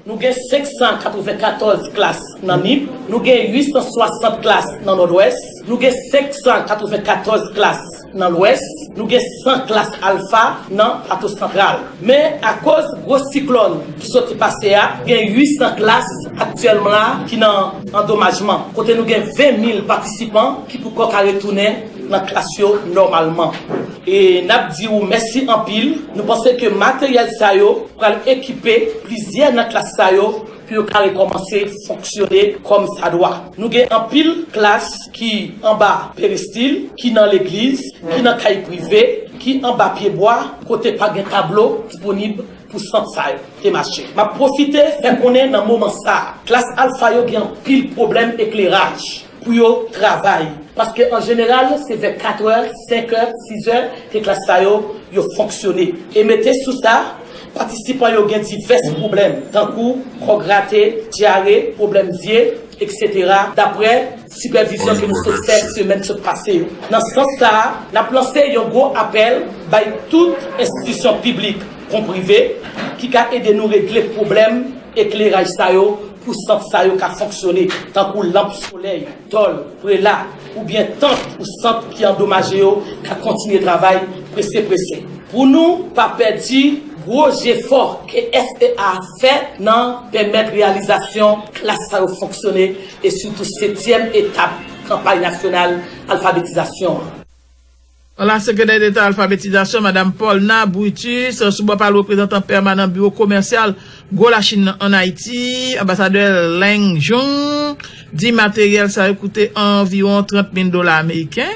Nou gen senk san katrevenkatòz klas nan Nip, nou gen uit san swasant klas nan Nòdwès, nou gen senk san katrevenkatòz klas nan Lwès, nou gen san klas alfa nan Plato Santral. Men, akoz gwo siklòn ki soti pase a, gen uit san klas aktyèlman la ki nan andomajman, kote nou gen ven mil patisipan ki poko ka retounen nan klas yo nòmalman. E n ap di w mèsi anpil. Nou panse ke materyèl sa yo pral ekipe plizyè nan klas sa yo pou yo ka rekòmanse fonksyone kòmsadwa. Nou gen anpil klas ki anba peristil, ki nan legliz, ki nan kay prive, ki anba pyebwa, kote pa gen tablo disponib pou sant sa yo te mache. M ap pwofite fè konnen nan moman sa a, klas alfa yo gen anpil pwoblèm ekleraj pou yo travay. Paske an jeneral, se vè katrè, senkè, sizè ke klas sa yo, yo fonksyone. E mete sou sa, patisipan yo gen divès pwoblèm, tankou kò grate, dyare, pwoblèm zye, etsetera, daprè sipèvizyon ke nou sot fè semèn sot pase yo. Nan sans sa a, n ap lanse yon gwo apèl bay tout enstitisyon piblik kon prive ki ka ede nou regle pwoblèm ekleraj sa yo pou sant sa yo ka fonksyone, tankou lanp solèy, tòl, prela, oubyen tant ou sant ki andomaje yo ka kontinye travay prese prese. Pou nou pa pèdi gwo jefò ke F E A fè nan pèmèt reyalizasyon klas sa yo fonksyone e sitou setyèm etap kanpay nasyonal alfabetizasyon an. Vwala, Sekretè Deta Alfabetizasyon, Madam Paulina Brutus, sou bò pa l, reprezantan pèmanan Biwo Komèsyal Gwo Lachin nan ann Ayiti, Anbasadè Leng Jun, di materyèl sa yo koute anviwon trant mil dola ameriken.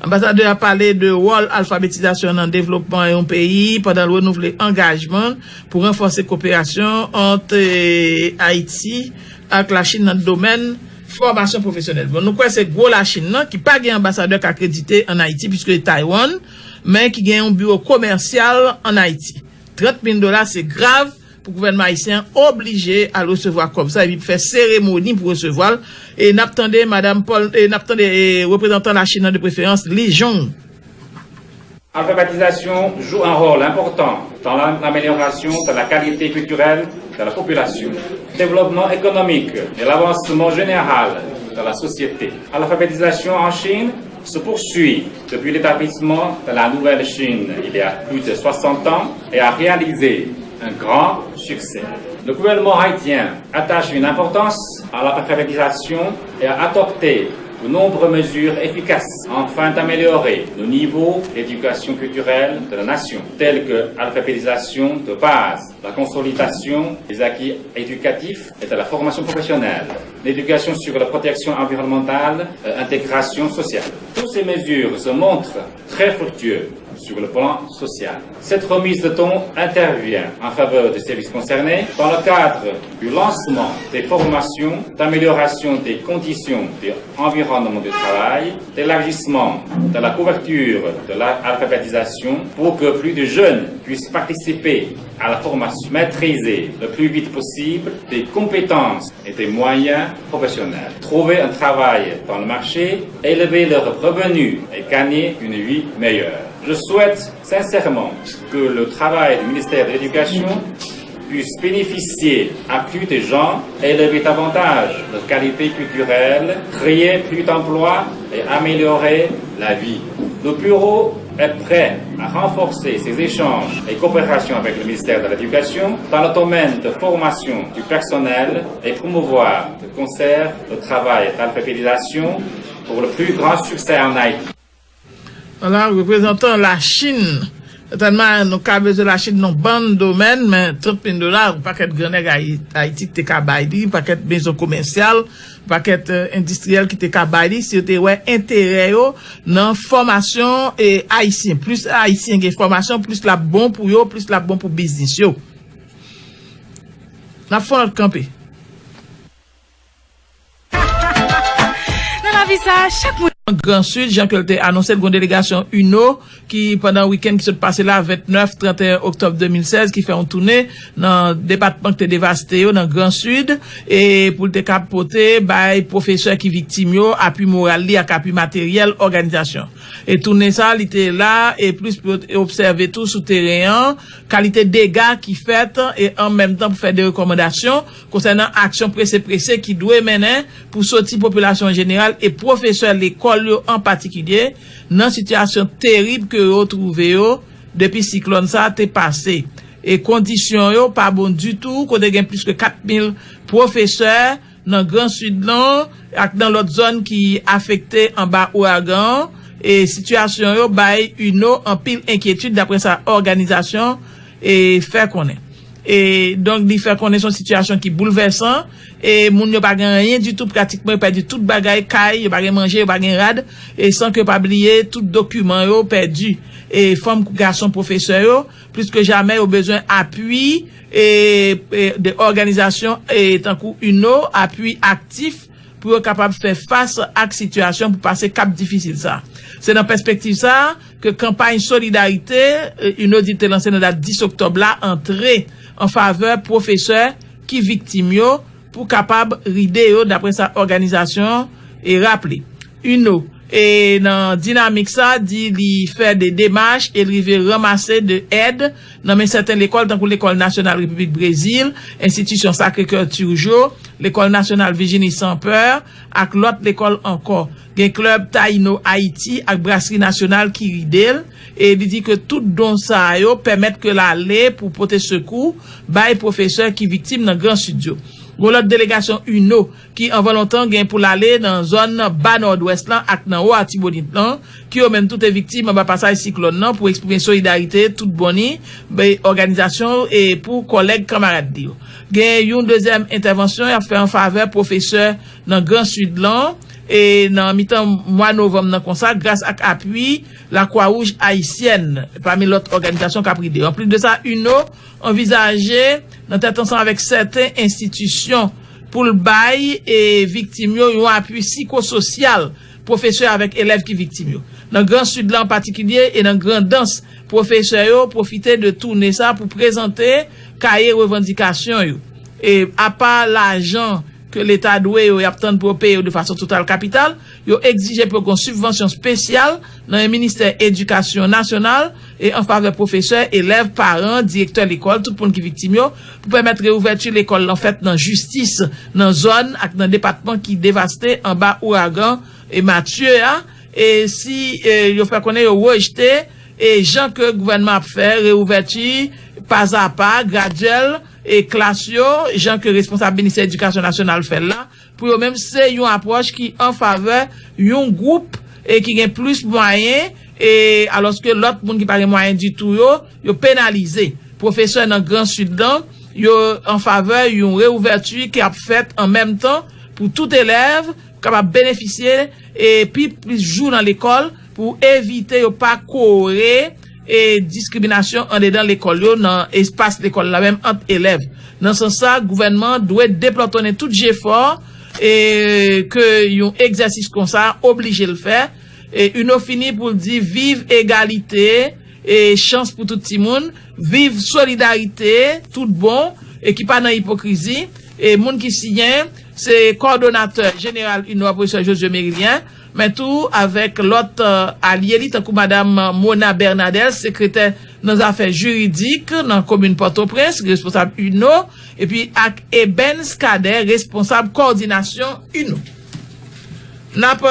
Anbasadè a pale de wòl alfabetizasyon nan devlopman yon peyi pandan l renouvle angajman pou ranfòse koperasyon ant, eh, Ayiti ak Lachin nan domèn fòmasyon pwofesyonèl. Bon, nou kwè se gwo Lachin nan ki pa gen anbasadè k akredite ann Ayiti, piske Taiwan, men ki gen yon biwo komèsyal ann Ayiti. Trant mil dola, se grav pou gouvènman ayisyen an oblije al resevwa kòb sa epi pou fè seremoni pou resevwa l. E n ap tande Madam Paul, e n ap tande, e, reprezantan Lachin nan de preferans, Li Jong. Alfabétisation joue un rôle important dans la- l'amélioration de la qualité culturelle de la population, développement économique et l'avancement général de la société. L'alphabétisation en Chine se poursuit depuis l'établissement de la Nouvelle Chine il y a plus de soixante ans et a réalisé un grand succès. Le gouvernement haïtien attache une importance à l'alphabétisation et a adopté de nombreuses mesures efficaces afin d'améliorer le niveau d'éducation culturelle de la nation, telles que l'alphabétisation de base, la consolidation des acquis éducatifs et de la formation professionnelle, l'éducation sur la protection environnementale et l'intégration sociale. Toutes ces mesures se montrent très fructueuses sur le plan social. Cette remise de ton intervient en faveur des services concernés dans le cadre du lancement des formations d'amélioration des conditions d'environnement de travail, d'élargissement de la couverture de l'alphabétisation pour que plus de jeunes puissent participer à la formation, maîtriser le plus vite possible des compétences et des moyens professionnels, trouver un travail dans le marché, élever leurs revenus et gagner une vie meilleure. Je souhaite sincèrement que le travail du ministère de l'Éducation puisse bénéficier à plus de gens, élever davantage de qualité culturelle, créer plus d'emplois et améliorer la vie. Le bureau est prêt à renforcer ses échanges et coopérations avec le ministère de l'Éducation dans le domaine de formation du personnel et promouvoir de concert le travail d'alphabétisation pour le plus grand succès en Haïti. Vwala, reprezantan Lachin. Sètènman, nou ka bezwen Lachin nan bann domèn, men trant mil dola, yon pakèt grannèg Ayi- Ayiti te ka bay li, pakèt mezon komèsyal, pakèt, eh, endistriyèl ki te ka bay li, si yo te wè enterè yo nan fòmasyon, eh, ayisyen. Plis ayisyen gen fòmasyon, plis l ap bon pou yo, plis l ap bon pou biznis yo. N ap fè yon lòt kanpe. Nan lavi sa, chak moun. Nan Gran Sid, jan ke l te anonse l, gen yon delegasyon UNO ki, pandan wikenn ki sot pase la, vennèf, trannteyen oktòb de mil sèz, ki fè yon tounen nan depatman ki te devaste yo, nan Gran Sid, e pou l te ka pote bay pwofesè ki viktim yo apui moral li ak apui materyèl òganizasyon. E tounen sa, li te la, e plis pou yo te obsève tou sou teren an, kalite dega ki fèt, e an menm tan pou fè de rekòmandasyon konsènan aksyon prese prese ki dwe mennen pou soti popilasyon an jeneral e pwofesè lekòl yo an patikilye nan sitiyasyon terib ke yo twouve yo depi siklòn sa a te pase. E kondisyon yo pa bon ditou, kote gen plis ke kat mil pwofesè nan Gran Sid lan ak nan lòt zòn ki afekte anba ouragan an, e sitiyasyon yo bay UNO anpil enkyetid, daprè sa òganizasyon e fè konnen. E donk, li fè konnen se yon sitiyasyon ki boulvèsan, e moun yo pa gen anyen ditou, pratikman yo pèdi tout bagay, kay, yo pa gen manje, yo pa gen rad, e san ke yo pa bliye tout dokiman yo pèdi. E fanm kou gason pwofesè yo, plis ke jamè, yo bezwen apui e, e de òganizasyon e tankou UNO, apui aktif pou yo kapab fè fas ak sitiyasyon pou pase kap difisil sa. Se nan pèspektiv sa ke kanpay solidarite e, UNO di te lanse nan dat dis oktòb la antre an favè pwofesè ki viktim yo pou kapab ride yo, dapre sa òganizasyon e raple. UNO e nan dinamik sa di li fè de demach e l rive ranmase de èd nan men sèten lekòl, tankou Lekòl Nasyonal Repiblik Brezil, Enstitisyon Sacré-Cœur Turgeau, Lekòl Nasyonal Virginie Sans Peur, ak lòt lekòl ankò. Gen klèb Taino Ayiti ak Brasri Nasyonal ki ride l, e li di ke tout don sa yo pèmèt ke l ale pou pote sekou bay pwofesè ki viktim nan Gran Sid yo. Gon lòt delegasyon UNO ki anvan lontan gen pou l ale nan zòn ba Nòdwès lan ak nan Wo Atibonit lan, ki yo menm tou te viktim anba pasaj siklòn nan, pou eksprime solidarite tout bon ni bay òganizasyon e pou kòlèg kanmarad li yo. Gen yon dezyèm entèvansyon y ap fè an favè pwofesè nan Gran Sid lan, e nan mitan mwa novanm nan konsa, gras ak apui Lakwa Wouj Ayisyèn, pami lòt òganizasyon k ap ride yo. Anplis de sa, UNO anvizaje, nan tèt ansanm avèk sèten enstitisyon, pou l bay e viktim yo yon apui sikososyal, pwofesè avèk elèv ki viktim yo. Nan Gran Sid la an patikilye e nan Grandans, pwofesè yo pwofite de toune sa pou prezante kaye revandikasyon yo. E apa lajan ke Leta dwe yo, y ap tann pou yo peye yo de fason total kapital, yo egzije pou yo gen yon sibvansyon espesyal nan yon ministè edikasyon nasyonal e an favè pwofesè, elèv, paran, direktè lekòl, tout moun ki viktim yo, pou pèmèt reouvèti lekòl lan fèt nan jistis, nan zòn ak nan depatman ki devaste anba ouragan e Matye a, e si e, yo fè konnen yo rejte e jan ke gouvènman ap fè reouvèti pazapa, gradyèl, e klas yo, jan ke responsab ministè edikasyon nasyonal fè l la, pou yo menm se yon apwòch ki an favè yon gwoup e ki gen plis mwayen, e alòske lòt moun ki pa gen mwayen ditou yo, yo penalize. Pwofesè nan Gran Sid lan, yo an favè yon reouvèti ki ap fèt an menm tan pou tout elèv kapab benefisye e pi plis jou nan lekòl pou evite yo pa kore e diskriminasyon andedan lekòl yo, nan espas lekòl la menm ant elèv. Nan sans sa, gouvènman dwe deplòtonnen tout jefò e ke yon egzèsis konsa oblije l fè. E UNO fini pou l di viv egalite e chans pou tout timoun, viv solidarite tout bon e ki pa nan ipokrizi. E moun ki siyen se kòdonatè jeneral UNO a, pwofesè Josué Mérilien, men tou avèk lòt e, alye li, tankou madam Mona Bernadel, sekretè nan zafè jiridik nan komin Pòtoprens, responsab UNO, epi ak Ebens Cadet, responsab kòdinasyon UNO. N ap